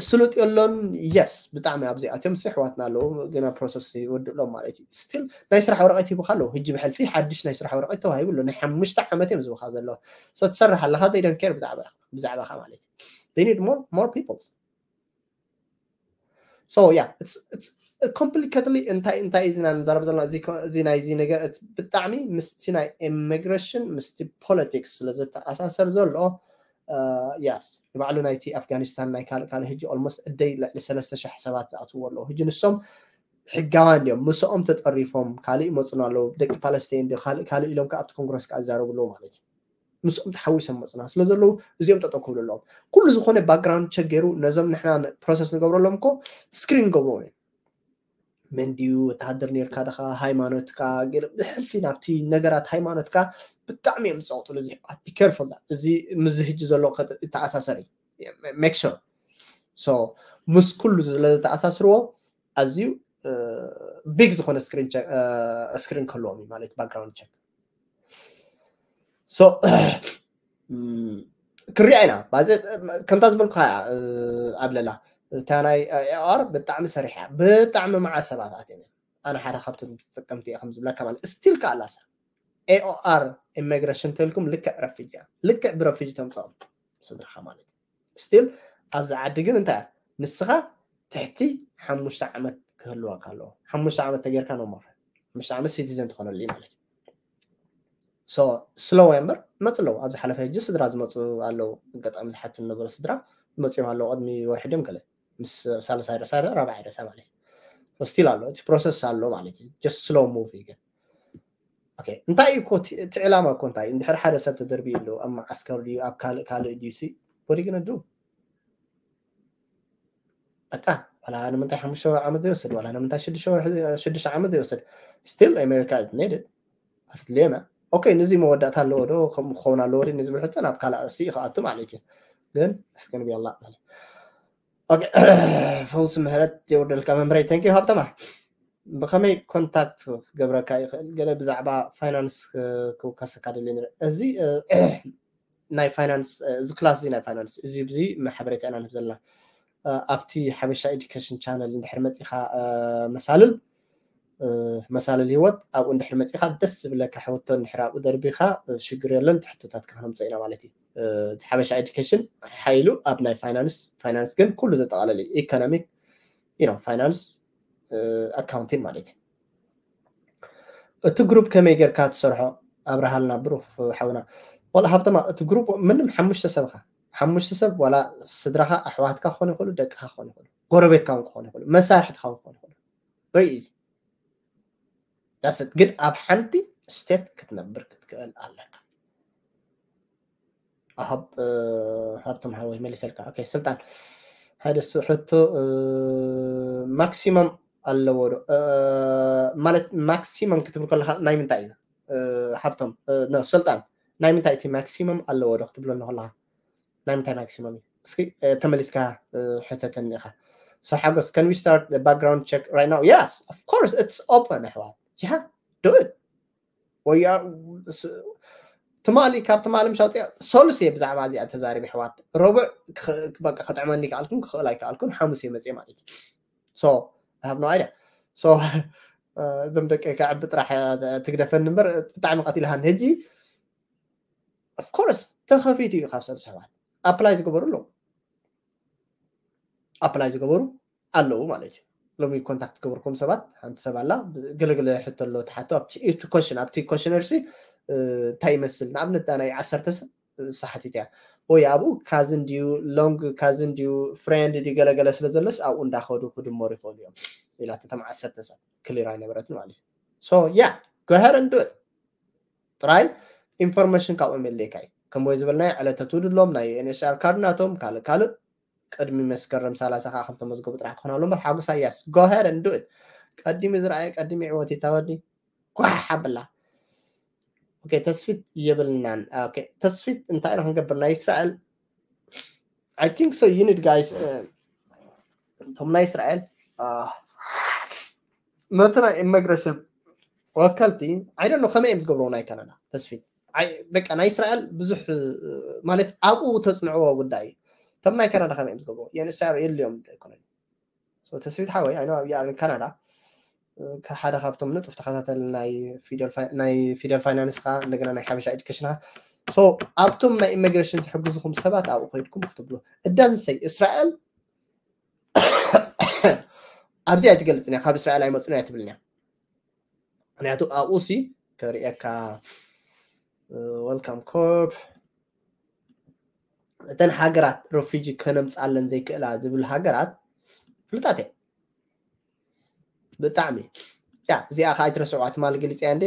ስሉጥ የሎን። የስ ብጣዕሚ ኣብዚ ኣትዮም ሲ ኣሕዋትና ኣለዉ ግና ፕሮሰስ ይወድእሎም ማለት እዩ። ስቲል ናይ ስራሕ ወረቐት ሂቡካ ኣለዉ ሕጂ ብሕልፊ ሓድሽ ናይ ስራሕ ወረቐት ተዋሂቡ ኣሎ። ናይ ሓሙሽተ ዓመት እዮም ዝብካ ዘለዉ። So ትሰርሕ ኣለካ they don't care ብዛዕባኻ ማለት እዩ። They need more people። So yeah it's complicatedly እንታይ እንታይ እዩ ዝና ንዛረብ ዘለና እዚ ናይዚ ነገር ብጣዕሚ ምስቲ ናይ ኢሚግሬሽን ምስቲ ፖለቲክስ ስለ ዝተኣሳሰር ዘሎ። ያስ ንባዕሉ ናይቲ ኣፍጋኒስታን ናይ ካልእ ካልእ ሕጂ ኦልሞስት እደይ ልዕሊ ሰለስተ ሽሕ ሰባት ዝኣትዎ ኣለዉ ሕጂ ንሶም ሕጋውያን ድዮም ምስኦም ተጠሪፎም ካልእ ይመፁና ኣለዉ ደቂ ፓለስታይን ድዮ ካልእ ካልእ ኢሎም ከዓ ኣብቲ ኮንግረስ ከዓ ይዛረቡ ኣለዉ ማለት እዩ። ምስኦም ተሓዊሶም መፅና ስለ ዘለዉ እዚኦም ጠጠው ክብሉ ኣለዎም። ኩሉ ዝኾነ ባክግራውንድ ቸክ ገይሩ ነዞም ንሕና ፕሮሰስ ንገብረሎም እኮ ስክሪን ገብርዎም እዮም። መን ድዩ ወተሃደር ነርካ ድኻ ሃይማኖትካ ገለ ብሕልፊ ናብቲ ነገራት ሃይማኖትካ ብጣዕሚ እዮም ዝፀቕጥሉ። እዚ ቢኬርፉል እዚ ምዚ ህጂ ዘሎ ተኣሳሰሪ ሜክ ሹር ምስ ኩሉ ስለ ዝተኣሳስርዎ ኣዝዩ ቢግ ዝኾነ ስክሪን ክህልዎም እዩ ማለት ባክግራውንድ ቸክ። ክሪኣ ኢና ከምታ ዝበልኩ ዓብለላ እታ ናይ ኤኣር ብጣዕሚ ሰሪሕ እያ። ብጣዕሚ መዓት ሰባት ኣትዮም እዮም። ኣነ ሓደ ካብቶም ተጠቀምቲ እየ ከም ዝብለካ ማለት ስቲል ከኣላሳ ኤኦኣር ኢሚግሬሽን ተልኩም ልክዕ ረፊጂ እያ። ልክዕ ብረፊጂ ተምፅኦም ስድራኻ ማለት እዩ። ስቲል ኣብዚ ዓዲ ግን እንታይ ንስኻ ትሕቲ ሓሙሽተ ዓመት ክህልወካ ኣለዎ። ሓሙሽተ ዓመት ተጌርካ no more ሓሙሽተ ዓመት ሲቲዘን ትኾነሉ ማለት እዩ። ስሎው እምበር መፅ ኣለዉ ኣብዚ ሓለፈ ሕጂ ስድራ ዝመፁ ኣለዉ። ኣጋጣሚ ዝሓቱ ዝነበሩ ስድራ ዝመፅኦም ኣለዉ ቅድሚ ወርሒ ድም ገለ ምስ ሳልሳይ ረሳ ራብዓይ ረሳ ማለት እዩ። ስቲል ኣሎ እቲ ፕሮሰስ ኣሎ ማለት እዩ። ጀስት ስሎው ሙቭ እዩ ግን እንታይ እዩ እቲ ዕላማ እኮ እንታይ እንድሕር ሓደ ሰብ ተደርቢዩ ኣሎ ኣብ መዓስከር ድዩ ኣብ ካልእ ካልእ ድዩ ሲ ወዲ ግን ዱ በቃ ዋላ ንምንታይ ሓሙሽተ ዓመት ዘይወስድ ዋላ ንምንታይ ሽዱሽተ ዓመት ዘይወስድ ስቲል ኣሜሪካ ኔድድ ኣትድልየና ኦኬ። ነዚ መወዳእታ ኣለዎ ዶ ከምኡ ክኸውን ኣለዎ ዶ ንዝብል ሕቶ ናብ ካልእ ኣርእስቲ እዩ ክኣቱ ማለት እዩ። ግን እስከ ንብያላ ማለት ፈውሲ ምህረት የውርደልካ መምህረይ። ተንኪዩ ሃብተማ ብኸመይ ኮንታክት ክገብረካ ይኽእል? ገለ ብዛዕባ ፋይናንስ ክውከሰካ ደልየ ነረ። እዚ ናይ ፋይናንስ እዚ ክላስ እዚ ናይ ፋይናንስ እዚ ብዚ ሓበሬታ ኢና ንህብ ዘለና። ኣብቲ ሓበሻ ኤዱኬሽን ቻነል እንድሕር መፂኻ መሳልል መሳልል ህይወት ኣብኡ እንድሕር መፂኻ ደስ ዝብለካ ሕውቶ እንድሕር ኣብኡ ደርቢኻ ሽግር የለን። እቲ ሕቶታትካ ክነምፀ ኢና ማለት እዩ። እቲ ሓበሻ ኤዱኬሽን ሓይሉ ኣብ ናይ ፋይናንስ ፋይናንስ ግን ኩሉ ዘጠቓለለ እዩ። ኢኮኖሚክ ፋይናንስ ኣካውንቲን ማለት እዩ። እቲ ግሩፕ ከመይ ጌርካ ትሰርሖ ኣብርሃልና ብሩኽ ሓውና። ዋላ ሃብተማ እቲ ግሩፕ ምንም ሓሙሽተ ሰብ ኢኻ ሓሙሽተ ሰብ ዋላ ስድራኻ ኣሕዋትካ ክኾኑ ይኽእሉ ደቅኻ ክኾኑ ይኽእሉ ጎረቤትካ እውን ክኾኑ ይኽእሉ መሳርሕትኻ እውን ክኾኑ ይኽእሉ very easy that's it ግን ኣብ ሓንቲ ስቴት ክትነብር ክትክእል ኣለካ። ሃብቶም ሓወይ መሊሰልካ። ኦኬ ስልጣን ሓደ ሱ ሕቶ ማክሲመም ኣለዎ ዶ ማለት ማክሲመም ክትብል ከለካ ናይ ምንታይ እዩ? ሃብቶም ስልጣን ናይ ምንታይ እቲ ማክሲመም ኣለዎ ዶ ክትብለኒ ከለካ ናይ ምንታይ ማክሲመም እዩ? እስኪ ተመሊስካ ሕተተኒ ኢኻ። So ሓጎስ, can we start the background check right now? Yes, of course, it's open ኣሕዋት። Yeah, do it. ወይ ትማሊ፣ ካብ ትማሊ ምሽ ኣውፅኣ ሶሉስ እየ ብዛዕባ እዚኣ ተዛሪብ ኣሕዋት። ረቡዕ በቃ ክጥዕመኒ ይከኣልኩን ክኽእል ኣይከኣልኩን፣ ሓሙስ እየ መፅእ ማለት እዩ። So I have no idea. So እዞም ደቂ ከዕቢ ጥራሕ ትግደፈኒ እምበር ብጣዕሚ ቀቲልሃን። ሕጂ of course ተኸፊቱ እዩ ካብ ሰሉስ ኣሕዋት። ኣፕላይ ዝገበሩ ኣለዉ፣ ኣፕላይ ዝገበሩ ኣለዉ ማለት እዩ። ሎሚ ኮንታክት ገበርኩም ሰባት፣ ሓንቲ ሰብ ኣላ፣ ገለገለ ሕቶ ኣሎ ትሓቶ ኣብቲ question ኣብቲ questionnaire ሲ እንታይ ይመስል፣ ንኣብነት ናይ ዓሰርተ ሰብ ሳሓቲት እያ ወይ ኣብኡ ካዝን ድዩ፣ ሎንግ ካዝን ድዩ፣ ፍሬንድ ድዩ፣ ገለገለ ስለ ዘሎስ ኣብኡ እንዳኸዱ ክድመሩ ይኽእሉ እዮም ኢላ እቶም ዓሰርተ ሰብ ክሊር ኣይነበረትን ማለት እዩ። So yeah, go ahead and do it. ጥራይ ኢንፎርሜሽን ካብኦም የድልየካ እዩ። ከም ወይ ዝበልናዮ ዕለተ ትውልዶም፣ ናይ ኤንኤስኣር ካርድ ናቶም፣ ካልእ ካልእ። ቅድሚ መስከረም ሰላሳ ከዓ ከም ተመዝገቡ ጥራሕ ክኾን ኣሎ እምበር ሓጎሳ፣ yes, go ahead and do it። ቀዲሙ ዝረኣየ ቀዲሙ ይዕወት ይታወዲ። ኳሕ ሓብላ። ኦኬ፣ ተስፊት የብልናን። ኦኬ፣ ተስፊት እንታይ ኢና ክንገብር? ናይ እስራኤል I think so you need guys እቶም ናይ እስራኤል መቲ ናይ ኢሚግሬሽን ወከልቲ I don't know ከመይ እዮም ዝገብርዎ ናይ ካናዳ ተስፊት። በቃ ናይ እስራኤል ብዙሕ ማለት ኣብኡ ተፅንዕዎ ጉዳይ እዩ። እቶም ናይ ካናዳ ከመይ እዮም ዝገብርዎ? የንእስራኤል የድልዮም ኣይኮነን። ተስፊት ሓወይ ኣይ ኣብ ካናዳ ሓደ ካብቶም ንጡፍ ተኸታተል ናይ ፊደል ፋይናንስ ካ እንደገና ናይ ሓበሻ ኤዱኬሽን ካ። So ኣብቶም ናይ ኢሚግሬሽን ዝሕግዙኹም ሰባት ኣብኡ ኮይድኩም ክትብሉ እዳዝሰይ እስራኤል ኣብዚ ኣይትገልፅን እያ። ካብ እስራኤል ኣይመፁን እያ ትብልን እያ። ምክንያቱ ኣብኡ ሲ ከርእየካ ዌልካም ኮርፕ እተን ሃገራት ረፊጂ ከነምፃለን ዘይክእላ ዝብል ሃገራት ፍልጣት እየ ብጣዕሚ። ያ እዚኣ ከዓ ኣይትረስዕዋ፣ ትማሊ ገሊፀያ እንደ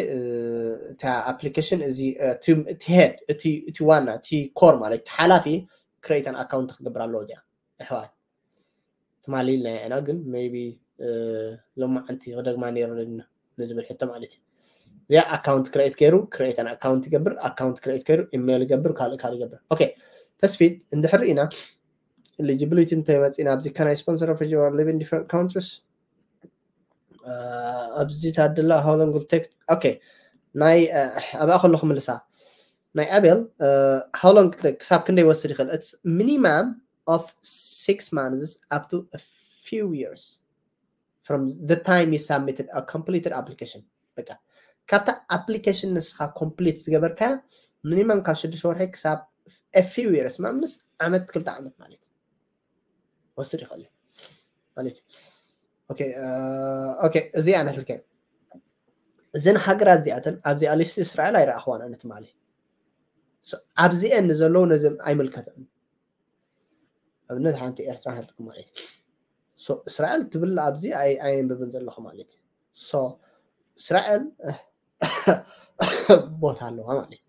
እታ ኣፕሊኬሽን እዚ ትሄድ እቲ ዋና እቲ ኮር ማለት እቲ ሓላፊ ክሬት ኣን ኣካውንት ክገብር ኣለዎ እዚኣ ኣሕዋት። ትማሊ ኢልና ኢና ግን ሜይቢ ሎማዓንቲ ክደግማ ነይሩ ንዝብል ሕቶ ማለት እዩ። እዚኣ ኣካውንት ክሬት ገይሩ ክሬት ኣን ኣካውንት ይገብር፣ ኣካውንት ክሬት ገይሩ ኢሜይል ይገብር፣ ካልእ ካልእ ይገብር። ኦኬ ተስፊት እንድሕር ኢና ኤሊጂቢሊቲ እንተመፂና ኣብዚ ካናይ ስፖንሰር ኦፍ ሊቭ ኢን ዲፈረንት ካንትሪስ ኣብዚ ታድላ how long will take okay ናይ ኣብኣ ከለኹ ምልሳ ናይ ኣቤል how long ክሳብ ክንደይ ወስድ ይኽእል? It's minimum of six months up to a few years from the time you submitted a completed application። በቃ ካብታ ኣፕሊኬሽን ንስኻ ኮምፕሊት ዝገበርካ ሚኒመም ካብ ሽዱሽተ ወርሒ ክሳብ a few years ማምስ ዓመት ክልተ ዓመት ማለት ወስድ ይኽእል እዩ ማለት እዩ። ኦኬ እዚኣ ናትልከ እዘን ሃገራት እዚኣተን ኣብዚኣ ሊስት እስራኤል ኣይረኣኽዋን ኣነ ትማሊ ኣብዚአን ንዘለዉ ነዚ ኣይምልከተን። ኣብነት ሓንቲ ኤርትራ ሃልኩም ማለት እዩ። እስራኤል ትብል ኣብዚ ኣየንብብን ዘለኹ ማለት እዩ። እስራኤል ቦታ ኣለዋ ማለት እዩ።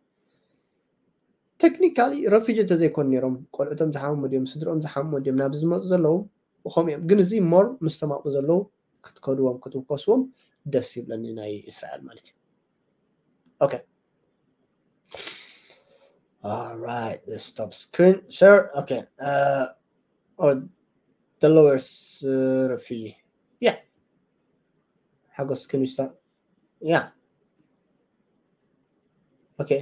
ቴክኒካሊ ረፊጂ እንተዘይኮኑ ነይሮም ቆልዑቶም ዝሓሙ ድዮም ስድሮም ዝሓሙ ድዮም ናብ ዝመፁ ዘለዉ ከምኡ እዮም። ግን እዚ ሞር ምስተማቑ ዘለዉ ክትከድዎም ክትውከስዎም ደስ ይብለኒ ናይ እስራኤል ማለት እዩ። Okay. All right, the stop screen share. Okay. Uh, or the lowest uh, refugee. Yeah. How goes can you start? Yeah. Okay.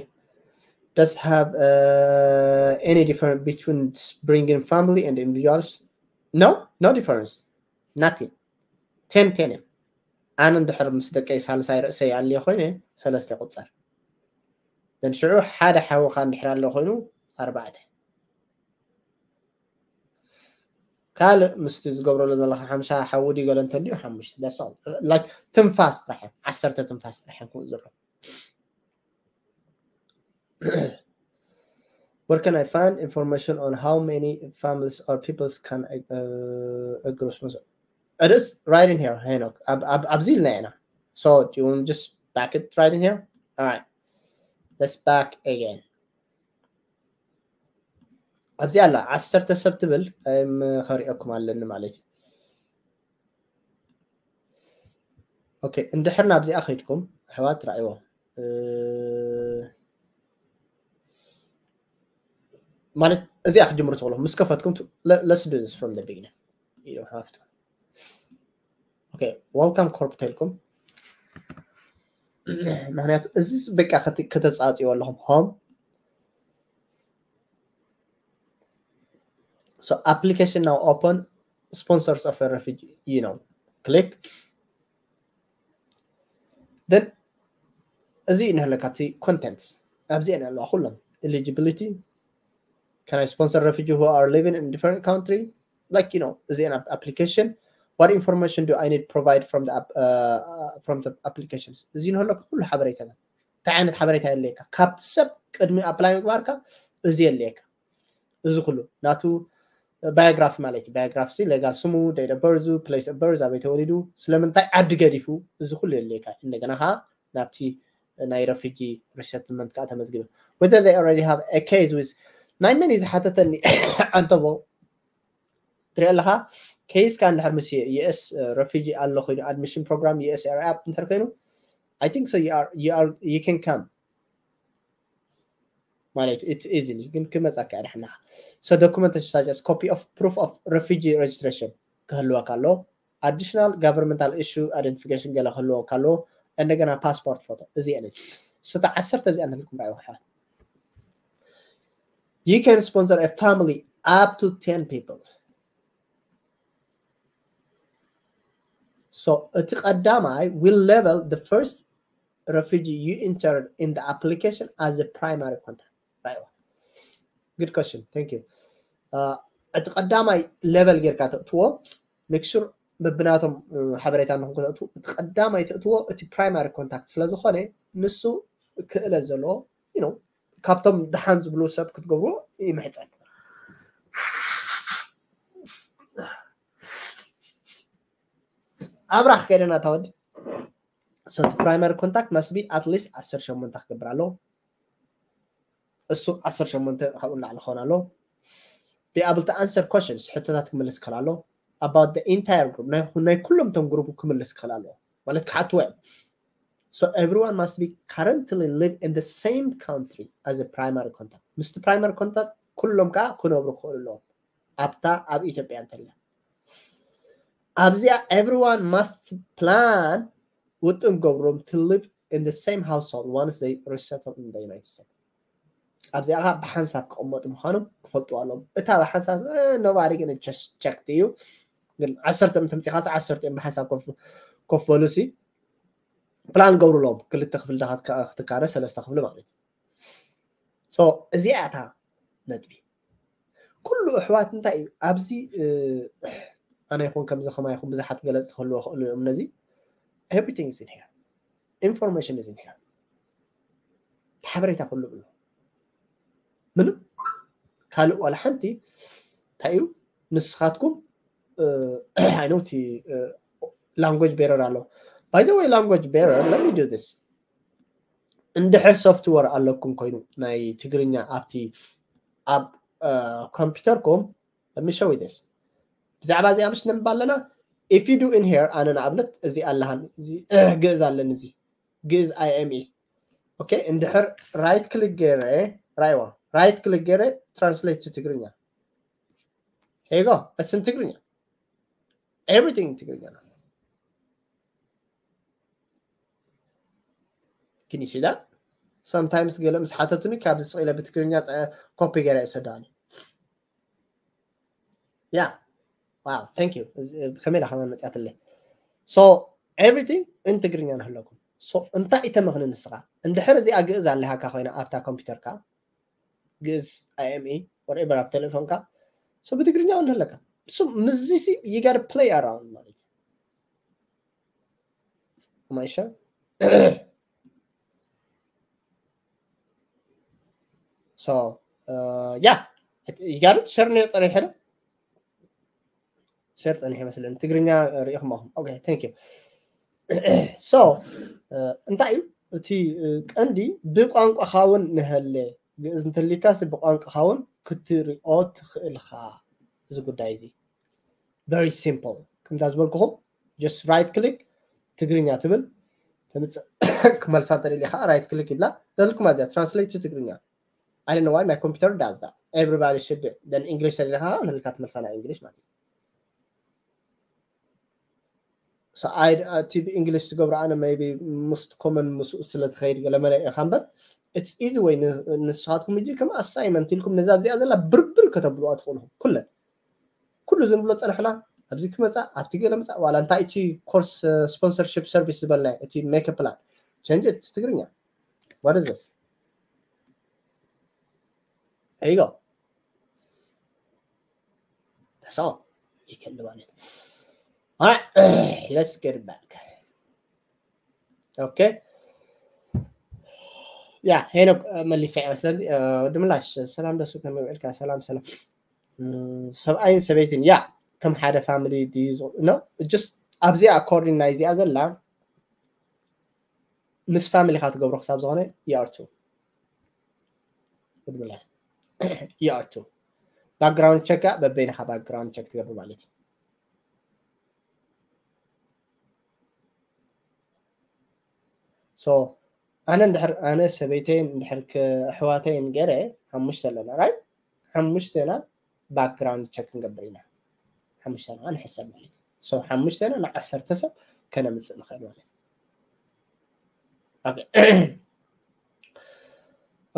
Does have uh, any difference between bringing family and individuals? No, no difference. Nothing. Ten ten. ኣነ እንድሕር ምስ ደቀይ ሳልሳይ ርእሰይ ኣልየ ኮይነ ሰለስተ ይቁፀር። ሽዑ ሓደ ሓውካ እንድሕር ኣሎ ኮይኑ ኣርባዕተ። ካልእ ምስቲ ዝገብረሉ ዘለካ ሓምሳ ሓዊ ድዩ ገለ እንተልዩ ሓሙሽተ። ትንፋስ ጥራሕ ዓሰርተ ትንፋስ ጥራሕ ክምኡ ዘሎ። Where can I find information on how many families or peoples can uh, a gross? It is right in here, Henok. Abzil Nana. So do you want to just back it right in here? All right. Let's back again. ኣብዚ ኣላ ዓሰርተ ሰብ ትብል ከሪአኩም ኣለኒ ማለት እዩ። ኦኬ እንድሕር ናብዚኣ ከይድኩም ኣሕዋት ራእይዎ። ማለት እዚኣ ክትጅምሩ ትኽእሉ ምስ ከፈትኩም። Let's do this from the beginning. You don't have to. Okay, welcome corp ተልኩም። ምክንያቱ እዚ በቃ ከተፃፅዮ ኣለኹም። Home. So application now open, sponsors of a refugee, you know, click. Then እዚ ንህለካ እቲ content ኣብዚ ኣለዋ ኩሎም eligibility, can I sponsor refugee who are living in different country, like, you know, እዚ application, what information do I need provide from the uh, from the applications? እዚ ንህለካ ኩሉ ሓበሬታታት፣ እንታይ ዓይነት ሓበሬታ የለካ ካብቲ ሰብ ቅድሚ apply ምግባርካ? እዚ የለካ። እዚ ኩሉ ናቱ biography ማለት እዩ። Biography፣ legal ስሙ፣ date of birth፣ place of birth፣ ኣበይ ተወሊዱ፣ ስለምንታይ ዓዲ ገዲፉ፣ እዚ ኩሉ የለካ። እንደገና ከዓ ናብቲ ናይ refugee resettlement ከዓ ተመዝግበ። Whether they already have a case with ናይ መን እዩ ዝሓተተኒ? ዓንተቦ ትሪኦ ኣለካ። Case ካ እንድሕር ምስ US refugee ኣሎ ኮይኑ፣ admission program USRF እንድሕር ኮይኑ፣ I think so, you are, you are, you can come ማለት it's easily ግን ክመጻካ ድሕና። So documentation such as copy of proof of refugee registration ክህልወካ ኣሎ። Additional governmental issue identification ገለ ክህልወካ ኣሎ። እንደገና passport photo። እዚ እኔ ስተ ዓሰርተ እዚኣ ነልኩም ራእዩ። You can sponsor a family up to ten people. So እቲ ቀዳማይ will label the first refugee you entered in the application as a primary contact. Right. Good question. Thank you. Uh, እቲ ቀዳማይ level ጌርካ ተእትዎ፣ make sure በብናቶም ሓበሬታ ንክንክተእትዉ፣ እቲ ቀዳማይ ተእትዎ እቲ primary contact ስለዝኾነ ንሱ ክእለት ዘለዎ፣ you know፣ ካብቶም ደሓን ዝብሉ ሰብ ክትገብርዎ ይምሕፀን። ኣብራኽ ከይደና ታወዲ። So primary contact must be at least ዓሰርተ ሸሞንተ ክገብር ኣለዎ። እሱ ዓሰርተ ሸሞንተ ካብኡ ንላዕሊ ክኸውን ኣለዎ። Be able to answer questions፣ ሕቶታት ክምልስ ክኽእል ኣለዎ። About the entire group፣ ናይ ኩሎም ቶም ግሩፕ ክምልስ ክኽእል ኣለዎ ማለት ክሓትዎ እዮም። So everyone must be currently live in the same country as a primary contact። ምስቲ primary contact ኩሎም ከዓ ክነብሩ ክኽእሉ ኣለዎም ኣብታ ኣብ ኢትዮጵያ እንተልያ። ኣብዚኣ everyone must plan፣ ውጥን ገብሮም to live in the same household once they resettle in the United States። ኣብዚኣ ከዓ ብሓንሳብ ክቕመጡ ምዃኖም ክፈልጡ ኣለዎም። እታ ብሓንሳብ nobody gonna check እዩ፣ ግን ዓሰርተ ምትምፂኻ ዓሰርተ ብሓንሳብ ኮፍ በሉ ሲ plan ገብሩ ኣለዎም። ክልተ ክፍሊ ክትካረ ሰለስተ ክፍሊ ማለት እዩ። So እዚኣ እታ ነጥቢ። ኩሉ ኣሕዋት እንታይ እዩ ኣብዚ ኣነ ይኹን ከምዚ ከማ ይኹን ብዙሓት ገለፅ ትኽልዎ ክእሉ እዮም ነዚ። Everything is in here, information is in here። ሓበሬታ ኩሉ ኣሎ። ምንም ካልእ ዋላ ሓንቲ እንታይ እዩ ንስኻትኩም ኣይኖቲ language barrier ኣሎ። By the way, language barrier, let me do this። እንድሕር software ኣለኩም ኮይኑ ናይ ትግርኛ ኣብቲ ኣብ ኮምፒውተርኩም፣ let me show you this። ብዛዕባ እዚኣ ምሽ ነንባ ኣለና። If you do in here፣ ኣነ ንኣብነት እዚ ኣለሃን እዚ ግእዝ ኣለኒ፣ እዚ ግእዝ I M E። Okay፣ እንድሕር right click ገይረ፣ right one, right click ገይረ translate to ትግርኛ። Here you go። It's in ትግርኛ። Everything ትግርኛ ነው። Can you see that? Sometimes ገለ ምስ ሓተቱኒ ካብዚ ስቕ ኢለ ብትግርኛ ኮፒ ገይረ ይሰዳኒ። Yeah. Wow, thank you። ከመይ ኢላ ከማን መፅያትለይ። So everything in ትግርኛ ንህለኩም። So እንታይ እተመኽኒ ንስኻ? እንድሕር እዚኣ ግእዝ ኣለሃካ ኮይና ኣብታ ኮምፒውተርካ፣ ግእዝ I M E whatever ኣብ ቴሌፎንካ፣ so ብትግርኛ እውን ኣለካ። So ምስዚ ሲ you gotta play around ማለት እዩ። Am I sure? So yeah, you got it? ሸር ነዮ ፀኒሐ ዶ? ሸር ፀኒሐ መስለኒ። ትግርኛ ሪኢኹም ኣኹም። Okay, thank you። So እንታይ እዩ እቲ ቀንዲ? ብቋንቋኻ እውን ንሀለ፣ ግእዝ እንተሊካስ ብቋንቋኻ እውን ክትሪኦ ትኽእልኻ። እዚ ጉዳይ እዚ very simple። ከምዛ ዝበልኩኹም just right click ትግርኛ ትብል፣ ተምፅእ። ክመልሳ እንተደሊኻ right click ይብላ፣ ተልኩም ኣብዚኣ translate to ትግርኛ። I don't know why my computer does that. Everybody should do it. Then English ተደሊኻ ንልካ ትመልሳ ናብ English ማለት እዩ። So I እቲ ብ English ትገብሮ ኣነ maybe most common ምስኡ ስለ ትኸይድ ገለ መለ ኢኻ እምበር it's easy way። ንስኻትኩም እጂ ከም assignment ኢልኩም ነዛ ኣብዚኣ ዘላ ብርብር ከተብልዋ ትኽእሉ ኩለን ኩሉ ዝንብሎ ጸናሕና ኣብዚ ክመጻ ኣብቲ ገለ መጻ ዋላ እንታይ እቲ course sponsorship service ዝበልና እቲ make a plan change it ትግርኛ what is this there you go that's all you can do ማለት all right let's get it back okay yeah ሄኖክ መሊሰ ይመስለኒ ወዲ ምላሽ ሰላም ደሱ ከመይ ውዕልካ ሰላም ሰላም ሰብኣይን ሰበይትን ያ ከም ሓደ family ድዩ no just ኣብዚኣ according ናይዚኣ ዘላ ምስ family ኻ ትገብሮ ክሳብ ዝኾነ you are two ወዲ ምላሽ you are two background check በበይንኻ background check ትገብር ማለት እዩ so ኣነ እንድሕር ኣነ ሰበይተይን እንድሕር ኣሕዋተይን ገረ ሓሙሽተ ኣለና right ሓሙሽተና background check ክንገብር ኢና ሓሙሽተና ንሕሰብ ማለት እዩ so ሓሙሽተና ንዓሰርተ ሰብ ከነምፅእ ንኽእል ማለት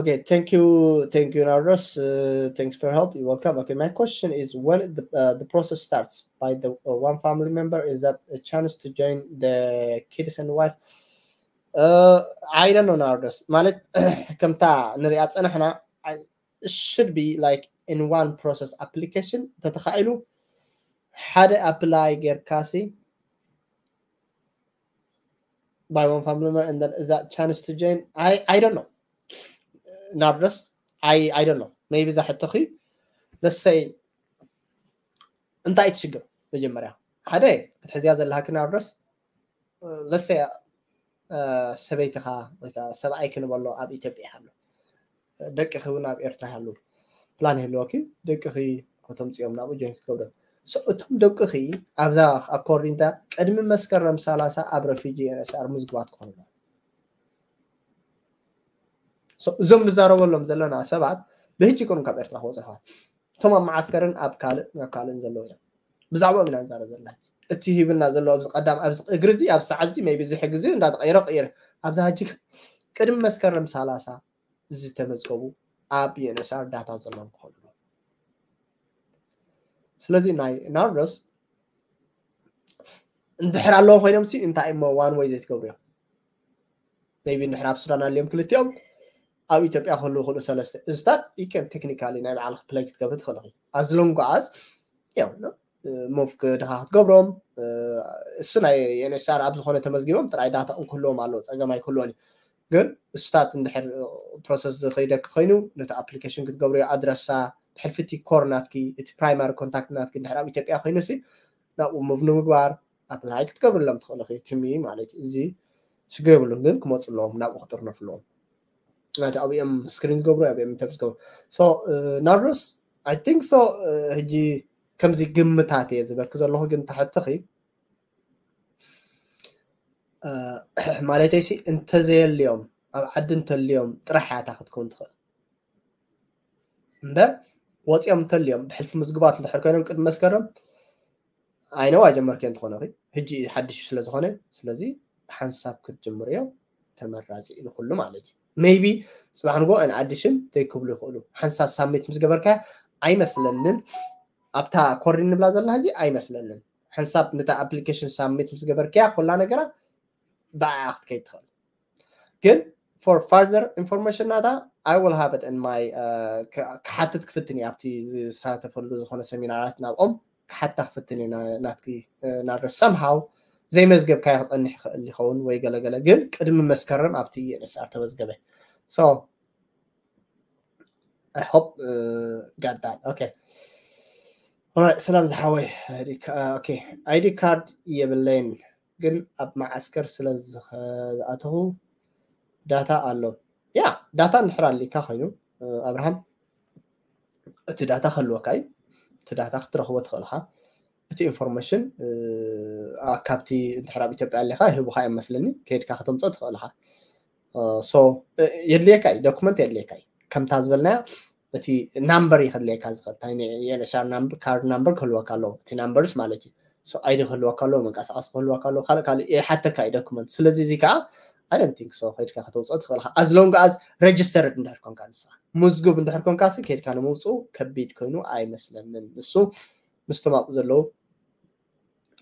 okay thank you thank you Nardos uh, thanks for help you're welcome okay my question is when the, uh, the process starts by the uh, one family member is that a chance to join the kids and wife uh, I don't know Nardos ማለት ከምታ ንሪኣ ፀናሕና should be like in one process application ተተኻኢሉ ሓደ apply ጌርካሲ by one family member and then is that chance to join I I don't know Nardos I I don't know maybe እዛ ሕቶኺ let's say እንታይ ትሽግር መጀመርያ ሓደ ክትሕዝያ ዘለሃኪ Nardos let's say ሰበይትኻ ወይ ከዓ ሰብኣይ ክንበሎ ኣብ ኢትዮጵያ ይሃሉ ደቅኺ እውን ኣብ ኤርትራ ይሃሉ plan ይህልወኪ ደቅኺ ከተምፅኦም ናብኡ join ክትገብሮም እቶም ደቅኺ ኣብዛ according ቅድሚ መስከረም ሰላሳ ኣብ refugee UNHCR ምዝጉባት ክኾኑ እዞም ንዛረበሎም ዘለና ሰባት ብህጂ ይኮኑ ካብ ኤርትራ ክወፁ ኣሕዋት እቶም ኣብ መዓስከርን ኣብ ካልእ ናብ ካልእን ዘለዉ እዮም ብዛዕባኦም ኢና ንዛረብ ዘለና እቲ ሂብና ዘሎ ኣብዚ ቀዳም ኣብዚ እግሪ እዚ ኣብ ሰዓት እዚ maybe እዚ ሕጊ እዚ እንዳተቀየረ ቀይረ ኣብዚ ሕጂ ቅድሚ መስከረም ሰላሳ ዝተመዝገቡ ኣብ UNHCR data ዘለዎም ክኾኑ ኣለዎም ስለዚ ናይ Nardos እንድሕር ኣለዎ ኮይኖም ሲ እንታይ እሞ one way ዘይትገብሩ እዮም maybe እንድሕር ኣብ ሱዳን ኣልዮም ክልቲኦም ኣብ ኢትዮጵያ ክህልው ክእሉ ሰለስተ እዚታት you can technically ናይ ባዕልኺ play ክትገብሪ ትኽእል ኢኺ as long as ያው move ድኻ ክትገብሮም እሱ ናይ UNHCR ኣብ ዝኾነ ተመዝጊቦም ጥራይ data ን ክህልዎም ኣለዎ ፀገም ኣይክህልዎን እዩ ግን እሱታት እንድሕር process ዝኸይደኪ ኮይኑ ነቲ application ክትገብርዮ ኣድረሳ ድሕር ፍቲ core ናትኪ እቲ primary contact ናትኪ እንድሕር ኣብ ኢትዮጵያ ኮይኑ ሲ ናብኡ move ንምግባር apply ክትገብርሎም ትኽእል ኢኺ to me ማለት እዩ እዚ ሽግር የብሉን ግን ክመፁ ኣለዎም ናብኡ ክጥርነፉ ኣለዎም ናቲ ኣብኦም screen ዝገብሩ ኣብኦም interview ዝገብሩ so Nardos I think so ሕጂ ከምዚ ግምታት እየ ዝበልኪ ዘለኹ ግን ተሕትኺ ማለተይ ሲ እንተዘየልዮም ኣብ ዓዲ እንተልዮም ጥራሕ ያታ ክትከውን ትኽእል እምበር ወፂኦም እንተልዮም ብሕልፊ ምዝግባት እንድሕር ኮይኖም ቅድሚ መስከረም I know ኣይጀመርክዮ እንትኾነ ሕጂ ሓድሽ ስለ ዝኾነ ስለዚ ሓንሳብ ክትጅምርዮ ተመራፂ ንኩሉ ማለት እዩ maybe ፅባሕ ንጎ in addition ዘይክብሉ ይኽእሉ ሓንሳብ submit ምስ ገበርካ ኣይመስለንን ኣብታ ኮሪን ንብላ ዘለና ሕጂ ኣይመስለንን ሓንሳብ ነታ application submit ምስ ገበርክያ ኩላ ነገራ ብኣያ ክትከይድ ትኽእል ግን for further information ናታ I will have it in my ክሓትት ክፍትን እየ ኣብቲ ዝሳተፈሉ ዝኾነ ሰሚናራት ናብኦም ክሓታ ክፍትን እየ ናትኪ ናርዶ somehow ዘይመዝገብካዮ ክፀንሕ ይኽእል ይኸውን ወይ ገለገለ ግን ቅድሚ መስከረም ኣብቲ UNHCR ተመዝገበ so I hope uh, got that okay ሰላም ዝሓወይ ID card የብለይን ግን ኣብ መዓስከር ስለ ዝኣተኹ data ኣሎ ያ data እንድሕር ኣሊካ ኮይኑ ኣብርሃም እቲ data ክህልወካ እዩ እቲ data ክትረኽቦ ትኽእል ኢኻ እቲ information ካብቲ እንድሕር ኣብ ኢትዮጵያ ኣሊኻ ይህቡኻ እዮም መስለኒ ከይድካ ከተምፅኦ ትኽእል ኢኻ so የድልየካ እዩ document የድልየካ እዩ ከምታ ዝበልናዮ እቲ ናምበር ይኸድለካ ዝኽእል ናይ የነሻር ናምበር ካርድ ናምበር ክህልወካ ኣለዎ እቲ ናምበርስ ማለት እዩ። ID ክህልወካ ኣለዎ፣ መንቀሳቀሲ ክህልወካ ኣለዎ፣ ካልእ ካልእ ይሓተካ እዩ ዶክመንት። ስለዚ እዚ ከዓ I don't think so ከይድካ ከተውፅኦ ትኽእል ኢኻ as long as registered እንድሕር ኮንካ ንስኻ ምዝጉብ እንድሕር ኮንካ ሲ ከይድካ ንምውፅኡ ከቢድ ኮይኑ ኣይመስለንን። ንሱ ምስቶም ኣብኡ ዘለዉ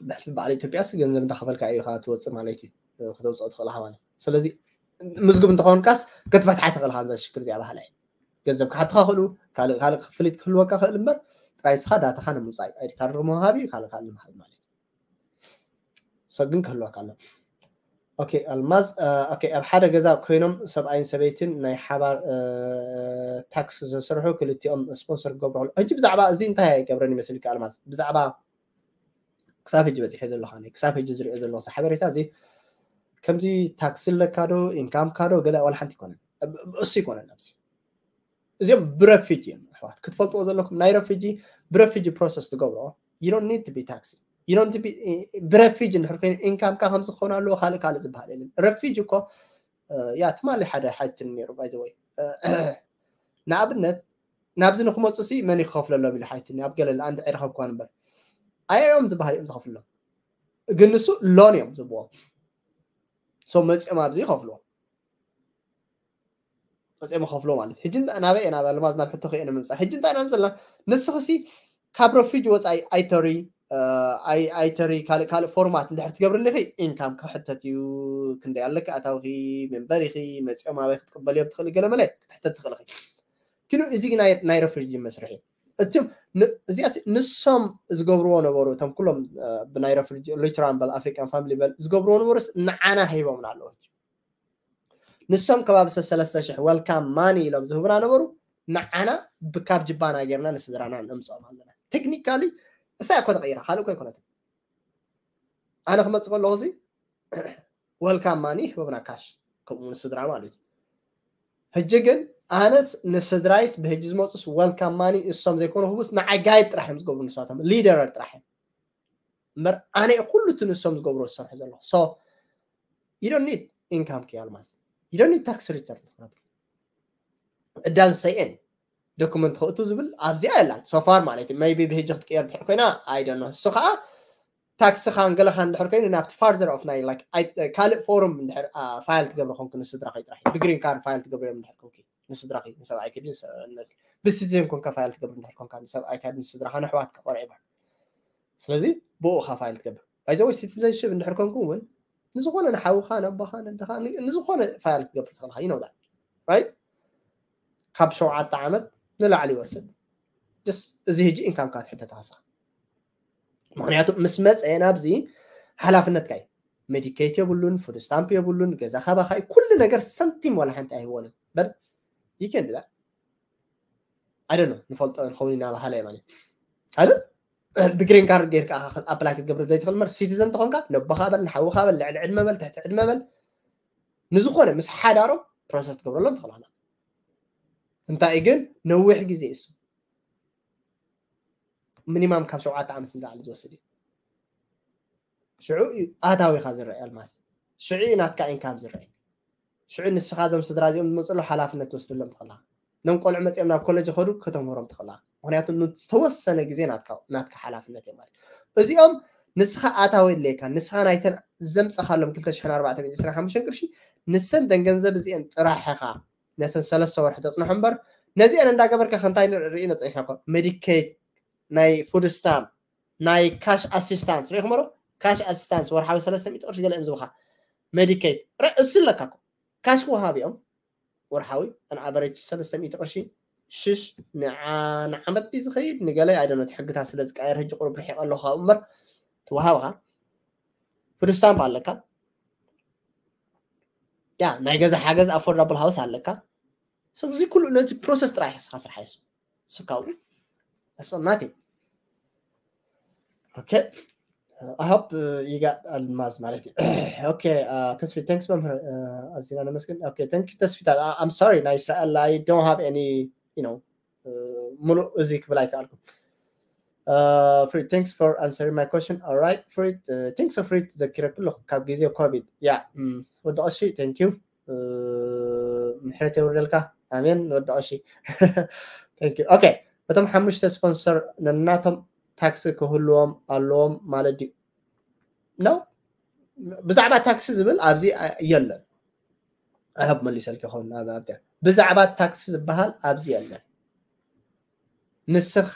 ብሕልፊ በዓል ኢትዮጵያ ሲ ገንዘብ እንዳኸፈልካ እዩ ኢኻ ትወፅእ ማለት እዩ። ከተውፅኦ ትኽእል ኢኻ ማለት ስለዚ ምዝጉብ እንተኾንካስ ክትፈትሓ ትኽእል ኢኻ። ሽግር እዚኣ ባህላ እዩ። ገንዘብ ክሓትኻ ክእሉ ካልእ ካልእ ክፍሊት ክህልወካ ክእል እምበር ጥራይ ንስኻ ዳታኻ ንምውፃእ ID ካርድ ምሃብ እዩ ካልእ ካልእ ንምሃብ ማለት እዩ። ሰግን ክህልወካ ኣሎ። ኦኬ ኣልማዝ ኦኬ ኣብ ሓደ ገዛ ኮይኖም ሰብኣይን ሰበይትን ናይ ሓባር ታክስ ዘስርሑ ክልቲኦም ስፖንሰር ክገብሩ ከሎ ሕጂ ብዛዕባ እዚ እንታይ ኣይገብረን ይመስልካ ኣልማዝ ብዛዕባ ክሳብ ሕጂ በፂሐ ዘለኹ ክሳብ ሕጂ ዝሪኦ ዘለኹ ሓበሬታ እዚ ከምዚ ታክሲ ኣለካ ዶ ኢንካምካ ዶ ገለ ዋላ ሓንቲ ይኮነን እሱ ይኮነን ኣብዚ እዚኦም ብረፊጂ እዮም ኣሕዋት ክትፈልጥዎ ዘለኩም ናይ ረፊጂ ብረፊጂ ፕሮሰስ ትገብሮ you don't need to be taxi you don't be ብረፊጂ እንድሕር ኮይኑ ኢንካምካ ከምዚ ክኸውን ኣለዎ ካልእ ካልእ ዝበሃል የለን ረፊጂ እኮ ያ ትማሊ ሓደ ሓይትን ነይሩ ባይዘወይ ንኣብነት ናብዚ ንክመፁ ሲ መን ክኸፍለሎም ኢሉ ሓይትን ኣብ ገለ ኣንድ ኣይረኸብኳን እምበር ኣያዮም ዝበሃል እዮም ዝኸፍሎም ግን ንሱ ሎን እዮም ዝብዎም ሶ መፅኦም ኣብዚ ይኸፍልዎ መፅኦም ይኸፍልዎ ማለት ሕጂ ናበይ ኢና ኣልማዝ ናብ ሕቶ ከየነ ምምፃእ ሕጂ እንታይ ኢና ዘለና ንስኽሲ ካብ ረፊጅ ወፃኢ ኣይተሪ ኣይተሪ ካልእ ካልእ ፎርማት እንድሕር ትገብርልኺ ኢንካም ክሕተት እዩ ክንደይ ኣለኪ ኣታውኺ መንበሪኺ መፂኦም ኣበይ ክትቅበልዮም ትኽእሊ ገለ መለ ክትሕተት ትኽእልኺ ግን እዚ ናይ ረፊጅ መስርሒ እትም እዚኣ ንሶም ዝገብርዎ ነበሩ እቶም ኩሎም ብናይ ረፊጅ ሊትራን በል ኣፍሪካን ፋሚሊ በል ዝገብርዎ ነበሩስ ንዓና ሂቦምና ኣለዉ ንሶም ከባቢ ሰለስተ ሽሕ ወልካም ማኒ ኢሎም ዝህቡና ነበሩ ንዓና ብካብ ጅባና ጌርና ንስድራና ነምፅኦም ኣለና ቴክኒካሊ እሳ እኮ ተቀይራ ካልእ እኮ ኣይኮነትን ኣነ ክመፅእ ከለኹ እዚ ወልካም ማኒ ሂቦምና ካሽ ከምኡ ንስድራ ማለት እዩ ሕጂ ግን ኣነስ ንስድራይስ ብሕጂ ዝመፁስ ወልካም ማኒ እሶም ዘይኮኑ ህቡስ ንዓይ ጋይድ ጥራሕ እዮም ዝገብሩ ንሳቶም ሊደረር ጥራሕ እዮም እምበር ኣነ ኩሉ እቲ ንሶም ዝገብሩ ዝሰርሑ ዘለኹ so you don't need income ኪ ኣልማዝ you don't need tax return እዳን ሰይን ዶክመንት ክእቱ ዝብል ኣብዚኣ የላን so far ማለት እዩ maybe ብሕጂ ክትቅየር ድሕር ኮይና I don't know እሱ ከዓ ታክስኻ ገለኻ እንድሕር ኮይኑ ናብቲ farther of ናይ ካልእ ፎርም እንድሕር ፋይል ትገብረ ኮንክ ንስድራኺ ጥራሕ ብግሪን ካርድ ፋይል ትገብረ እዮም እንድሕር ኮንክ ንስድራኺ ንሰብኣይኪ ብሲቲዘን ኮንካ ፋይል ትገብር እንድሕር ኮንካ ንሰብኣይካ ንስድራኻ ንኣሕዋትካ ቆልዑ ይበሃል ስለዚ ብኡ ኢኻ ፋይል ትገብር ባይዘወይ ሲቲዘንሽፕ እንድሕር ኮንኩም እውን ንዝኾነ ንሓውኻ ነባኻ ነደኻ ንዝኾነ ፋይል ክትገብር ትኽእልኻ ይነውዳ right ካብ ሸውዓተ ዓመት ንላዕሊ ይወስድ ስ እዚ ሕጂ ኢንካምካ ትሕተት ሃሳ ምክንያቱ ምስ መፀ ናብዚ ሓላፍነትካ እዩ ሜዲኬት የብሉን ፉድ ስታምፕ የብሉን ገዛ ካባኻይ ኩሉ ነገር ሰንቲም ዋላ ሓንቲ ኣይህወንን በር ይከን ድዛ ኣደ ንፈልጦ ንኸውን ኢና ባህላ ማለት ካልእ ብግሪን ካርድ ጌርካ ኣፕላይ ክትገብር ዘይትኽእል መር ሲቲዘን ተኾንካ ነቦኻ በል ንሓውኻ በል ልዕሊ ዕድመ በል ትሕቲ ዕድመ በል ንዝኾነ ምስ ሓዳሮም ፕሮሰስ ትገብረሎም ትኽእል እንታይ ግን ነዊሕ ግዜ እሱ ሚኒማም ካብ ሸውዓተ ዓመት ንላዕሊ ዝወስድ እዩ ሽዑ እዩ ኣታዊኻ ዝረአ ኣልማዝ ሽዑ እዩ ናትካ ኢንካም ዝረአ ሽዑ ንስኻ ዞም ስድራ እዚኦም ዝመፅሉ ሓላፍነት ትወስድሎም ትኽእላ ኖም ቆልዑ መፅኦም ናብ ኮሌጅ ከዱ ከተምህሮም ትኽእላ ምክንያቱ ዝተወሰነ ግዜ ናትካ ሓላፍነት እዮም ማለት እዚኦም ንስኻ ኣታዊ የድልየካ ንስኻ ናይተን ዘምፀኻሎም ክልተ ሽሕን ኣርባዕተ ሚእትን ዕስራን ሓሙሽተን ቅርሺ ንሰን ደን ገንዘብ እዚአን ጥራሕኻ ነተን ሰለስተ ወርሒ ተፅንሖ እምበር ነዚአን እንዳገበርካ ከንታይ ርኢ ነፅኒሕና ኮ ሜዲኬት ናይ ፉድ ስታምፕ ናይ ካሽ ኣሲስታንስ ሪኢኹም ዶ ካሽ ኣሲስታንስ ወርሓዊ ሰለስተ ሚእቲ ቅርሺ ገለ እዮም ዝብኻ ሜዲኬት እሱ ኣለካ ኮ ካሽ ክወሃብ እዮም ወርሓዊ ኣን ኣቨሬጅ ሰለስተ ሚእቲ ቅርሺ ሽሽ ንዓመት ድዩ ዝኸይድ ንገለ ኣይደኖ እቲ ሕግታት ስለ ዝቀየር ሕጂ ቁሩብ ርሒቕ ኣለኹ ካብኡ እምበር ትወሃብኻ ፉድ ስታምፕ ኣለካ ያ ናይ ገዛ ሓገዝ ኣፎርዳብል ሃውስ ኣለካ እዚ ኩሉ ነዚ ፕሮሰስ ጥራሕ ስኻ ስራሕ ይሱ ስካው እሶም ናቲ okay I hope uh, you got ኣልማዝ ማለት እዩ okay uh, ተስፊት thanks መምህር uh, ኣዚና ነመስግን okay thank you ተስፊት I'm sorry ናይ እስራኤል I don't have any you know uh, ሙሉእ እዚ ክብል ኣይከኣልኩም uh, Fred, thanks for answering my question. All right, Fred, uh, thanks for Fred ዘኪረክ ኣለኹ ካብ ግዜ ኮቪድ ያ ወዲ ቀሺ thank you ምሕረት የውርደልካ ኣሜን። ንወዲ ቀሺ። Thank you። Okay፣ እቶም ሓሙሽተ ስፖንሰር ነናቶም ታክሲ ክህልዎም ኣለዎም ማለት ድዩ? ነው። ብዛዕባ ታክሲ ዝብል ኣብዚ የለን። ኣብ መሊሰልኪ ይኸውን። ብዛዕባ ታክሲ ዝበሃል ኣብዚ የለን። ንስኻ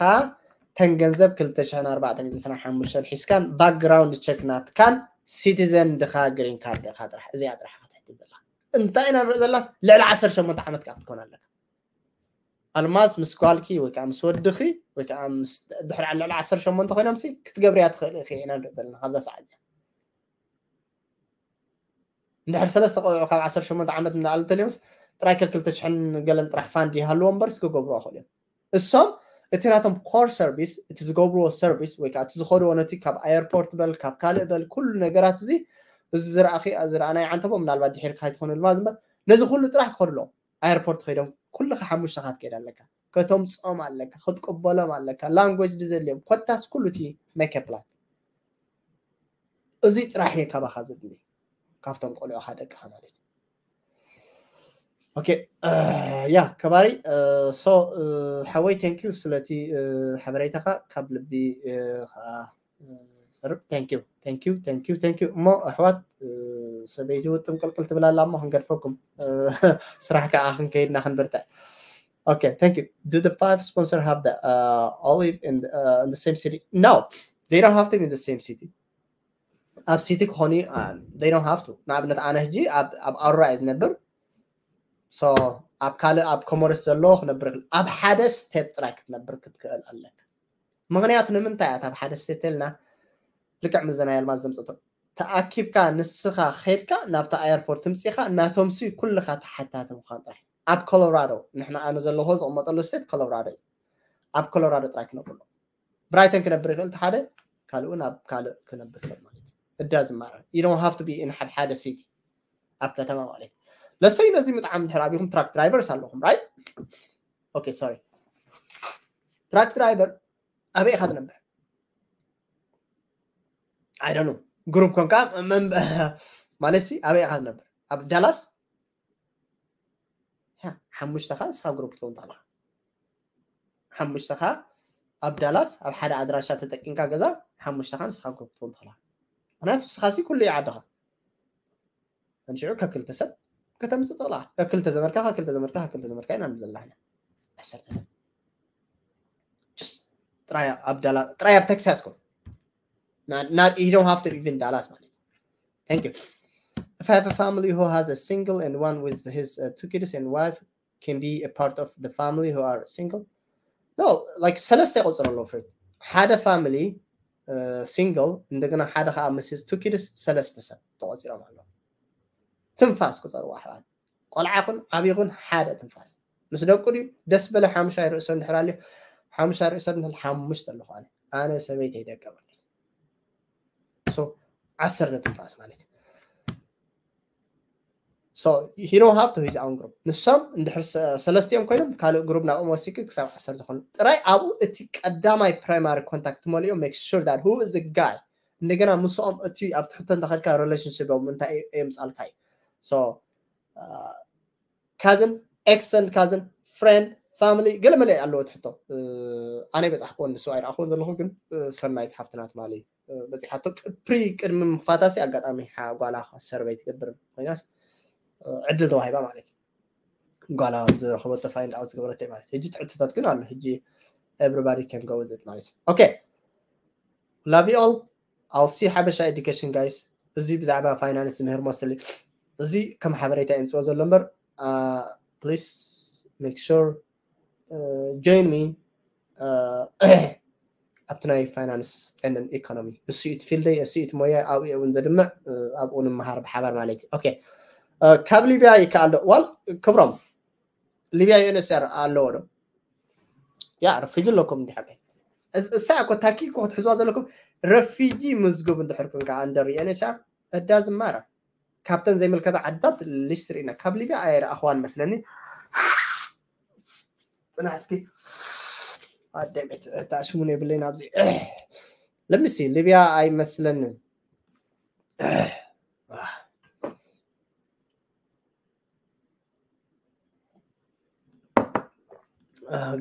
ተን ገንዘብ ክልተ ሽሕን ኣርባዕተ ሚእትን ዕስራን ሓሙሽተን ሒዝካን ባክግራውንድ ቸክ ናትካን ሲቲዘን ድኻ ግሪን ካርድ ኢኻ ጥራሕ፣ እዚኣ ጥራሕ ክትሕቲ ዘላ። እንታይ ኢና ንርኢ ዘላስ ልዕሊ ዓሰርተ ሸሞንተ ዓመት ከዓ ክትኮን ኣለካ። ኣልማዝ ምስ ጓልኪ ወይ ከዓ ምስ ወድኺ ወይ ከዓ ምስ ድሕሪ ልዕሊ ዓሰርተ ሸሞንተ ኮይኖም ሲ ክትገብርያ ትኽእል ኢኺ ኢና ንርኢ ዘለና ካብዛ ሰዓት እዚኣ። እንድሕር ሰለስተ ቆልዑ ካብ ዓሰርተ ሸሞንተ ዓመት ንላዕሊ እንተልዮምስ ጥራይ ከክልተ ሽሕን ገለን ጥራሕ ፋንድ ይሃልዎ እምበርስ ክገብሩ ክኽእሉ እዮም። እሶም እቲ ናቶም ኮር ሰርቪስ፣ እቲ ዝገብርዎ ሰርቪስ ወይ ከዓ እቲ ዝኸድዎ ነቲ ካብ ኣየርፖርት በል ካብ ካልእ በል ኩሉ ነገራት እዚ እዚ ዝረኣኺ ዝረኣናይ ዓንተቦ ምናልባት ድሒርካ ኣይትኾኑ ልማዝ እምበር ነዚ ኩሉ ጥራሕ ክኸዱ ኣለዎም። ኣየርፖርት ከይዶም ኩልኻ ሓሙሽተኻ ትከይድ ኣለካ፣ ከተምፅኦም ኣለካ፣ ክትቅበሎም ኣለካ፣ ላንጉጅ ድዘድልዮም ኮታስ ኩሉ እቲ ሜክ ፕላን። እዚ ጥራሕ እየ ካባኻ ዘድሊ ካብቶም ቆልዑኻ ደቅኻ ማለት እዩ። ኦኬ፣ ያ ከባሪ። ሶ ሓወይ፣ ቴንኪዩ ስለቲ ሓበሬታኻ፣ ካብ ልቢ ከዓ ሰርብ። ቴንኪዩ፣ ቴንኪዩ፣ ቴንኪዩ፣ ቴንኪዩ። እሞ ኣሕዋት፣ ሰበይቲ ውጥም ቅልቅል ትብል ኣላ እሞ ክንገድፈኩም፣ ስራሕ ከዓ ክንከይድና ክንብርትዕ። Okay, thank you. Do the five sponsor have the uh, olive in the, uh, in the same city? No, they don't have to be in the same city. ኣብ ሲቲ ክኾኑ they don't have to። ንኣብነት ኣነ ሕጂ ኣብ ኣሮራ እየ ዝነብር። So ኣብ ካልእ ኣብ ኮሞርስ ዘሎ ክነብር ይኽእል። ኣብ ሓደ ስቴት ጥራይ ክትነብር ክትክእል ኣለካ። ምኽንያቱ ንምንታይ እያ ኣብ ሓደ ስቴት ኢልና? ልክዕ ምዘና የልማዝ ዘምፅቶ ተኣኪብካ ንስኻ ኸድካ ናብቲ ኣየርፖርት ትምፂኻ ናቶም ሲ ኩልኻ ተሓታቲ ምዃን ጥራሕ። ኣብ ኮሎራዶ ንሕና ኣነ ዘለኹ ዝቕመጠሉ ስቴት ኮሎራዶ እዩ። ኣብ ኮሎራዶ ጥራይ ክነብር ኣሎ። ብራይተን ክነብር ይኽእል ሓደ ካልኡ ናብ ካልእ ክነብር ይኽእል ማለት እዩ። እዳ ዝማረ you don't have to be in ሓደ ሓደ ሲቲ ኣብ ከተማ ማለት እዩ። ለሰይ ነዚ ምጥዓም ድሕር ኣቢኹም ትራክ ድራይቨርስ ኣለኹም right? Okay, sorry። ትራክ ድራይቨር ኣበይ ኢኻ ትነብር? I don't know። ግሩፕ ኮንካ ማለት ሲ ኣበይ ኢኻ ትነብር? ኣብ ዳላስ ሓሙሽተኻ ንስኻ ግሩፕ ትኸውን ትኽእላ። ሓሙሽተኻ ኣብ ዳላስ ኣብ ሓደ ኣድራሻ ተጠቂምካ ገዛ ሓሙሽተኻ ንስኻ ግሩፕ ትኸውን ትኽእላ። ምክንያቱ ንስኻ ሲ ኩሉ እዩ ዓድኻ። እንሽዑ ከክልተ ሰብ ከተምፅእ ትኽእላ። ከክልተ ዘመድካ ከክልተ ዘመድካ ከክልተ ዘመድካ ኢና ንብል ዘለና። ዓሰርተ ሰብ ጥራይ ኣብ ዳላ ጥራይ ኣብ ቴክሳስ ኮ you don't have to even ዳላስ ማለት እዩ። Thank you. If I have a family who has a single and one with his uh, two kids and wife can be a part of the family who are single? No, like ሰለስተ ይቆፅር ኣለዎ ፍርድ ሓደ ፋሚሊ ሲንግል እንደገና ሓደ ከዓ ምስ two kids ሰለስተ ሰብ ተቆፂሮም ኣለዉ። ትንፋስ ቁፀርዎ ኣሕዋት። ቆልዓ ይኹን ዓብዪ ይኹን ሓደ ትንፋስ ምስ ደቁ ድዩ ደስ በለ ሓሙሻይ ርእሶ እንድሕር ኣልዮ ሓሙሻይ ርእሶ እንድሕር ሓሙሽተ ኣለኹ ኣነ ኣነ ሰበይተይ ደቀ ማለት so ዓሰርተ ትንፋስ ማለት so he don't have to his own group ንሶም እንድሕር ሰለስቲኦም ኮይኖም ካልእ ግሩፕ ናብኦም ወሲክ ክሳብ ዓሰርተ ዝኾኑ ጥራይ ኣብኡ እቲ ቀዳማይ ፕራይማሪ ኮንታክት መሊኦ make sure that who is the guy እንደገና ምስኦም እቲ ኣብ ትሕቶ እንተኸድካ ሪሌሽንሽፕ እንታይ የምፃልካ እዩ so ካዝን extend cousin friend family ገለ መለ ኣለዎ ትሕቶ ኣነ በፃሕክዎ ንሱ ኣይረኣኽዎን ዘለኹ ግን ሰናይት ሓፍትና ትማሊ በፂሓቶ ፕሪ ቅድሚ ምክፋታሲ ኣጋጣሚ ጓላ ሰርቨይ ትገብር ኮይናስ ዕድል ተዋሂባ ማለት እዩ ጓላ ዝረኸበቶ find out ዝገበረተይ ማለት ሕጂ ትሕቶታት ግን ኣሎ ሕጂ everybody can go with it ማለት እዩ okay love you all I'll see ሓበሻ education guys እዚ ብዛዕባ ፋይናንስ ዝምህር መስሊ እዚ ከም ሓበሬታ የምፅኦ ዘሎ እምበር please make sure join me ኣብቲ ናይ ፋይናንስ and economy እሱ እቲ ፊልደይ እሱ እቲ ሞያ ኣብኡ እውን ዘድምዕ ኣብኡ ንምሃር ብሓባር ማለት እዩ okay ካብ ሊብያ ይከኣል ዶ ዋል ክብሮም ሊብያ ዩኤንኤችሲኣር ኣለዎ ዶ ያ ረፊጂ ኣለኩም እንዲ ሓቀይ እሳ እኮ ታኪ እኮ ክትሕዝዋ ዘለኩም ረፊጂ ምዝግብ እንድሕር ኮንካ under ዩኤንኤችሲኣር it doesn't matter ካብተን ዘይምልከታ ዓድታት ሊስት ርኢና ካብ ሊብያ ኣይረኣኽዋን መስለኒ ፅናሕ እስኪ ኣደሜት ታሽሙን የብለይን ኣብዚ ለምሲ ሊብያ ኣይመስለንን። Ah.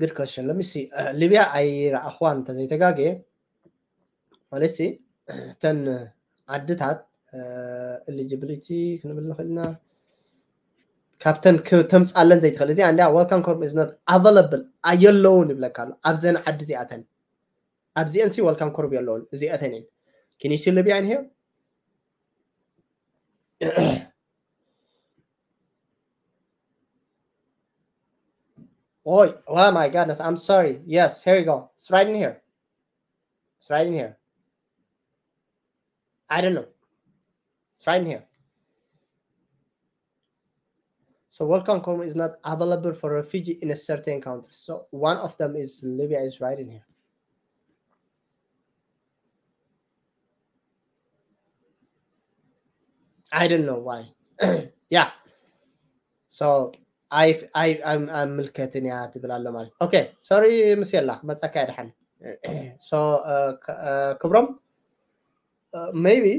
Good question. Let me see. ሊብያ ኣይረኣኽዋን እንተዘይተጋግየ ማለት ሲ እተን ዓድታት ኤሊጂቢሊቲ ክንብል ንኽእል ኢና። ካብተን ክተምፃለን ዘይትኽእል እዚኣ እንዲያ welcome corp is not available ኣየለውን ይብለካ ኣሎ። ኣብዘን ዓዲ እዚኣተን ኣብዚአን ሲ welcome corp የለውን እዚአተን እየን። Can you see Libya in here? Oh, oh my goodness, I'm sorry. Yes, here you go. It's right in here. It's right in here. I don't know. It's right in here. So welcome corp is not available for refugee in a certain country. So one of them is Libya is right in here. I don't know why. Yeah. So I I I'm I'm ምልከትን እያ ትብል ኣሎ ማለት። Okay, sorry ምስ የላ መጻካ ድሓን። So ክብሮም maybe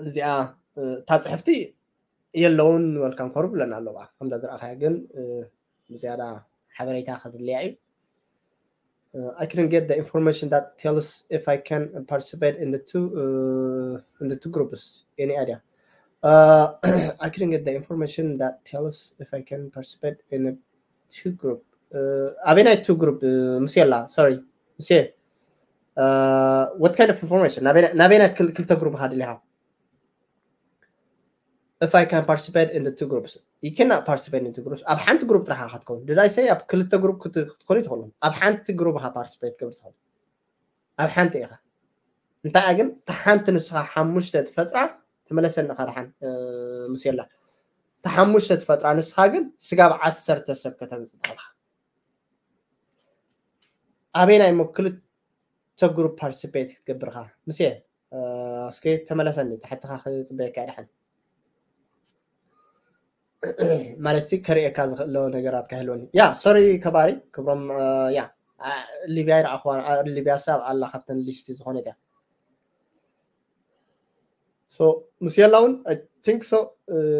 እዚኣ እታ ጽሕፍቲ የለውን welcome corp ብለና ኣለዋ ከምዛ ዝረኣኻያ ግን ዝያዳ ሓበሬታ ከድልያ እዩ። I couldn't get the information that tells if I can participate in the two uh, in the two groups. Any idea? Uh, I couldn't get the information that tells if I can participate in the two group. Uh, ኣበይናይ two group uh, ምስ የላ sorry ምስ uh, what kind of information ናበይናይ ክልተ group ካ ድሊኻ? If I can participate in the two groups, you cannot participate in the two groups. ኣብ ሓንቲ group ጥራሕ ክትከውን did I say ኣብ ክልተ group ክትኮኑ ትኽእሉ ኣብ ሓንቲ group ካ participate ክብል ትኽእል ኣብ ሓንቲ ኢኻ። እንታይ ግን ተሓንቲ ንስኻ ሓሙሽተ ትፈጥራ ተመለሰኒ ካ ደሓን ምስ የላ ተሓሙሽተ ትፈጥራ ንስኻ ግን ስጋብ ዓሰርተ ሰብ ከተምፅእ ትኽእልካ። ኣበይናይ ሞ ክልተ group participate ክትገብርካ ምስ እስኪ ተመለሰኒ ተሓትኻ ክፅበየካ ድሓን ማለት ሲ ከርእየካ ዝኽእሎ ነገራት ካህልወኒ ያ sorry ከባሪ ክብሮም ያ ሊብያ ይረኣኽዋ ሊብያ ሰብ ኣላ ካብተን list ዝኾነት እያ። So ምስ የላ እውን I think so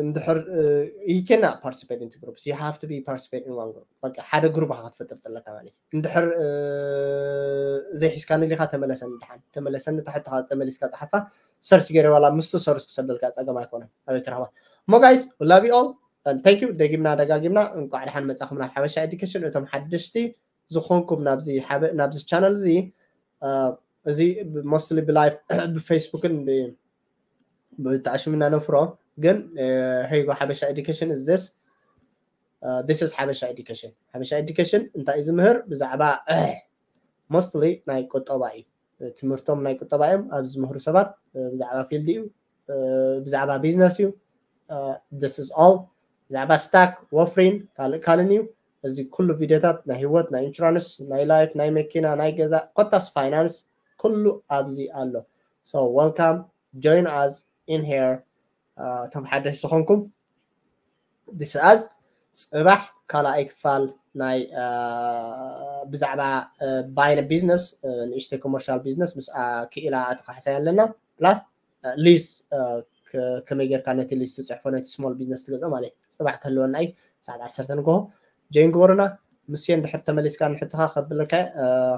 እንድሕር you cannot participate in two groups, you have to be participate in one group. በቃ ሓደ group ካ ክትፈጥር ዘለካ ማለት እዩ። እንድሕር ዘይሒዝካ ንሊካ ተመለሰኒ ድሓን ተመለሰኒ ታሕቲ ካ ተመሊስካ ጸሓፋ search ገይረ ዋላ ምስቲ source ክሰደልካ ጸገም ኣይኮነን ኣበይ ክረኽባ እሞ guys love you all and thank you። ደጊምና ደጋጊምና እንቋዕ ድሓን መጻኹም ናብ ሓበሻ education። እቶም ሓደሽቲ ዝኾንኩም ናብዚ ናብዚ channel እዚ እዚ mostly ብላይፍ ብፌስቡክን ብተኣሽምና ነፍሮ ግን here you go ሓበሻ education is this this is ሓበሻ education። ሓበሻ education እንታይ እዩ ዝምህር ብዛዕባ mostly ናይ ቁጠባ እዩ። ትምህርቶም ናይ ቁጠባ እዮም ኣብ ዝምህሩ ሰባት ብዛዕባ field እዩ ብዛዕባ business እዩ። This is all ብዛዕባ stock ወፍሪን ካልእ ካልእን እዩ። እዚ ኩሉ ቪድዮታት ናይ ህይወት ናይ insurance ናይ life ናይ መኪና ናይ ገዛ ኮታስ finance ኩሉ ኣብዚ ኣሎ። So welcome, join us in here. እቶም ሓደሽ ዝኾንኩም this is us። ጽባሕ ካልኣይ ክፋል ናይ ብዛዕባ buying business ንእሽተይ commercial business ምስ ክኢላ ኣተካሕሳይ ኣለና plus lease ከመይ ጌርካ ነቲ lease ትጽሕፎ ነቲ small business ትገዝኦ ማለት እዩ። ጽባሕ ክህልወና እዩ ሰዓት ዓሰርተ ንግሆ join ግበሩና። ምስ እንድሕር ተመሊስካ ንሕትኻ ከብለካ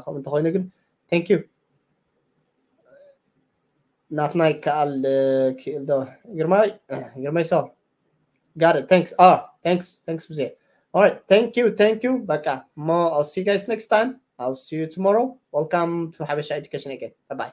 ከምኡ እንተኾይኑ ግን thank you። ናትና ይከኣል ክእል ዶ ግርማይ ግርማይ so got it thanks ah thanks thanks ብዜ all right thank you thank you በቃ ሞ I'll see you guys next time. I'll see you tomorrow. Welcome to ሓበሻ education again. Bye bye.